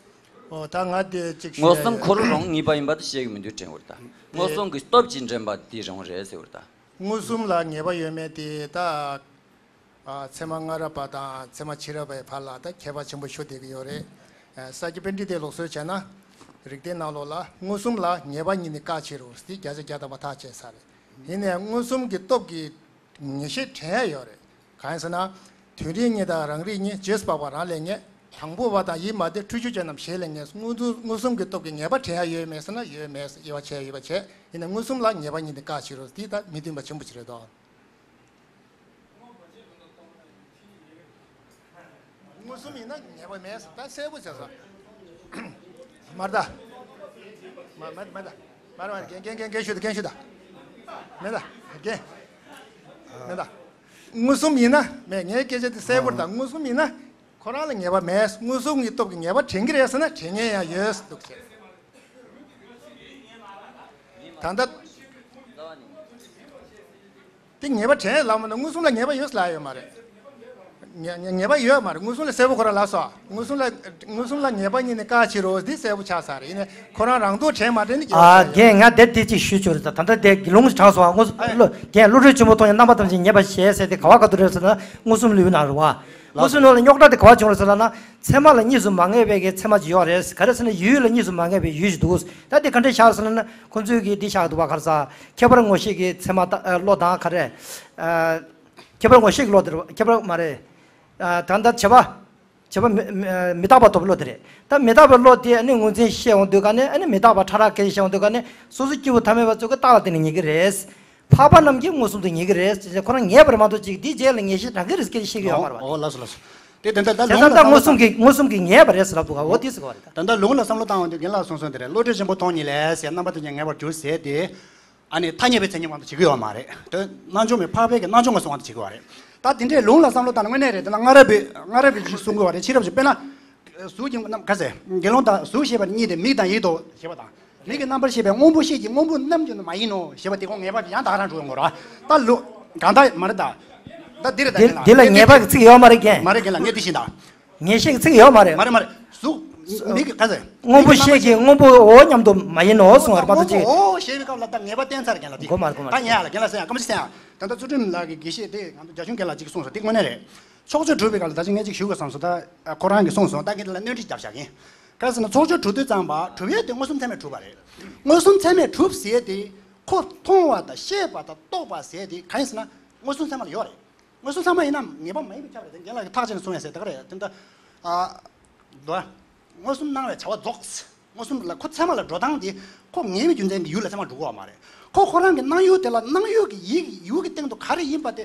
ཨོ། ད་ང་དེ་གཅིག་ཞུ་མངོན་སུམ་ཡ་ཁོ་རང་རང་ངེས་པ་ཡིན་པ་དེ་བཤད་གི་མི་འདུག་དྲན་གི་རེད་ད། མངོན་སུམ་གྱི་སྟོབས་ཀྱིས་འདྲེན་པ་དེ་རང་རེད་ཟེར་བ་རེད་ད། མངོན་སུམ་ལ་ངེས་པ་ཡོད་མེད་དེ་ད། ཨ། ཚད་མ་སྔ་རབས་པ་དང་ཚད་མ་ཕྱི་རབས་པའི་བར་ལ་ད་ཁྱད་པར་ཆེན་པོ་ཤོར་བསྡད་ཀྱི་ཡོད་རེད། ཨ། ས་སྐྱ་པཎྜི་ཏའི་ལུགས་སྲོལ་བྱས་ན། རིགས་གཏེར་ནང་ལོགས་ལ་མངོན་སུམ་ལ་ངེས་པ་ཉིད་ནི་བཀག་ཕྱིར་རོ་ཟེར་བརྒྱ་ཆ་བརྒྱ་ཐམ་པ་ཐག་བཅད་ས་རེད། ཡིན་ནའི་མངོན་སུམ་གྱི་སྟོབས་ཀྱིས་ངེས་ཤེས་དྲན་ཡ་ཡོད་རེད། གང་ཡིན་ཟེར་ན། དོན་རིག་གཉིས་དང་རང་རིག་གཉིས་རྗེས་སུ་དཔག་པ་རང་ལས་ངེས། དང་པོ་བ་དང་ཡིད་མ་བདེ་འཁྲུལ་རྒྱུ་ཅན་རྣམས་གཞན་ལས་ངེས། མངོན་སུམ་མངོན་སུམ་གྱི་སྟོབས་ཀྱིས་ངེས་པ་དྲན་ཡ་ཡོད་མེད་ཟེར་ན་ཡོད་མེད་དབྱེ་བ་ཕྱེ་ཡ་ཡོད་པ་བྱས། ཡིན་ནའི་མངོན་སུམ་ལ་ངེས་པ་ཉིད་ནི་བཀག་ཕྱིར་རོ་འདི་ད་མི་མཐུན་པ་ཆེན་པོ་ཅིག་རེད་དོ། མངོན་སུམ་ཡིན་ན་ངེས་པ་མེད་ཟེར་ད་གསལ་པོ་བྱས་སོང་། མར་ད། མ་མ་མ་ད། མར་མར་རྒན་རྒན་རྒན་རྒན་ཞུ་ད་རྒན་ཞུ་ད། མེ་ད། རྒན། མེ་ད། མངོན་སུམ་ཡིན་ན་མེད། ངའི་སྐད་ཆ་དེ་གསལ་པོར་ད། མངོན་སུམ་ཡིན་ན་ཁོ་རང་ལ་ངེས་པ་མེད། མངོན་སུམ་གྱི་སྟོབས་ཀྱིས་ངེས་པ་དྲན་གྱི་རེད་ཟེར་ན་དྲན་མཁན་ཡང་ཡོད་འདུག་ཟེར། ད་ལྟ། དེ་ངེས་པ་དྲན་ལབ་མ་གཏོགས་མངོན་སུམ་ལ་ངེས་པ་ཡོད་ལབ་ཡོད་མ་རེད། ངེས་ངེས་ངེས་པ་ཡོད་མ་རེད། མངོན་སུམ་ལ་གསལ་པོ་ཁོ་རང་ལབ་སོང་། མངོན་སུམ་ལ་མངོན་སུམ་ལ་ངེས་པ་ཉིད་ནི་བཀག་ཕྱིར་རོ་འདི་གསལ་པོ་ཆགས་ཚར་རེད། ཡིན་ནའི་ཁོ་རང་རང་སྟོབས་དྲན་མ་དྲན་ནི་ཨ། རྒན་ང་དེ་དེ་གཅིག་ཞུ་ཆོག་རེད། ད་ད་ལྟ་དེ་དགེ་སློང་ཞིག་དྲངས་སོང་། མངོན་སུམ་བློ་རྒན་བློ་གྲོས་ཆེན་པོ་མཐོང་ཡང་རྣམ་པ་ཐམས་ཅད་ངེས་པར་ཞེས་ཟེར་དེ་ག་བ་ག་དུ་རེད་ཟེར་ན་མངོན་སུམ་ལུས་ནང་རེད་བ། མངོན་སུམ་ལུས་ལ་རྙོག་དྲ་དེ་ག་བ་བྱུང་རེད་ཟེར་ལབ་ན། ཚད་མ་ལ་གཉིས་སུ་མ་ངེས་པའི་གི་ཚད་མ་ཅིག་ཡོད་རེད། ག་རེ་ཟེར་ན་ཡུལ་ལ་གཉིས་སུ་མ་ངེས་པའི་ཡུལ་ཞིག་འདུག། ད་དེ་ག་འདྲ་བཞག་ཟེར་ན་ཁོ་ཚོས་གི་འདི་བཞག་འདུག་བ། ག་རེ་ཟ། ཁྱད་པར་ངོ་ཤེས་ཀྱི་ཚད་མ་ད་བློ་དང་ག་རེ། ཨ། ཁྱད་པར་ངོ་ཤེས་ཀྱི་བློ་དེ་རེད། ཁྱད་པར་མ་རེད། ཨ། ད་ལྟ་བྱས་པ། བྱས་པ་མི་མི་མི་རྟག་པ་རྟོགས་པའི་བློ་དེ་རེད། ད་མི་རྟག་པའི་བློ་དེ་ཨ་ནི་ངོས་འཛིན་བཤད་འོང་དུས་ག་ནས་ཨ་ནི་མི་རྟག་པ་ཕྲ་རགས་སྐད་ཆ་བཤད་འོང་དུས་ག་ནས་སོ་སོ་སྐྱེ་བོ་ཐ་མལ་པ་ཚོས་ཀྱི་རྟགས་ལ་བརྟེན་ནས་ངེས་ཀྱི་རེད། འཕགས་པ་རྣམས་ཀྱིས་མངོན་སུམ་དུ་ངེས་ཀྱི་རེད་ཅེས་ཁོ་རང་ངེས་པ་རེད་མ་གཏོགས་ཅིག་དེའི་རྗེས་ལ་ངེས་ཤེས་དྲང་གི་རེད་སྐད་ཆ་བཤད་ཀྱི་ཡོད་མ་རེད་བ། ཨོ་ལགས་སོ་ལགས་སོ། དེ་དེ་འདྲ་ད་བྱས་ལུང་ཙང་ལ་ད་བསམ་བློ་མངོན་སུམ་བཏང་གྱི་མངོན་སུམ་གྱིས་ངེས་པ་རེད་ཟེར་ལབ་འདུག་ག་འོ་དེ་ཟེར་ག་བ་རེད་ད། ད་ལྟ་ལུང་ལ་བསམ་བློ་བཏང་བ་དེ་རྒན་ལགས་གསུངས་སོང་དེ་རེད། བློ་གྲོས་ཆེན་པོ་མཐོང་ནས་ལས་ཟེར་རྣམ་པ་ཐམས་ཅད་ངེས་པར་གྱུར་ཟེར་དེ། ཨ་ནི་ཐ་སྙད་པའི་མཚན་ཉིད་དབང་དུ་བྱེད་ཀྱི་ཡོད་མ་རེད། དེ་རྣལ་འབྱོར་མའི་འཕགས་པའི་གི་རྣལ་འབྱོར་མ་གསུང་དབང་དུ་བྱེད་ཀྱི་ཡོད་རེད། ད་དེ་འདྲའི་ལུང་ལ་བསམ་བློ་བཏང་ན་དངོས་གནས་རེད། དེ་ན་སྔ་རབས་པའི་སྔ་རབས་པའི་ཅིག་གསུང་གི་ཡོད་རེད། ཕྱི་རབས་ཅིག་དཔེར་ན། གཟུགས་ཀྱི་རྣམ་ག་ཟེར། དགེ་སློང་དག་གཟུགས་ཞེས་པ་གཉིས་ཏེ། མིག་དང་ཡིད་དོ་ཞེས་པ་དང་། མིག་གི་རྣམ་པར་ཤེས་པའི་སྔོན་པོ་ཤེས་ཀྱི་སྔོན་པོ་རྣམས་ཀྱང་མ་ཡིན་ནོ་ཞེས་པ་དེ་ཁོ་ངེས་པ་ཡང་དག་རང་འགྲོ་ཡོང་གི་རེད་བ། ད་ལུ་གང་ལྟར་མ་རེད་ད། ད་འདི་རེད་ད། འདི་རྒན་ལགས་འདི་ལ་ངེས་པ་གི་ཚིག་ཡོད་མ་རེད་རྒན། མ་རེད་རྒན་ལགས་ངས་འདི་བཞིན་ད། ངེས་ཤེས་ཀྱི་ཚིག་ཡོད་མ་རེད། མ་རེད་མ་རེད། གཟུགས། མིག་གི་ག་ཟེར། སྔོན་པོ་ཤེས་ཀྱི་སྔོན་པོ་འོ་མཉམ་དུ་མ་ཡིན་ནོ་གསུང་བར་པ་དུ་ཅིག་འོ་ཞེས་པའི་སྐབས་ལ་ད་ངེས་པ་བསྟན་ཚར་རྒན་ལགས་དེ། གོ་མ་རེད་གོ་མ་རེད། ད་ཉན་ཡ་ལ་རྒན་ལགས་ཟེར་ཡ་སྐར་མ་ཅིག་ཟེར་ཡ། ད་ལྟ་ཚུལ་ཁྲིམས་ལགས་ཀྱི་དགེ་བཤེས་དེ་ང་ཚོ་རྒྱ་གཞུང་རྒན་ལགས་ཅིག་གསུངས་སོང་དེ་དངོས་གནས་རེད། ཕྱོགས་ཆོས་གྲུབ་པའི་སྐབས་ལ་ད་ཅི་ངས་ཅིག་ཞུ་དགོས་བསམ་སོང་། ད་ཁོ་རང་གིས་གསུངས་སོང་། ད་ངས་དེ་ལ་སྣོན་འཕྲི་རྒྱབ་བཞག་གིན། ག་ཟེར་ན་ཕྱོགས་ཆོས་གྲུབ་དུས་ཙམ་པ་གྲུབ་ཡས་དེ་མངོན་སུམ་ཚད་མས་གྲུབ་པ་རེད། མངོན་སུམ་ཚད་མས་གྲུབ་ཟེར་ཡས་དེ་ཁོ་མཐོང་བ་དང་ཤེས་པ་དང་རྟོགས་པ་ཟེར་ཡས་དེ་ག་ཡིན་ཟེར་ན་མངོན་སུམ་ཚད་མ་ལ་ཡོད་རེད། མངོན་སུམ་ཚད་མ་ཡིན་ན་ངེས་པ་མ་ཡིན་པའི་ཆ་རེད་དེ། རྒན་ལགས་ཀྱིས་ཐག་བཅད་ནས་གསུངས་ཡ་ཟེར་ད་ག་རེད་དེ་འདྲ། ཨ། འདུག་ཨ། མངོན་སུམ་སྣང་བའི་བྱ་བ་རྫོགས། མངོན་སུམ་ལ་ཁོ་ཚད་མ་ལ་འགྲོ་སྟངས་དེ་ཁོ་ངེས་པའི་རྒྱུ་མཚན་གྱིས་ཡུལ་ལ་ཚད་མ་འགྲོ་གི་ཡོད་མ་རེད། ཁོ་ཁོ་རང་གི་སྣང་ཡུལ་དེ་ལ་སྣང་ཡུལ་གྱི་ཡིད་ཀྱི་ཡུལ་གྱི་སྟེང་དུ་ག་རེ་ཡིན་པ་དེ།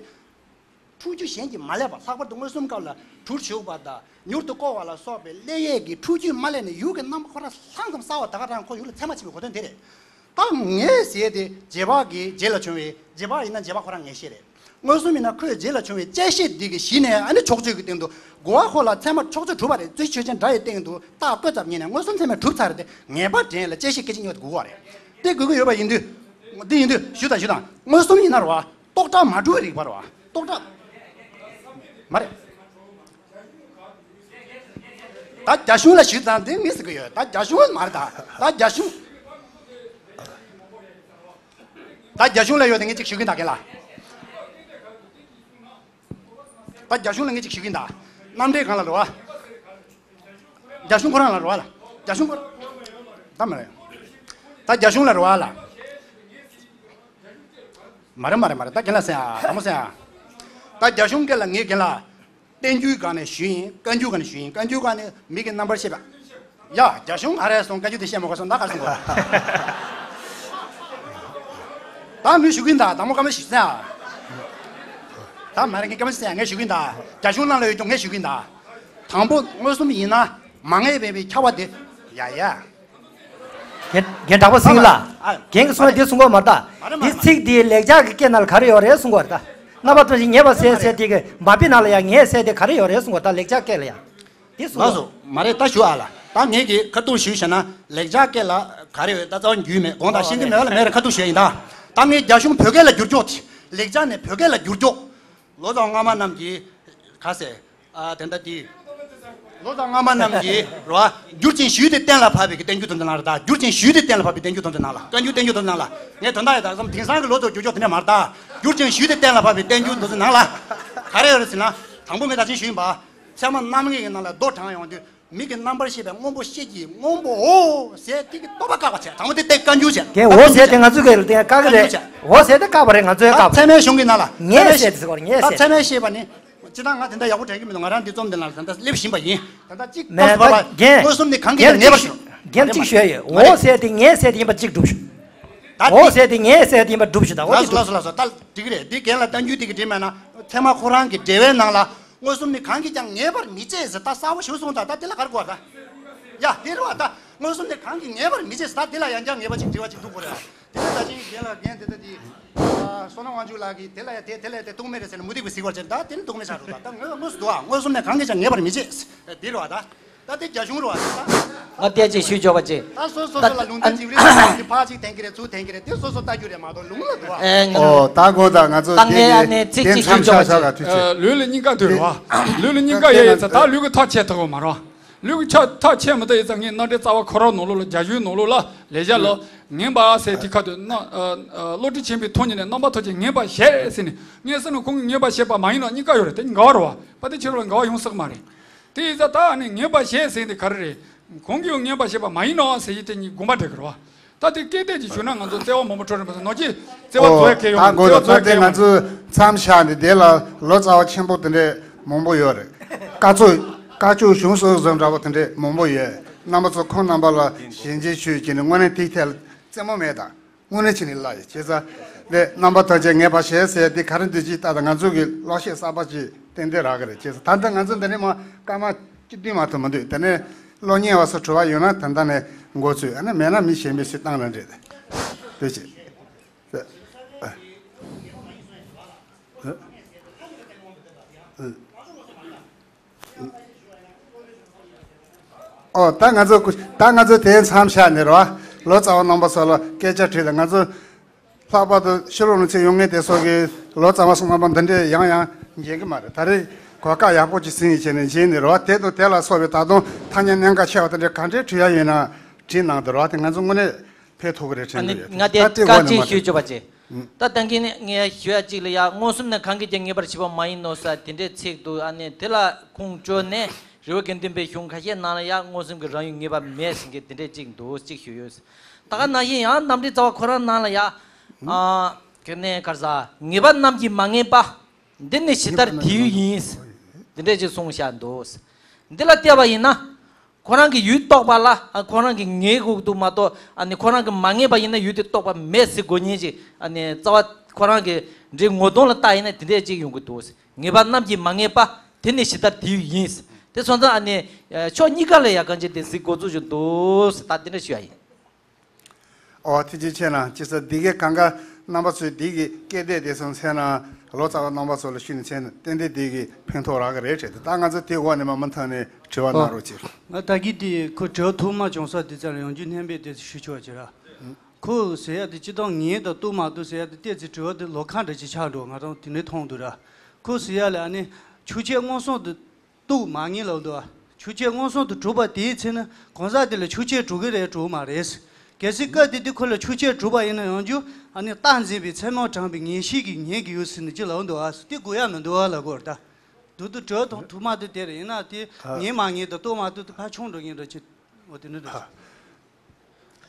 འཁྲུལ་རྒྱུ་གཞན་གྱིས་མ་བསླད་པ། ལྷག་པར་དུ་མངོན་སུམ་སྐབས་ལ་དྲུར་བྱུག་པ་དང་མྱུར་དུ་བསྐོར་བ་ལ་སོགས་པའི་བསླད་ཡས་ཀྱི་འཁྲུལ་རྒྱུས་མ་བསླད་ནས་ཡུལ་གྱི་རྣམ་པ་ཁོ་རང་ལྷང་ཙམ་གསལ་བ་ད་ག་རང་ཁོ་ཡུལ་ལ་ཚད་མ་ཕྱིན་པའི་གོ་དོན་དེ་རེད། ད་ངེས་ཟེར་དེ་རྗེས་དཔག་གི་རྗེས་ལ་བྱུང་བའི་རྗེས་དཔག་ཡིན་ན་རྗེས་དཔག་ཁོ་རང་ངེས་ཤེས་རེད། མངོན་སུམ་ཡིན་ན་ཁོའི་རྗེས་ལ་བྱུང་བའི་བཅད་ཤེས་འདི་གི་གཞི་ནས་ཨ་ནི་ཕྱོགས་ཆོས་ཀྱི་སྟེང་དུ་གོ་བ་ཁོ་ལ་ཚད་མ་ཕྱོགས་ཆོས་གྲུབ་པ་རེད། རྩོད་གཞི་ཆོས་ཅན་སྒྲ་ཡི་སྟེང་དུ་རྟགས་བཀོད་ཙམ་ཉིད་ནས་མངོན་སུམ་ཚད་མས་གྲུབ་ཚར་ཏེ་ངེས་པ་འདྲེན་ལ་བཅད་ཤེས་སྐད་ཅིག་ཉིད་དུ་དགོས་པ་རེད། དེ་དགོས་ཀྱི་ཡོད་པ་ཡིན་དུས། འདི་ཡིན་དུས་ཞུ་དང་ཞུ་དང་། མངོན་སུམ་ཡིན་ན་རེད་བ། རྟོག་བྲལ་མ་གྲུབ་པའི་རིགས་པ་རེད་བ། རྟོག་བྲལ་མ་རེད། ད་རྒྱ་གཞུང་ལ་ཞུས་ཙང་དེ་མི་ཟེར་གི་ཡོད། ད་རྒྱ་གཞུང་མ་རེད། ད་ད་རྒྱ་གཞུང་། ད་རྒྱ་གཞུང་ལ་ཡོད་དེ་ངས་གཅིག་ཞུ་གི་ཡིན་ད་རྒན་ལགས། ད་རྒྱ་གཞུང་ལ་ངས་གཅིག་ཞུ་གི་ཡིན་ད། རྣམ་འགྲེལ་སྒང་ལ་རེད་བ། རྒྱ་གཞུང་ཁོ་རང་ལ་རེད་བ་ལ། རྒྱ་གཞུང་ཁོ་རང་། ད་མ་རེད། ད་རྒྱ་གཞུང་ལ་རེད་བ་ལ། མ་རེད་མ་རེད་མ་རེད། ད་རྒན་ལགས་གསན་ཨ། དྲང་མོ་གསན་ཨ། ད་རྒྱ་གཞུང་སྐད་ལ་ངས་རྒན་ལགས། བསྟན་འགྱུར་སྒང་ནས་ཞུས་ཡིན། བཀའ་འགྱུར་སྒང་ནས་ཞུས་ཡིན། བཀའ་འགྱུར་སྒང་ནས་མིག་གི་རྣམ་པར་ཤེས་པ། ཡ། རྒྱ་གཞུང་ག་རེ་སོང་། བཀའ་འགྱུར་དེ་བཤད་མ་དགོས་སོང་། ད་ག་རེ་གསུང་དགོས། ད་མི་ཞུ་གི་ཡིན་ད། དྲང་མོ་བཀའ་མོལ་ཞིག་གསན་ཨ། ད་མ་རེད། ངས་བཀའ་མོལ་ཞིག་གསན་ཨ། ངས་ཞུ་གི་ཡིན་ད། རྒྱ་གཞུང་ནང་ལ་ཡོད་ཀྱང་ངས་ཞུ་གི་ཡིན་ད། དང་པོ་མངོན་སུམ་ཡིན་ན་མ་ངེས་པའི་ཁྱབ་པ་དེ། ཡ་ཡ། རྒན་རྒན་གྲགས་པ་སེང་གེ་ལགས། ཨ། རྒན་གྱིས་གསུངས་པ་འདི་གསུང་གི་མ་རེད་ད། མ་རེད་མ་འདི་རེད་མ་ཚིག་འདི་ལེགས་སྦྱར་གྱི་སྐད་ནང་ལ་ག་རེ་ཡོད་རེད་གསུང་གི་ཡོད་རེད་ད། རྣམ་པ་ཐམས་ཅད་ངེས་པར་ཟད་ཟེར་དེ་གི་མ་པི་ནང་ལ་ཡང་ངེས་ཟེར་དེ་ག་རེ་ཡོད་རེད་གསུང་གི་ཡོད་ད། ལེགས་སྦྱར་སྐད་ལ་ཡང་། འདི་གསུང་ལགས་གི་སོ། མ་རེད་ད་ཞུ་ཨ་ལ། ད་ངས་ཀྱི་ཁ་ཐུག་ཞུས་བྱས་ན་ལེགས་སྦྱར་སྐད་ལ་ག་རེ་ཡོད་ད་རྩ་བ་འགྱུར་མེད། དགོངས་དག་ཤེས་ཀྱི་མེད་པ་ལ་མེད་རེད། ཁ་ཐུག་ཞུས་ཡིན་ད། ད་ངས་རྒྱ་གཞུང་བོད་སྐད་ལ་བསྒྱུར་ཆོག་དེ། ལེགས་སྦྱར་ནས་བོད་སྐད་ལ་བསྒྱུར་ཆོག་ལོ་ཙཱ་བ་སྔ་མ་རྣམས་ཀྱིས་ག་ཟེར། ཨ། དེ་འདྲ་དེ། ལོ་ཙཱ་བ་སྔ་མ་རྣམས་ཀྱིས་རོ། བསྒྱུར་ཅིང་ཞུས་ཏེ་གཏན་ལ་ཕབ་པའི་གི་བསྟན་འགྱུར་དེ་ཚོ་ནང་ལ་ད། བསྒྱུར་ཅིང་ཞུས་ཏེ་གཏན་ལ་ཕབ་པའི་བསྟན་འགྱུར་དེ་ཚོ་ནང་ལ། བཀའ་འགྱུར་བསྟན་འགྱུར་དེ་ཚོ་ནང་ལ། ངས་དོན་དག་ཡོད་ད་བསམ། དེང་སང་གི་ལོ་ཙཱ་བ་བསྒྱུར་ཕྱོགས་དེ་འདྲ་མ་རེད་ད། བསྒྱུར་ཅིང་ཞུས་ཏེ་གཏན་ལ་ཕབ་པའི་བསྟན་འགྱུར་དེ་ཚོ་ནང་ལ་ག་རེ་ཡོད་རེད་ཟེར་ན། དང་པོ་ངས་ད་ཅིག་ཞུས་ཡིན་པ། ཚད་མ་རྣམ་ངེས་ཀྱི་ནང་ལ་རྡོ་དྲངས་ཡོང་དུས། མིག་གི་རྣམ་པར་ཤེས་པའི་སྔོན་པོ་ཤེལ་གྱི་སྔོན་པོའོ་ཟེར་དེ་གི་རྟོག་པ་བཀག་པ་བྱས། དང་པོ་དེ་བསྟན། བཀའ་འགྱུར་བྱས། རྒན། འོ་ཟེར་དེ་ང་ཚོའི་སྐད་ལ་བསྟན། བཀག་གི་རེད། འོ་ཟེར་དེ་བཀག་པ་རེད། ང་ཚོས་བཀག་པ་རེད། ཚད་མའི་གཞུང་གི་ནང་ལ། ངས་ཟེར་དེ་ཟེར་བ་རེད། ངས་ཟེར། ཚད་མའི་ཤེས་པ་ནི། ཅི་ལྟར་ང་དེ་འདྲ་ཡག་པོ་དྲན་གྱི་མི་འདུག་ང་རང་འདི་རྩོམ་འདི་ནང་ལ་ད་ལྟ་སླེབས་བཞིན་པ་ཡིན། ད་ལྟ་གཅིག་མེད་ད། རྒན། མངོན་སུམ་ནི་གང་གིས་ཀྱང་ངེས་པར་ཞུ། རྒན་གཅིག་ཞུ་ཡོད། འོ་ཟེར་དེ་ངས་ཟེར་དེ་ཡིན་པ་གཅིག་སྒྲུབ་ཞུ། ད་འོ་ཟེར་དེ་ངས་ཟེར་དེ་ཡིན་པ་སྒྲུབ་ཞུ་ད། འོ་དེ་སྒྲུབ་ཞུ། ལགས་སོ་ལགས་སོ། ད་འགྲིག་གི་རེད། འདི་རྒན་ལ་བསྟན་འགྱུར་དེ་གི་འགྲེལ་མེད་ན། ཚད་མ་ཁོ་རང་གི་འགྲེལ་བའི་ནང་ལ། མངོན་སུམ་ནི་གང་གིས་ཀྱང་ངེས་པར་མི་བྱེད་ཟེར། ད་གསལ་པོ་ཞིག་གསུངས་ད། ད་དེ་ལ་ག་རེ་དགོས་ད། ཡ་དེ་རེད་བ། ད་མངོན་སུམ་ནི་གང་གིས་ངེས་པར་མི་བྱེད་ཟེར། ད་དེ་ལ་ཡང་བསྐྱར་ངེས་པ་ཅིག་འགྲེལ་བ་ཅིག་འདུག་གོ་རེད། དེ་ནས་ད་ཅིག་རྒན་ལ་རྒན་དེ་ད་དེ། བསོད་ནམས་དབང་ཕྱུག་ལགས་ཀྱིས་དེ་ལ་ཡ་དེ་དེ་ལ་ཡ་དེ་ཐུག་མེད་རེད་ཟེར་ནས་མུ་སྟེགས་པའི་གཟིགས་པར་བྱས། ད་དེ་ནི་ཐུག་མེད་ཆགས་འགྲོ། ད་ད་ངོས་ངོས་སུ་འདུག་ཨ། མངོན་སུམ་ནི་གང་གིས་ཀྱང་ངེས་པར་མི་བྱེད། དེ་རེད་བ་ད། ད་དེ་རྒྱ་གཞུང་རེད་བ་ད། ང་ལྟས་ཅིག་ཞུས་ཆོག་པ་ཅིག་ད་སོ་སོ་སོ་ལ་ལུང་འདྲེན་བྱེད་རིགས་ཀྱི་ཕར་ཅིག་འཐེན་གྱི་རེད། ཚུར་འཐེན་གྱི་རེད། དེ་སོ་སོ་ལྟ་རྒྱུ་རེད་མ་གཏོགས་ལུང་ལ་འདུག་ཨ། ཨེ། ང་ཨོ་ད་དགོངས་དག་ང་ཚོ་ད་ངས་ཨ་ནི་ཚིག་གཅིག་ཞུས་ཆོག་པ་ཅིག་ལུས་ལ་སྙིང་ག་དུས་རེད་བ། ལུས་ལ་སྙིང་ག་ཡ་ཡིན་ཙང་ད་ལུས་ཀྱི་ཐག་ཆད་ཐུབ་པ་མ་རེད། ལུས་ཀྱི་ཆ་ཐག་ཆད་མ་ཐུབ་ཡིན་ཙང་ངས་རྣམ་འགྲེལ་རྩ་བ་ཁོ་རང་ནང་ལོགས་ལ། རྒྱ་གཞུང་ནང་ལོགས་ལ་ལེགས་སྦྱར་ལ་ངེས་པ་ཟེར་དེ་ཁ་ཐུག་ན། བློ་གྲོས་ཆེན་པོའི་ཐུགས་ཉིད་ནས་རྣམ་པ་ཐམས་ཅད་ངེས་པར་བཞེད་ཟེར་ནས། ངས་ཟེར་ན་ཁོང་གིས་ངེས་པར་བཞེད་པ་མ་ཡིན་ནོ། གཉིས་ཀ་ཡོད་རེད། དེ་འགལ་བ་རེད་བ། པ་དེ་ཕྱི་རོལ་ལ་འགལ་བ་ཡོང་སྲིད་མ་རེད། དེ་ཡིན་ཙང་ད་ཨ་ནི་ངེས་པར་བཞེད་ཟེར་དེ་ག་རེ་རེད། ཁོང་གིས་ངེས་པར་བཞེད་པ་མ་ཡིན་ནོ་ཟེར་གྱི་དེ་གཉིས་དགོངས་པ་འགྲེལ་གི་རེད་བ། ད་དེ་སྐད་བརྡ་ཅིག་ཞུས་ན་ང་ཚོ་བརྩེ་བ་མང་པོ་འཕྲོད་རེད་མ་གཏོགས། ནོར་གྱི་བརྩེ་བ་ཨོ་རྫོགས་ཡ་གལ་ཡོད་མ་རེད། ད་དགོངས་དག་ད་ལྟ་ང་ཚོ་མཚམས་བཞག་ནས་དེ་ལ་ལོ་ཙཱ་བ་ཆེན་པོ་དེ་འདྲས་མང་པོ་ཡོད་རེད། བཀའ་ཚོགས་བཀའ་ཆོས་གཞུང་སོགས་བཟོ་འདྲ་པོ་དེ་འདྲས་མང་པོ་ཡོད། རྣམ་པ་ཚོ་ཁོང་རྣམ་པ་ལ་ཞལ་མཇལ་ཞུས་བྱས་ནས་དངོས་གནས་དེའི་ཐད་ལ་རྩེད་མོ་མེད་ད། དངོས་གནས་བྱས་ནས་ལབ་ཡོད། བྱས་ཙང་ནས་རྣམ་པ་ཐམས་ཅད་ངེས་པར་བཞེད་ཟེར་དེ་ག་རེ་འདུག་ཅིག་ལྟ་དང་། ང་ཚོ་གི་ཀློག་ཤེས་གསར་པ་ཅིག་ཏན་ཏན་རག་གི་རེད། བྱས་ཙང་ད་ལྟ་ང་ཚོ་འདི་ནས་མ་སྐར་མ་བཅུ་བདུན་མ་གཏོགས་མི་འདུག་དེ་ནས་གློག་བརྙན་བ་སོགས་དྲི་བ་ཡོད་ན་ད་ལྟ་ནས་འགོ་ཚུགས། ཨ་ནི་མེད་ན་མི་གཞན་པས་སུས་བཏང་ན་འགྲིག་འདུག་ཅིག་ཨོ་ད་ང་ཚོ་ད་ང་ཚོ་དེའི་མཚམས་བཞག་ནས་རོ། ལོ་ཙཱ་བ་རྣམ་པ་ཚོ་ལ་སྐད་ཆ་དྲིས་ལ། ང་ཚོ་ལྷག་པར་དུ་ཕྱི་ལོགས་ནས་ཚུར་ཡོང་མཁན་དེ་ཚོ་གིས་ལོ་ཙཱ་བ་སོགས་རྣམ་པ་འདི་འདྲས་ཡང་ཡང་མཇལ་གི་མ་རེད། ད་རེས་གོ་སྐབས་ཡག་པོ་ཅིག་ཟིན་ཡིན་བྱས་ནས་མཇལ་ནས་རོ། དེ་དང་དེ་ལ་སོགས་པའི་ད་དུང་ཐ་སྙད་གནད་འགག་ཆེ་བ་དེ་འདྲས་ག་འདྲས་དྲི་ཡ་ཡོད་ན་དྲིས་གནང་དང་རོ། དེ་ང་ཚོ་དངོས་གནས་ཕན་ཐོགས་ཀྱི་རེད་དྲན་གྱི་ཡོད། ང་དེ་ད་དེ་བཀའ་འོག་ནས་མ་དྲིས་ཞུ་ཆོག་པ་བྱེད། ད་ལྟ་གིན་ངས་ཞུ་ཡ་གཅིག་ལ་ཡ། མངོན་སུམ་ནི་གང་གིས་ཀྱང་ངེས་པར་བྱེད་པ་མ་ཡིན་ནོ་ཟེར་དེ་འདྲའི་ཚིག་འདུག་ཨ་ནི་དེ་ལ་ཁུངས་བཅོལ་ནས་རི་བོ་དགེ་ལྡན་པའི་གཞུང་ཁ་ཤས་ནང་ལ་ཡ་མངོན་སུམ་གྱི་རང་ཡུལ་ངེས་པ་མེད་ཟེར་མཁན་དེ་འདྲའི་གཅིག་འདུག་གཅིག་ཞུ་ཡོད། ད་ག་ནང་བཞིན་ཡང་རྣམ་འགྲེལ་རྩ་བ་ཁོ་རང་ནང་ལ་ཡ། ཨ། ག་ནས་ག་རེ་ཟ། ངེས་པ་རྣམས་ཀྱིས་མ་ངེས་པ། འདི་ནི་ཇི་ལྟར་དེའི་ཡུལ་ཡིན། དེ་འདྲའི་ཅིག་གསུངས་བཞག་འདུག་འདི་ལ་བལྟས་པ་ཡིན་ན། ཁོ་རང་གི་ཡུལ་རྟོགས་པ་ལ། ཨ། ཁོ་རང་གི་ངེས་དགོས་འདུག་མ་གཏོགས། ཨ་ནི་ཁོ་རང་གི་མ་ངེས་པ་ཡིན་ན་ཡུལ་དེ་རྟོགས་པ་མེད་ཟེར་དགོས་མཁན་ཅིག་ཨ་ནི་རྩ་བ་ཁོ་རང་གི་འདྲའི་ངོ་གདོང་ལ་བལྟས་ཡིན་ན་དེ་འདྲས་ཅིག་ཡོང་གི་འདུག་ངེས་པ་རྣམས་ཀྱིས་མ་ངེས་པ། དེ་ནི་ཇི་ལྟར་དེའི་ཡུལ་ཡིན། དེ་སོང་ཙང་ཨ་ནི་ཕྱོགས་གཉིས་ཀ་ལ་ཡ་གང་ཅི་དེ་གཟིགས་འགོ་ཚུགས་བཞིན་འདུག་ད་དེ་འདྲ་ཞུ་ཡ་ཡིན། ཨོ་ཐུགས་རྗེ་ཆེ་གནང་། ཅི་ཟེར་འདི་གའི་གང་ག་རྣམ་པ་ཚོས་འདི་གི་སྐད་བརྡ་དེ་སོང་ཚེ་ན་ལོ་ཙཱ་བ་རྣམ་པ་ཚོ་ལ་ཞུས་ནས་ཚེ་ན་ཏན་ཏན་འདི་གི་ཕན་ཐོགས་རག་གི་རེད་དྲན་འདུག་ད་ང་ཚོ་དེ་འོག་ནས་མ་མུ་མཐུད་ནས་དྲི་བ་གནང་རོགས་གྱིས། ང་ད་གི་དེ་ཁོ་དྲི་བ་ཐུགས་མ་བྱུང་ས་དེ་ཙམ་ལ་ཡང་རྒྱུན་ལྷན་པས་དེ་ཞུ་ཆོག་ཅེས་ར། ཁོ་ཟེར་ཡ་དེ་སྤྱིར་བཏང་ངན་དང་གཏུག་མ་གཏུག་ཟེར་ཡ་དེ་བལྟས་ཚེ་དྲི་བ་དེ་ལོག་ཁ་འདྲ་ཅིག་ཆགས་འགྲོ། ང་རང་དེ་འདྲ་མཐོང་འདུག་ར། ཁོ་ཟེར་ཡ་ལ་ཨ་ནི་ཆོས་ཅན་མངོན་སུམ་དུ་གཏུག་མ་ངེས་ལབ་འདུག་ཨ། ཆོས་ཅན་མངོན་སུམ་དུ་གྲུབ་པ་དེའི་ཚེ་ན་གང་ཟག་དེ་ལ་ཆོས་ཅན་གྲུབ་ཀྱི་རེད་གྲུབ་མ་རེད། གལ་སྲིད་སྐབས་དེ་དུས་ཁོ་ལ་ཆོས་ཅན་གྲུབ་པ་ཡིན་ན་ཡང་རྒྱུ་ཨ་ནི་རྟག་འཛིན་པའི་མཚན་མ་དྲངས་པའི་ངེས་ཤེས་ཀྱིས་ཉན་གྱི་ཡོད་ཟེར་ནས་ཅི་ལབ་འདུག་ཨ། དེ་དགོས་ཡ་མི་འདུག་ཨ་ལབ་དགོས་རེད་ད། དུ་དུ་གྲོས་དང་ཐུག་མ་དུ་དེ་རེད། ཡིན་ན་དེ་ངན་མ་ངན་དང་གཏུག་མ་གཏུག་དུ་ཕར་ཆུང་འགྲོ་ངན་འགྲོ་ཅི། འོ་དེ་འདྲ་འདུག་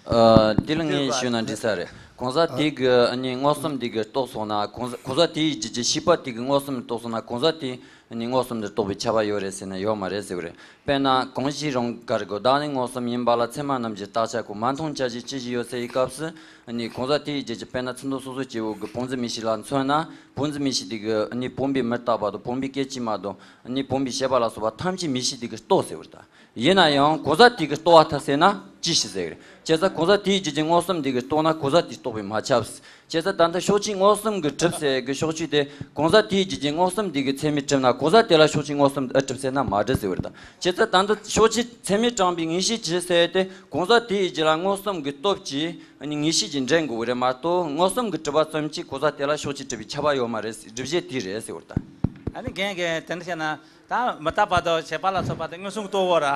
ཨ། དེ་ལ་ངས་ཞུས་ན་འགྲིག་ས་རེད། གང་ཟག་དེ་གི་ཨ་ནི་མངོན་སུམ་དེ་གི་རྟོགས་སོང་ན། གང་ཟག་གང་ཟག་དེའི་རྒྱུད་ཀྱི་ཤེས་པ་དེ་གི་མངོན་སུམ་རྟོགས་སོང་ན། གང་ཟག་དེ་ཨ་ནི་མངོན་སུམ་དུ་རྟོགས་པའི་ཁྱབ་པ་ཡོད་རེད་ཟེར་ན་ཡོད་མ་རེད་ཟེར་བ་རེད། དཔེར་ན་གང་ཞིག་རང་དགར་གོ། བདག་ནི་མངོན་སུམ་ཡིན་པ་ལ། མཚན་མ་རྣམས་ཀྱི་རྟག་ཆད་ཀུན། མ་མཐོང་བྱ་བྱེད་ཅི་ཞིག་ཡོད་ཟེར་བའི་སྐབས་སུ། ཨ་ནི་གང་ཟག་དེའི་རྒྱུད་ཀྱི་དཔེར་ན་ཚུལ་མཐུན་སོ་སོ་སྐྱེ་བོ་གི་བོངས་འཛིན་མིག་ཤེས་ལ་མཚོན་ན། བོངས་འཛིན་མིག་ཤེས་དེ་གི་ཨ་ནི་བོངས་པའི་མི་རྟག་པ་དང་། བོངས་པའི་སྐད་ཅིག་མ་དང་། ཨ་ནི་བོངས་པའི་ཤེས་པ་ལ་སོགས་པ་ཐམས་ཅད་མིག་ཤེས་དེ་གིས་རྟོགས་ཟེར་བ་རེད་ད། ཡིན་ན་ཡང་གང་ཟག་དེ་གིས་རྟོགས་པར་ཐལ་ཟེར་ན་ཅི་ཞིག་ཟེར་གི་རེད། བྱས་ཙང་གང་ཟག་དེའི་རྒྱུད་ཀྱི་མངོན་སུམ་དེ་གིས་རྟོགས་ན་གང་ཟག་དེས་རྟོགས་པས་མ་ཁྱབ། བྱས་ཙང་ད་ལྟ་ཕྱོགས་ཆོས་མངོན་སུམ་གྱིས་གྲུབ་ཟེར་གི་ཕྱོགས་ཆོས་དེ་གང་ཟག་དེའི་རྒྱུད་ཀྱི་མངོན་སུམ་དེ་གི་ཚད་མས་གྲུབ་ན་གང་ཟག་དེ་ལ་ཕྱོགས་ཆོས་མངོན་སུམ་ཨེ་གྲུབ་ཟེར་ན་མ་གྲུབ་ཟེར་བ་རེད་ད། བྱས་ཙང་ད་ལྟ་ཕྱོགས་ཆོས་ཚད་མས་དྲངས་པའི་ངེས་ཤེས་ཅི་ཟེར་ཏེ་གང་ཟག་དེའི་རྒྱུད་ལ་མངོན་སུམ་གྱི་སྟོབས་ཀྱིས་ངེས་ཤེས་ཀྱིས་འདྲེན་དགོས་པ་རེད་མ་གཏོགས། མངོན་སུམ་གྱིས་གྲུབ་པ་ཙམ་གྱིས་གང་ཟག་དེ་ལ་ཕྱོགས་ཆོས་གྲུབ་པའི་ཁྱབ་པ་ཡོད་མ་རེད། སྒྲུབ་བྱེད་དེ་རེད་ཟེར་བ་རེད་ད། ཨ་ནི་རྒན་རྒན་དེ་འདྲ་བྱས་ན། ད་མི་རྟག་པ་དང་བྱས་པ་ལ་སོགས་པ་དེ་མངོན་སུམ་རྟོགས་དགོས་ར།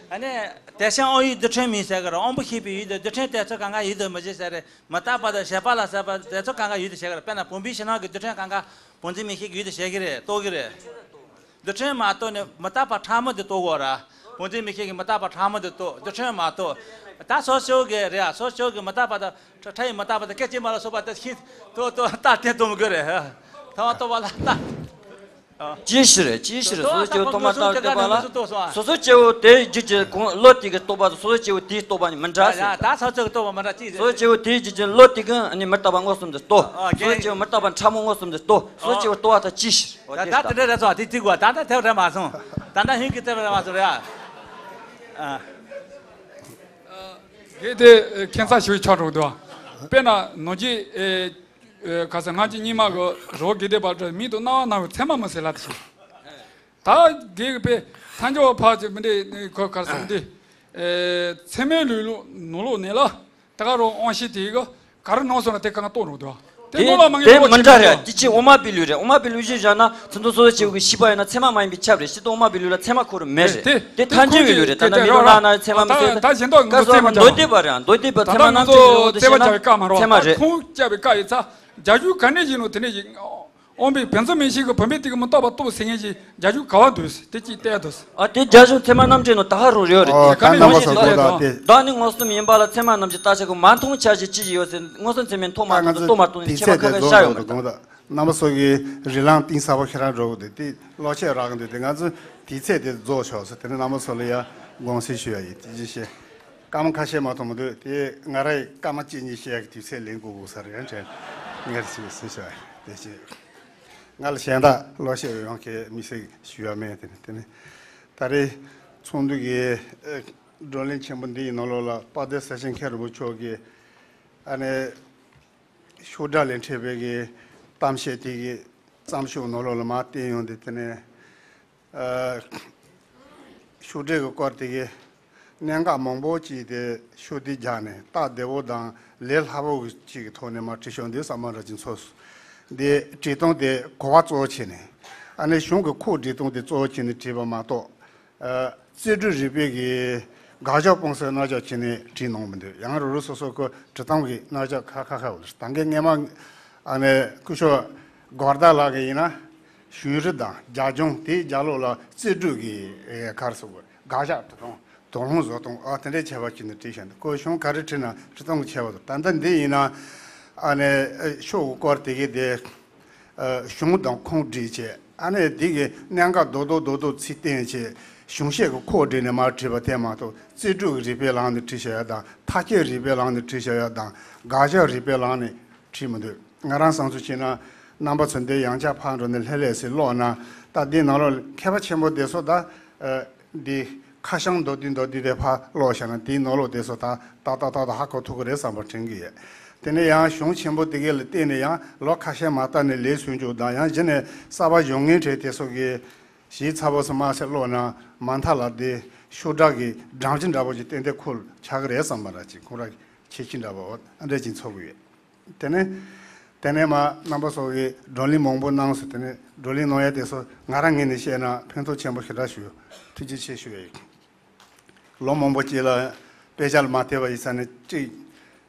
ཨ་ནི་དེ་བཞིན་དབང་ཡུལ་རྡུལ་ཕྲན་མིན་ཟེར་གི་ར། དབང་པོ་ཤེས་པའི་ཡུལ་དེ་རྡུལ་ཕྲན་དེ་ཚོ་གང་ག་ཡུལ་དུ་མི་བྱེད་ཟེར་རེད། མི་རྟག་པ་དང་བྱས་པ་ལ་ཟེར་བ་དེ་ཚོ་གང་ག་ཡུལ་དུ་བྱེད་གི་ར། དཔེར་ན་བོངས་པའི་ཕྱི་ནང་གི་རྡུལ་ཕྲན་གང་ག་བོངས་འཛིན་མིག་ཤེས་ཀྱི་ཡུལ་དུ་བྱེད་གི་རེད། རྟོགས་གི་རེད། རྡུལ་ཕྲན་མ་གཏོགས་ནས་མི་རྟག་པ་ཕྲ་མོ་དེ་རྟོགས་དགོས་ར། བོངས་འཛིན་མིག་ཤེས་ཀྱིས་མི་རྟག་པ་ཕྲ་མོ་དེ་རྟོགས། རྡུལ་ཕྲན་མ་གཏོགས། ད་སོ་སོ་གི་རེད་ཨ། སོ་སོ་གི་མི་རྟག་པ་དང་ཕྲ་ཕྲ་ཡི་མི་རྟག་པ་དང་སྐད་ཅིག་མ་ལ་སོགས་པ་དེ་ཤིན་ཏུ་ཏོ་ཏོ་རྟག་བརྟན་གཏོང་མི་དགོས་རེད། ཐ་མ་རྟོགས་པ་ལ་རྟག་ཅི་ཞིག་རེད། ཅི་ཞིག་རེད། སོ་སོ་སྐྱེ་བོ་ཐོག་མ་རྟག་བརྟན་པ་ལ། སོ་སོ་སྐྱེ་བོ་དེའི་རྒྱུད་ཀྱི་གང་བློ་དེ་གི་རྟོགས་པ་དང་སོ་སོ་སྐྱེ་བོ་དེའི་རྟོགས་པ་གཉིས་མི་འདྲ་ཟེར། ད་སོ་སོ་གི་རྟོགས་པ་མི་འདྲ་ཅི་ཟེར། སོ་སོ་སྐྱེ་བོ་དེའི་རྒྱུད་ཀྱི་བློ་དེ་གི་ནི་མི་རྟག་པ་མངོན་སུམ་དུ་རྟོགས། ཨ། སོ་སོ་སྐྱེ་བོ་མི་རྟག་པ་ཕྲ་མོ་མངོན་སུམ་དུ་རྟོགས། སོ་སོ་སྐྱེ་བོ་རྟོགས་པ་ད་ཅི་ཞིག་ད་ད་དེ་འདྲ་རེད་སོང་། དེ་ཅིག་བ་ད་ད་དེ་རེད་མ་སོང་རེད་ཨ། ཨ། དགེ་དེ་ཁྱད་མཚར་ཞིག་ཆགས་འགྲོ་འདུག་དཔེར་ན་ནང་རྒྱུད་ཨེ་ཨེ་ག་ས་སྔ་རྗེས་སྙིགས་མ་གི་རོ་དགེ་དེ་བར་དུ་མིག་ཏུ་སྣང་བ་སྣང་བའི་མཚན་མ་མི་སྲིད་ལ་དེ་བཞིན། ད་དགེ་གི་དཔེ་ཐལ་འགྱུར་བ་ཕར་ཅིག་མི་འདྲ་ཁོ་ག་ས་མི་འདྲ་ཨེ་མཚན་མའི་ལུས་ལུགས་ནོར་ལུགས་ནས་ལ། ད་ག་རང་དབང་ཤེས་དེ་གི་ག་རེ་སྣང་སོང་ན་དེ་གང་ག་རྟོགས་རུང་འདུག་དེ་དེ་ནོར་ལ་མ་ངེས་དེ་པོ་མི་ཞིག་འདྲ་འདུག་རེད། དེ་ཅི་དབུ་མ་པའི་ལུགས་རེད། དབུ་མ་པའི་ལུགས་གཞི་བཞག་ན་ཚུལ་མཐུན་སོ་སོ་སྐྱེ་བོ་གི་ཤེས་པ་ཡིན་ན་མཚན་མ་མ་ཡིན་པས་ཁྱབ་རེད། སྤྱིར་བཏང་དབུ་མ་པའི་ལུགས་ལ་མཚན་མ་ཁོ་རང་མེད་རེད། དེ་དེ་ཐལ་འགྱུར་བའི་ལུགས་རེད། ད་ལྟ་མི་ལུགས་ལ་ན་མཚན་མ་མི་ཟེར། ད་གཞན་དག་མདོ་སྡེ་པ་རེད། མདོ་སྡེ་པ་ཚད་མ་རྣམ་འབྱེད་ཀྱི་འོག་ཏུ་བྱས་ན་མཚན་མ་རེད། ཁུངས་བཅད་པའི་བཀའ་ཡིན་ཚ། རྒྱ་གཞུང་ག་ནས་བཞིན་ནོ་དེ་ནས་བཞིན། དབང་པོའི་བོངས་འཛིན་མིག་ཤེས་ཀྱིས་བུམ་པའི་སྟེང་གི་མི་རྟག་པ་རྟོགས་ཟེར་མཁན་ཞིག་རྒྱ་གཞུང་ག་བ་འདུག་དེ་གཅིག་བལྟས་འདུག་ཨ་དེ་རྒྱ་གཞུང་ཚད་མ་རྣམ་འབྱེད་ནང་ད་ཧ་རུ་རེད་རེད། ཨོ་ད་གནམ་མ་སོ་དགོས་ད་དེ། བདག་ནི་མངོན་སུམ་ཡིན་པ་ལ། མཚན་མ་རྣམས་ཀྱི་རྟག་ཆད་ཀུན། མ་མཐོང་བྱ་བྱེད་ཅི་ཞིག་ཡོད་ཟེར། མངོན་སུམ་ཚད་མས་མཐོང་མ་ད་ང་མཐོང་དུ་ཚོ་རྟོགས་མ་རྟོགས་ནས་དེ་ཁྱད་པར་ཚད་ཁ་དེ་ཁ་རྒྱག་རྒྱུ་རེད་དགོངས་དག་རྣམ་པ་ཚོ་གིས་རིགས་ལམ་གཏིང་ཟབ་པོ་ཁྱེད་རང་འགྲོ་གི་འདུག་དེ་བློ་ཁྱད་རག་གི་འདུག་དེ་ང་ཚོ་དེ་ཚད་དེ་རྫོགས་ཆོག་ཟེར། དེ་ནི་རྣམ་པ་ཚོ་ལ་ཡ་དགོངས་སེལ་ཞུ་ཡ་ཡིན། དེ་ཅི་བཤད། སྐར་མ་ཁ་ཤས་མ་གཏོགས་མི་འདུག་དེ་ང་རང་ཡི་སྐར་མ་གཅིག་གཉིས་བཤད་ཡ་གི་དུས་ཚོད་ལེན་དགོས་དགོས་ས་རེད་དྲན། ངས་ཅི་ཟེར་ཞུ་ཡ་དེ་ཅི། ང་ལ་གཞན་དག་བློ་ཤེས་ཡོང་མཁན་མི་སྲིད་ཞུ་ཡ་མེད། དེ་ནི་དེ་ནི་ད་རེས་ཚོགས་འདུ་གི་ཨ་བགྲོ་གླེང་ཆེན་པོ་འདི་ཡི་ནང་ལོགས་ལ་དཔལ་ལྡན་སེ་ཆེན་མཁན་རིན་པོ་མཆོག་གིས་ཨ་ནི་ཤོག་དྲ་ལས་འཕྲོས་པའི་གི་གཏམ་བཤད་དེ་གི་བརྩམས་ཆོས་ནང་ལོགས་ལ་མར་བསྟན་ཡོང་དུས། དེ་ནས་ཨ་ཤོག་དྲིལ་གྱི་སྐོར་དེ་གའི་གནད་འགག་མང་པོ་ཅིག་དེ་ཤོག་དྲིལ་བརྒྱབ་ནས་སྟབས་བདེ་པོ་དང་ལས་སླ་པོ་ཅིག་གི་ཐོག་ནས་མར་བྲིས་ཤོག་འདི་བསམ་པ་འདྲ་ཅིག་ཚོར་སོང་། འདི་བྲིས་སྟངས་དེ་གོ་བ་གཙོ་བོ་བྱས་ནས། ཨ་ནི་གཞུང་གི་ཁོག་སྒྲིལ་སྟངས་དེ་གཙོ་བོ་བྱས་ནས་བྲིས་པ་མ་གཏོགས། ཨ་རྩོད་སྒྲུབ་རིག་པའི་གི་དགག་བཞག་སྤོང་སའི་རྣམ་གཞག་བྱས་ནས་བྲིས་གནང་མི་འདུག་ཡང་རུ་རུ་སོ་སོ་གི་བྲིས་སྟངས་ཀྱི་རྣམ་གཞག་ཁ་ཁ་ཁ་འོ། ད་གའི་སྔས་མ་ཨ་ནི་སྐུ་ཞབས་གོར་ལྡན་ལགས་ཀྱིས་ཡིན་ན། གཞུང་རིག་དང་རྒྱབ་ལྗོངས། དེའི་རྒྱབ་ལོགས་ལ་རྩོད་སྒྲུབ་ཀྱི་ཨེ་ག་རེ་ཟེར་དགོས། དགག་བཞག་དོགས་སློང་དོགས་སློང་བཟོ་སྟངས། ཨ་དེ་འདྲའི་ཁྱད་པར་ཅིག་ནས་བྲིས་བཞག་འདུག་ཁོས་གཞུང་ག་རེ་བྲིས་ན་བྲིས་སྟངས་ཀྱི་ཁྱད་པར་འདུག་ད་ལྟ་འདི་ཡིན་ན་ཨ་ནི་ཤོག་གི་སྐོར་དེ་གའི་དེ་གཞུང་དང་ཁུངས་སྒྲིལ་བྱས། ཨ་ནི་འདི་གི་གནད་འགག་རྡོག་རྡོག་རྡོག་རྡོག་ཚིག་བསྟན་བྱས། གཞུང་བཤད་ཀྱི་ཁོག་སྒྲིལ་ནས་མར་བྲིས་པ་དེ་མ་གཏོགས། རྩོད་སྒྲུབ་ཀྱི་རིགས་པའི་ལམ་ནས་བྲིས་བཞག་ཡ་དང་། མཐའ་དཔྱོད་རིགས་པའི་ལམ་ནས་བྲིས་བཞག་ཡ་དང་། དགག་བཞག་རིགས་པའི་ལམ་ནས་བྲིས་མི་འདུག་ང་རང་བསམ་ཚུལ་བྱས་ན། རྣམ་པ་ཚོ་འདི་ཡང་བསྐྱར་ཕར་འགྲོ་ནས་ལྷན་ལྷན་ཞིག་ཀློག་ན། ད་འདི་ནང་ལོགས་མཁས་པ་ཆེན་པོ་དེ་ཚོ་ད་ཨ་འདི་ཁ་བྱང་མདོར་བསྡུས་མདོར་བསྡུས་དེ་ཕར་ཀློག་བཞག་ན། འདིའི་ནང་ལོགས་དེ་ཚོ་ད་ཏག་ཏག་ཏག་ཏག་ཧ་གོ་ཐུབ་ཀྱི་རེད་བསམ་པ་དྲན་གྱི་ཡོད། དེ་ནས་ཡང་གཞུང་ཆེན་པོ་དེ་གའི་ལ་བལྟས་ནས་ཡང་ལོ་ཁ་ཤས་མ་བལྟས་ནས་ལས་བཟོ་རྒྱུ་དང་། ཡང་གཞི་ནས་གསར་པ་སྦྱོང་མཁན་གྲས་དེ་ཚོ་གིས་ཞིབ་ཚགས་པོ་ཚོ་མ་ཟད་ཀློག་ན། མ་མཐའ་ལ་དེ་ཤོག་དྲ་གི་སྒྲོམ་གཞི་འདྲ་པོ་ཅིག་ཏན་ཏན་ཁོ་ལ་ཆགས་ཀྱི་རེད་བསམ་པ་འདྲ་ཅིག་ཁོ་རང་གི་ ཁྱད་ཆོས་འདྲ་བོ་ཨ་འདྲ་ཅིག་ཚོར་གི་ཡོད། དེ་ནས་དེ་ནས་མ་རྣམ་པ་ཚོ་གིས་བགྲོ་གླེང་མང་པོ་གནང་སོང་། དེ་ནས་བགྲོ་གླེང་གནང་ཡ་དེ་ཚོ་ང་རང་ངོས་ནས་བཤད་ན་ཕན་ཐོགས་ཆེན་པོ་ཞེ་དྲག་བྱུང་། ཐུགས་རྗེ་ཆེ་ཞུ་ཡ་ཡིན། ལོ་མང་པོ་ཅིག་ལ་དཔེ་ཆ་ལ་མ་བལྟས་པ་ཡིན་ཙང་ནས་གཅིག་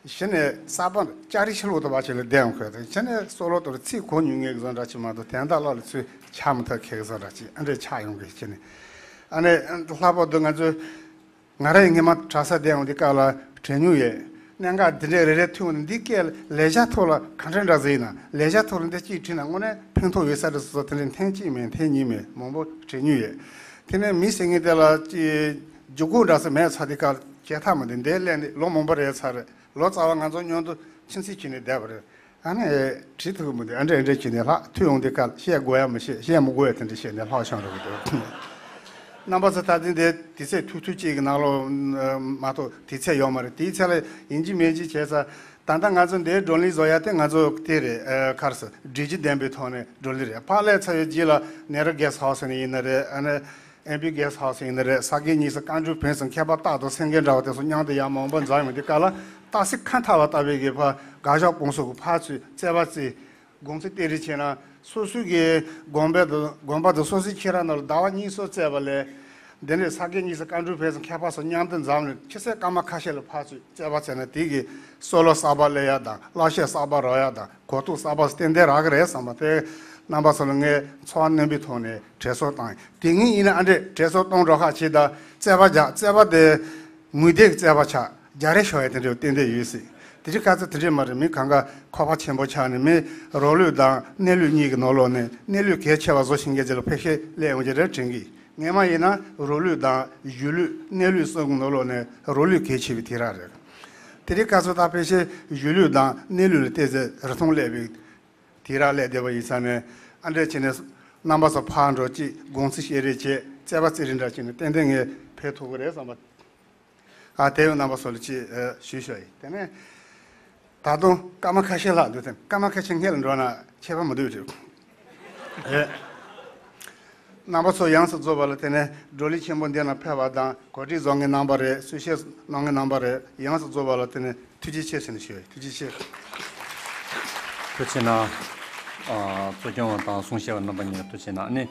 གཞི་ནས་གསར་པ་ལྕགས་རི་ཕྱི་ལོགས་དུ་བ་ཅིག་ལ་བསྡད་ཡོང་ཁོས་དང་། གཞི་ནས་སོ་ལོ་དོར་ཚིག་གོ་མྱོང་ངེས་ཀྱི་བཟོ་འདྲ་ཅིག་མ་གཏོགས་དོན་དག་ལ་ལ་ཚུལ་ཆགས་མི་ཐུབ་མཁན་གྱི་བཟོ་འདྲ་ཅིག་ཨ་འདྲས་ཆགས་ཡོང་གི། གཞི་ནས་ཨ་ནི་ལྷག་པར་དུ་ང་ཚོས་ང་རང་ཡིན་ངེས་མ་གྲྭ་ས་བསྡད་ཡོང་དུས་སྐབས་ལ་དྲན་མྱོང་ཡོད། གནད་འགག་འདི་འདྲས་རེ་རེ་ཐོན་འོང་འདི་སྐད་ལས་བྱ་ཐོག་ལ་ག་འདྲ་འདྲ་ཟེར་ན་ལས་བྱ་ཐོག་ལ་འདི་གཅིག་བྲིས་ན་དངོས་གནས་ཕན་ཐོགས་ཡོད་ས་རེད་བཟོ་དེ་འདྲས་ཐེངས་གཅིག་མིན་ཐེངས་གཉིས་མིན་མང་པོ་དྲན་མྱོང་ཡོད། དེ་ནས་མི་ཟེར་མཁན་དེ་ལ་ཅི་འཇུག་སྒོ་འདྲ་ས་མེད་ཚར་དུས་སྐབས་བྱེད་ཐབས་མི་འདུག་འདིར་སླེབས་ནས་ལོ་མང་པོ་རེད་ཚར་རེད། ལོ་ཙཱ་བ་ང་ཚོ་མཉམ་དུ་ཁྱིམ་མཚེས་བྱས་ནས་བསྡད་པ་རེད། ཨ་ནི་བྲིས་ཐུབ་ཀྱི་མི་འདུག་ཨ་འདྲས་ཨ་འདྲས་བྱས་ནས་ལྷག་ཐུག་ཡོང་དུས་སྐབས་བཤད་དགོས་ཡ་མི་བཤད། བཤད་མི་དགོས་ཡ་དེ་འདྲས་བཤད་ནས་ལྷག་བྱུང་འགྲོ་གི་འདུག་རྣམ་པ་ཚོ་ད་ཐེངས་འདི་དུས་ཚོད་ཐུང་ཐུང་གཅིག་གི་ནང་ལོགས་མ་གཏོགས་དུས་ཚོད་ཡོད་མ་རེད། དེའི་ཚེ་ལ་ཡིན་གཅིག་མིན་གཅིག་བྱས་ཙང་ད་ལྟ་ང་ཚོ་འདིར་བགྲོ་གླེང་བཟོ་ཡ་དེ་ང་ཚོ་དེ་རེད། ཨ་ག་རེ་ཟེར་སྒྲིག་གཞི་ལྡན་པའི་ཐོག་ནས་བགྲོ་གླེང་རེད། ཕར་སླེབས་ཚར་བའི་རྗེས་ལ་ནེ་རུ་གེ་སི་ཧའུ་སི་ནས་ཡིན་ན་རེད། ཨ་ནི་ཨེམ་པི་གེ་སི་ཧའུ་སི་ཡིན་ན་རེད། ས་དགེ་རྙིང་ས་བཀའ་འགྱུར་བོན་གསུམ་མཁས་པ་རྟག་ཏུ་སེང་གེ་འདྲ་བ་དེ་ཚོ་མཉམ་དུ་ཡར་མོན་པ་འཛོམས་ཡོང་དུས་སྐབས་ལ་སྟག་གཟིག་ཁ་འཐོར་བ་ལྟ་བུའི་གི་ཕར་དགའ་ཤོག་སྤོང་སོགས་ཀྱི་ཕར་ཚུར་རྩོད་པ་རྩེ། དགོང་ཚིགས་སྟེགས་རིས་བྱས་ན་སོ་སོའི་གི་དགོན་པ་དང་དགོན་པ་དང་སོ་སོའི་ཁྱེད་རང་ནང་ལ་ཟླ་བ་གཉིས་གསུམ་བཙལ་བ་ལས། འདི་ནས་ས་དགེ་རྙིང་ས་བཀའ་འགྱུར་བོན་གསུམ་མཁས་པ་སོགས་མཉམ་དུ་འཛོམས་ནས་ཁྱི་སེ་སྐར་མ་ཁ་ཤས་ལ་ཕར་ཚུར་རྩོད་པ་བྱས་ན་དེ་གི་སྲོལ་ལོ་གསར་པ་སླེབས་ཡ་དང་བསླབ་བྱ་གསར་པ་རག་ཡ་དང་གོ་རྟོགས་གསར་པ་ཏན་ཏན་རག་གི་རེད་བསམ་པ་དེ་རྣམ་པ་ཚོ་ལ་ངས་ཚོར་བ་རྣོན་པོའི་ཐོག་ནས་དྲན་གསོ་བཏང་ཡིན། དེ་སྔོན་ཡིན་ན་ཨ་འདྲས་དྲན་གསོ་གཏོང་རོགས་ཁག་བྱེད་དང་རྩོད་པ་རྒྱག་རྩོད་པ་དེ། ངུས་བསྡད་ཀྱི་རྩོད་པ་ཆགས། རྒྱག་རེས་ཤོར་ཡ་དེ་འདྲ་ཏན་ཏན་ཡོད་སྲིད། དེ་འདྲའི་ཁ་ཚ་དེ་འདྲས་མ་རེད། མི་གང་ག་ཁོག་པ་ཆེན་པོ་ཆགས་ནས་མི་རོགས་ལུས་དང་གནས་ལུས་གཉིས་ཀྱི་ནང་ལོགས་ནས་གནས་ལུས་གལ་ཆེ་བ་བཟོ་ཤེས་མཁན་ཅིག་ལ་ཕལ་ཆེར་སླེབས་ཡོང་གི་རེད་དྲན་གི། སྔས་མ་ཡིན་ན་རོགས་ལུས་དང་གཞུང་ལུས་གནས་ལུས་གསུམ་གྱི་ནང་ལོགས་ནས་རོགས་ལུས་གལ་ཆེ་བའི་དུས་རབས་རེད། དེ་འདྲའི་ཁ་ཚ་ད་ཕལ་ཆེར་གཞུང་ལུས་དང་གནས་ལུས་ལ་བལྟས་ཚེ་རིང་ཐུང་སླེབས་པའི་དུས་རབས་སླེབས་བསྡད་པ་ཡིན་ཙང་ནས་ཨ་འདྲས་བྱས་ནས་རྣམ་པ་ཚོ་ཕར་འགྲོ་གཅིག་དགོང་ཚིགས་བཤད་རེས་བྱེད་རྩོད་པ་རྩེད་རེས་འདྲ་བྱས་ནས་ཏན་ཏན་ངས་ཕན་ཐོགས་ཀྱི་རེད་བསམ་པ། ཨ་དེ་ཡང་རྣམ་པ་ཚོ་ལ་ཅིག་ཨ་ཞུས་ཞུ་ཡིན། དེ་ནས་ད་དུང་སྐར་མ་ཁ་ཤས་ལྷག་འདུག་དེ་སྐར་མ་ཁ་ཤས་སྔོན་ལ་འགྲོ་ན་ཁྱད་པར་མི་འདུག་ཅིག་ཨེ། རྣམ་པ་ཚོ་ཡོངས་སུ་རྫོགས་པ་ལ་དེ་ནས་བགྲོ་གླེང་ཆེན་པོ་འདི་ན་ཕེབས་པ་དང་གོ་སྒྲིག་བཟོ་མཁན་རྣམ་པ་རེད། གསུང་བཤད་གནང་མཁན་རྣམ་པ་རེད། ཡོངས་སུ་རྫོགས་པ་ལ་དེ་ནས་ཐུགས་རྗེ་ཆེ་ཟེར་ནས་ཞུ་ཡིན། ཐུགས་རྗེ་ཆེ། ཐུགས་རྗེ་ཆེ་གནང་། ཨ་གཙོ་སྐྱོང་བ་དང་གསུང་བཤད་པ་རྣམ་པ་གཉིས་ཐུགས་རྗེ་ཆེ་གནང་། ཨ་ནི་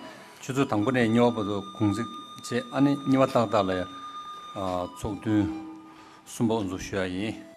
ཆུ་ཚོད་དང་པོ་ནས་གཉིས་པ་བར་དུ་གུང་ཚིགས་བྱས། ཨ་ནི་གཉིས་པ་ཏག་ཏག་ལ་ཡ་ཨ་ཚོགས་ཐུན་གསུམ་པ་དབུ་འཛུགས་ཞུ་ཡ་ཡིན།